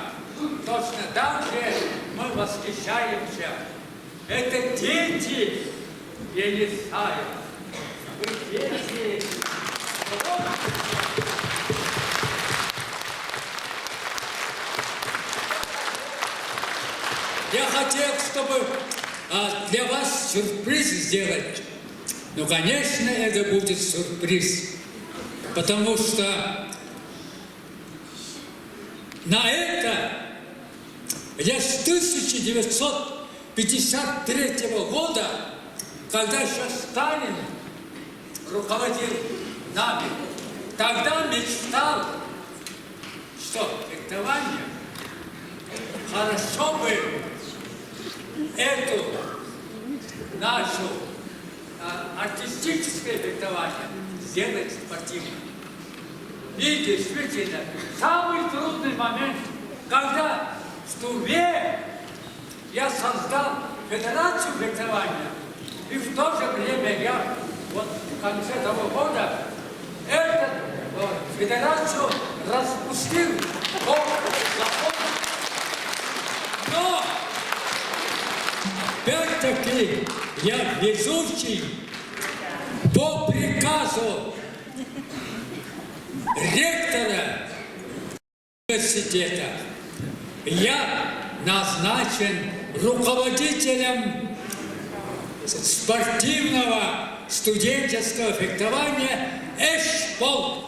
Точно так же мы восхищаемся. Это дети Елисая. Вы дети. Я хотел, чтобы, а, для вас сюрприз сделать. Ну, конечно, это будет сюрприз, потому что на это я с тысяча девятьсот пятьдесят третьего года, когда ещё Сталин руководил нами, тогда мечтал, что фехтование хорошо бы эту нашу, а, артистическое фехтование сделать спортивным. И действительно, самый трудный момент, когда в Туве я создал федерацию фехтования, и в то же время я вот в конце того года эту, э, федерацию распустил по закону. Но опять-таки я везучий, по приказу ректора университета я назначен руководителем спортивного студенческого фехтования «Эшполк».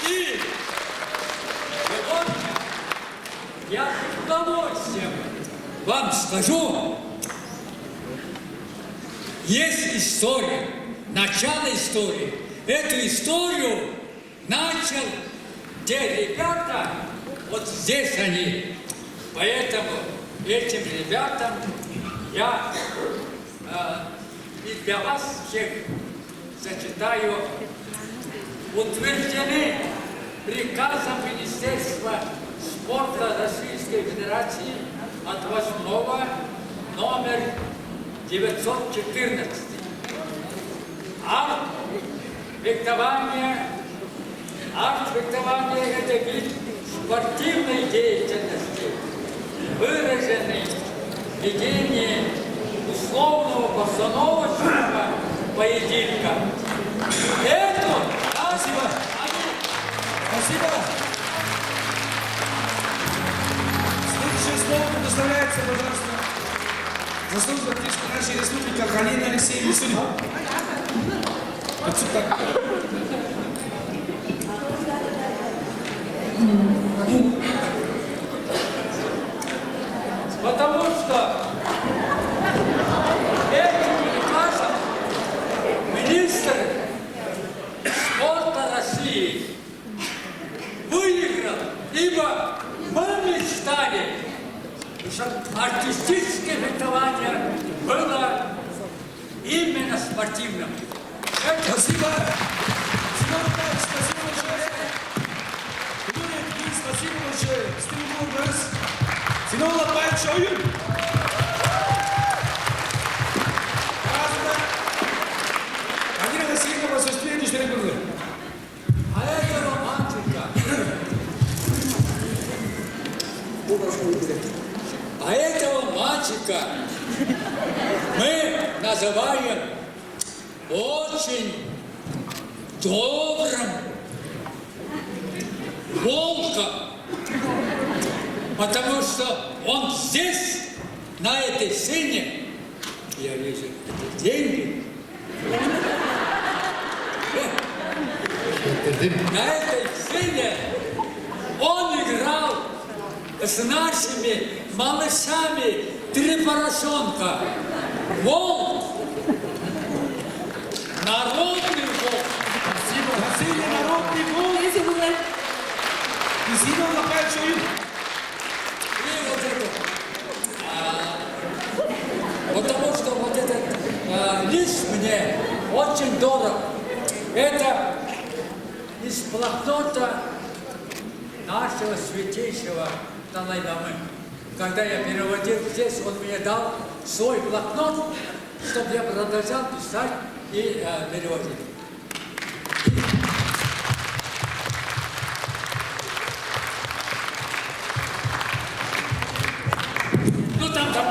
И сегодня я с удовольствием вам скажу, есть история, начало истории. Эту историю начал те ребята, Здесь они. Поэтому этим ребятам я э, и для вас всех зачитаю. Утверждены приказом Министерства спорта Российской Федерации от восьмого номер девятьсот четырнадцать. Арт-фехтование. Арт-фехтование — это вид спортивной деятельности, выраженный в ведении условного постановочного поединка. Эту Спасибо. Спасибо. Следующее слово предоставляется, пожалуйста, заслуженному артисту нашей республики Халина Алексеевна Сюрин. Потому что этим приказом министр спорта России выиграл, ибо мы мечтали, чтобы артистическое фехтование было именно спортивным. Спасибо. Семён Николаевич, спасибо большое. Юрий Ильич, спасибо большое. Стивен Бургас. Семён Лапаевич Оюн. Разында Владимир Васильевич, осуществление четыре. А этого мальчика, а этого мальчика мы называем очень добрым волком, потому что он здесь, на этой сцене, я вижу, это деньги. На этой сцене он играл с нашими малышами три поросенка. Волк. Народный волк. Спасибо. Василий, народный волк. Спасибо. И Семён Лапаевич Оюн. И вот это. А, потому что вот этот а, лист мне очень дорог. Это из блокнота нашего святейшего Далай-ламы. Когда я переводил здесь, он мне дал свой блокнот, чтобы я продолжал писать и э, переводить. Ну там, там, там.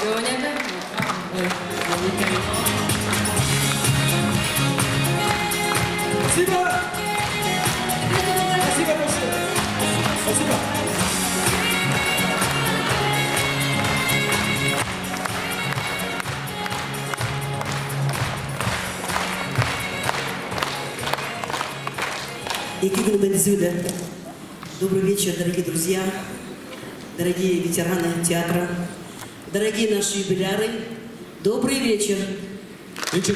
Лёня, да? Ой, Лёня. Спасибо! Спасибо большое! Спасибо! Эки күнүңер, Зюля. Добрый вечер, дорогие друзья, дорогие ветераны театра, дорогие наши юбиляры. Добрый вечер. Вечер.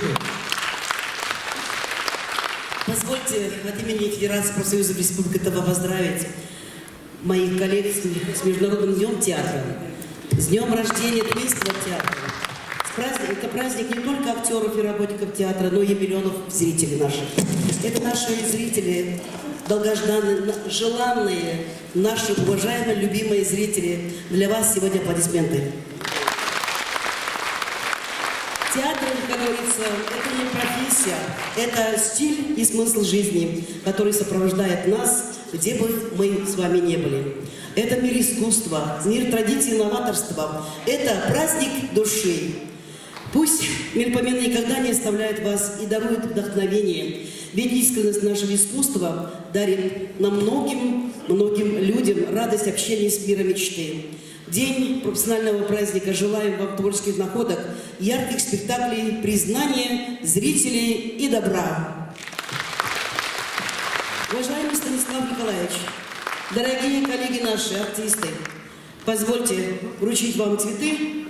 Позвольте от имени Федерации профсоюзов Республики Тыва поздравить моих коллег с Международным днём театра, с днём рождения Тувинского театра. С праздник- Это праздник не только актёров и работников театра, но и миллионов зрителей наших. Это наши зрители, долгожданные, на- желанные, наши уважаемые, любимые зрители. Для вас сегодня аплодисменты. Театр, как говорится, это не профессия, это стиль и смысл жизни, который сопровождает нас, где бы мы с вами не были. Это мир искусства, мир традиций и новаторства, это праздник души. Пусть мир помин никогда не оставляет вас и дарует вдохновение, ведь искренность нашего искусства дарит нам многим, многим людям радость общения с миром мечты. День профессионального праздника. Желаем вам творческих находок, ярких спектаклей, признания зрителей и добра. Уважаемый Станислав Николаевич, Дорогие коллеги наши, артисты, позвольте вручить вам цветы.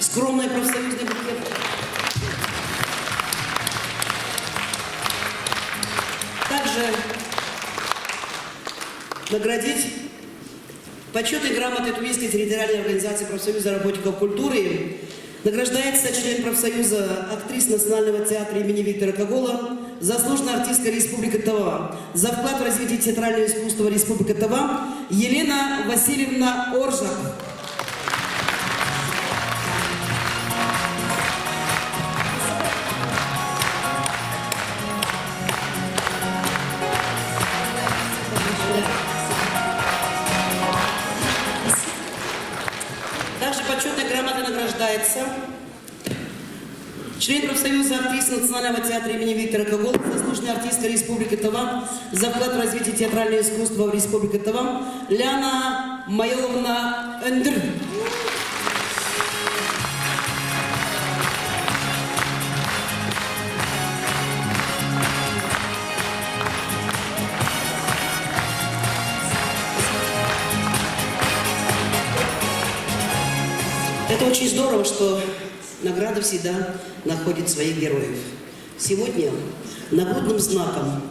Скромный профсоюзный букет. Также наградить почетной грамотой Тувинской территориальной организации профсоюза работников культуры награждается член профсоюза, актриса Национального театра имени Виктора Когола, заслуженная артистка Республики Тыва, за вклад в развитие театрального искусства Республики Тыва Елена Васильевна Оржак. Также почетной грамотой награждается член профсоюза актриса Национального театра имени Виктора Когола, заслуженная артистка Республики Тыва за вклад в развитие театрального искусства в Республике Тыва Ляна Майоловна Өндүр. Это очень здорово, что награда всегда находит своих героев. Сегодня нагрудным знаком,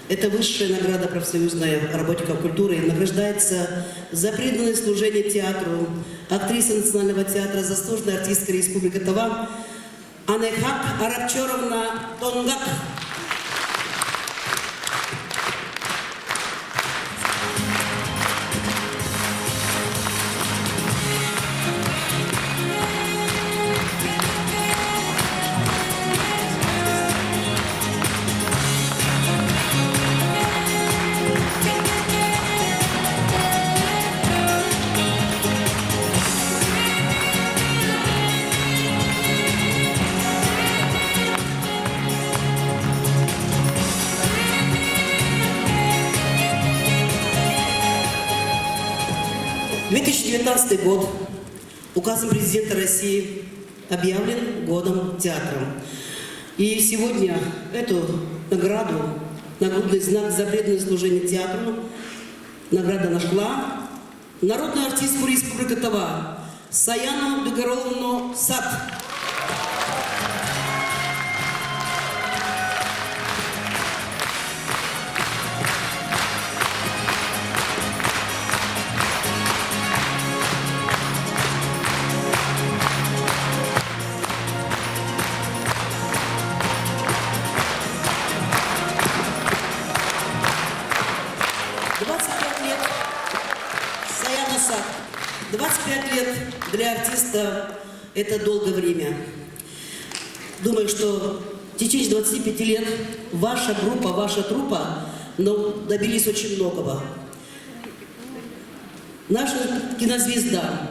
это высшая награда профсоюзная работников культуры, награждается за преданное служение театру актриса Национального театра, заслуженная артистка Республики Тыва Анайхак Арапчоровна Тонгак. Две тысячи девятнадцатый год указом президента России объявлен годом театра. И сегодня эту награду, нагрудный знак «За преданное служение театру», награда нашла народную артистку Республики Тыва Саяну Дугароловну Сат. Двадцать пять лет, Саяна Сат, двадцать пять лет для артиста — это долгое время. Думаю, что в течение двадцати пяти лет ваша группа, ваша труппа, ну, добились очень многого. Наша кинозвезда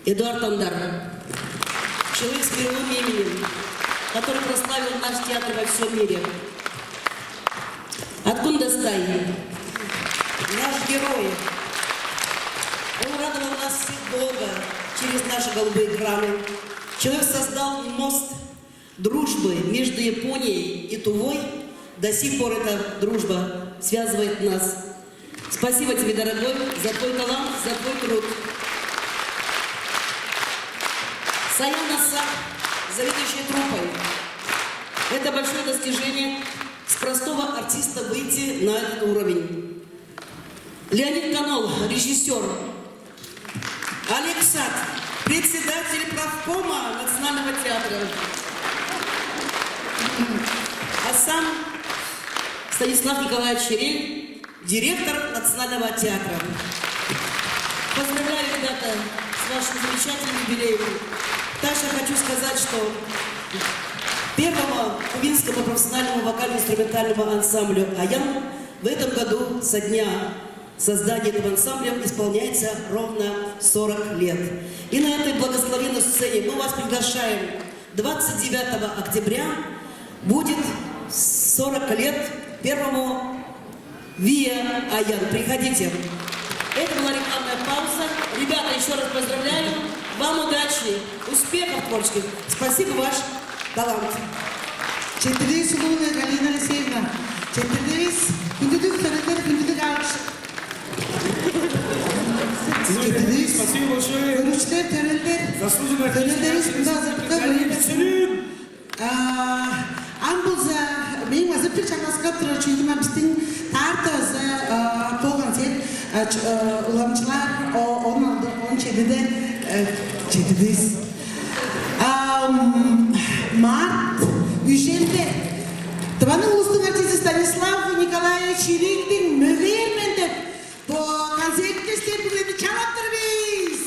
Эдуард Андар, человек с мировым именем, который прославил наш театр во всем мире. Откуда достай? Наш герой. Он радовал нас всех долго через наши голубые экраны. Человек создал мост дружбы между Японией и Тувой. До сих пор эта дружба связывает нас. Спасибо тебе, дорогой, за твой талант, за твой труд. Саяна Сак, заведующая труппой. Это большое достижение — с простого артиста выйти на этот уровень. Леонид Канол, режиссер. Олег Сат, председатель профкома Национального театра. А сам Станислав Николаевич Черель, директор Национального театра. Поздравляю, ребята, с вашим замечательным юбилеем. Также хочу сказать, что первому кубинскому профессиональному вокально-инструментальному ансамблю «Аян» в этом году со дня создания этого ансамбля исполняется ровно сорок лет. И на этой благословенной сцене мы вас приглашаем. Двадцать девятого октября будет сорок лет первому «Вия Аян». Приходите. Это была рекламная пауза. Ребята, еще раз поздравляю. Вам удачи, успехов творческих. Спасибо, ваш талант. Четтирдивис, улуг Галина Алексеевна. Четтирдивис. Хүндүлүг төрелдер, хүндүлүг аарыш. Спасибо большое. Көрүүчүлер, төрелдер. Заслуженный артист. Төрелдеривис мында азыртты. Ам болза мээң база бир чаңгыс кылып турар чүүлүм бар. Бистиң Тартываза бо концерт уламчылар он алды, он чедиде, чедидис. Март үженде Тываның улустуң артисти Станислав Николаевич Ириктиң «Мөгээрмен» деп бо концертте силер биле чалап тур бис.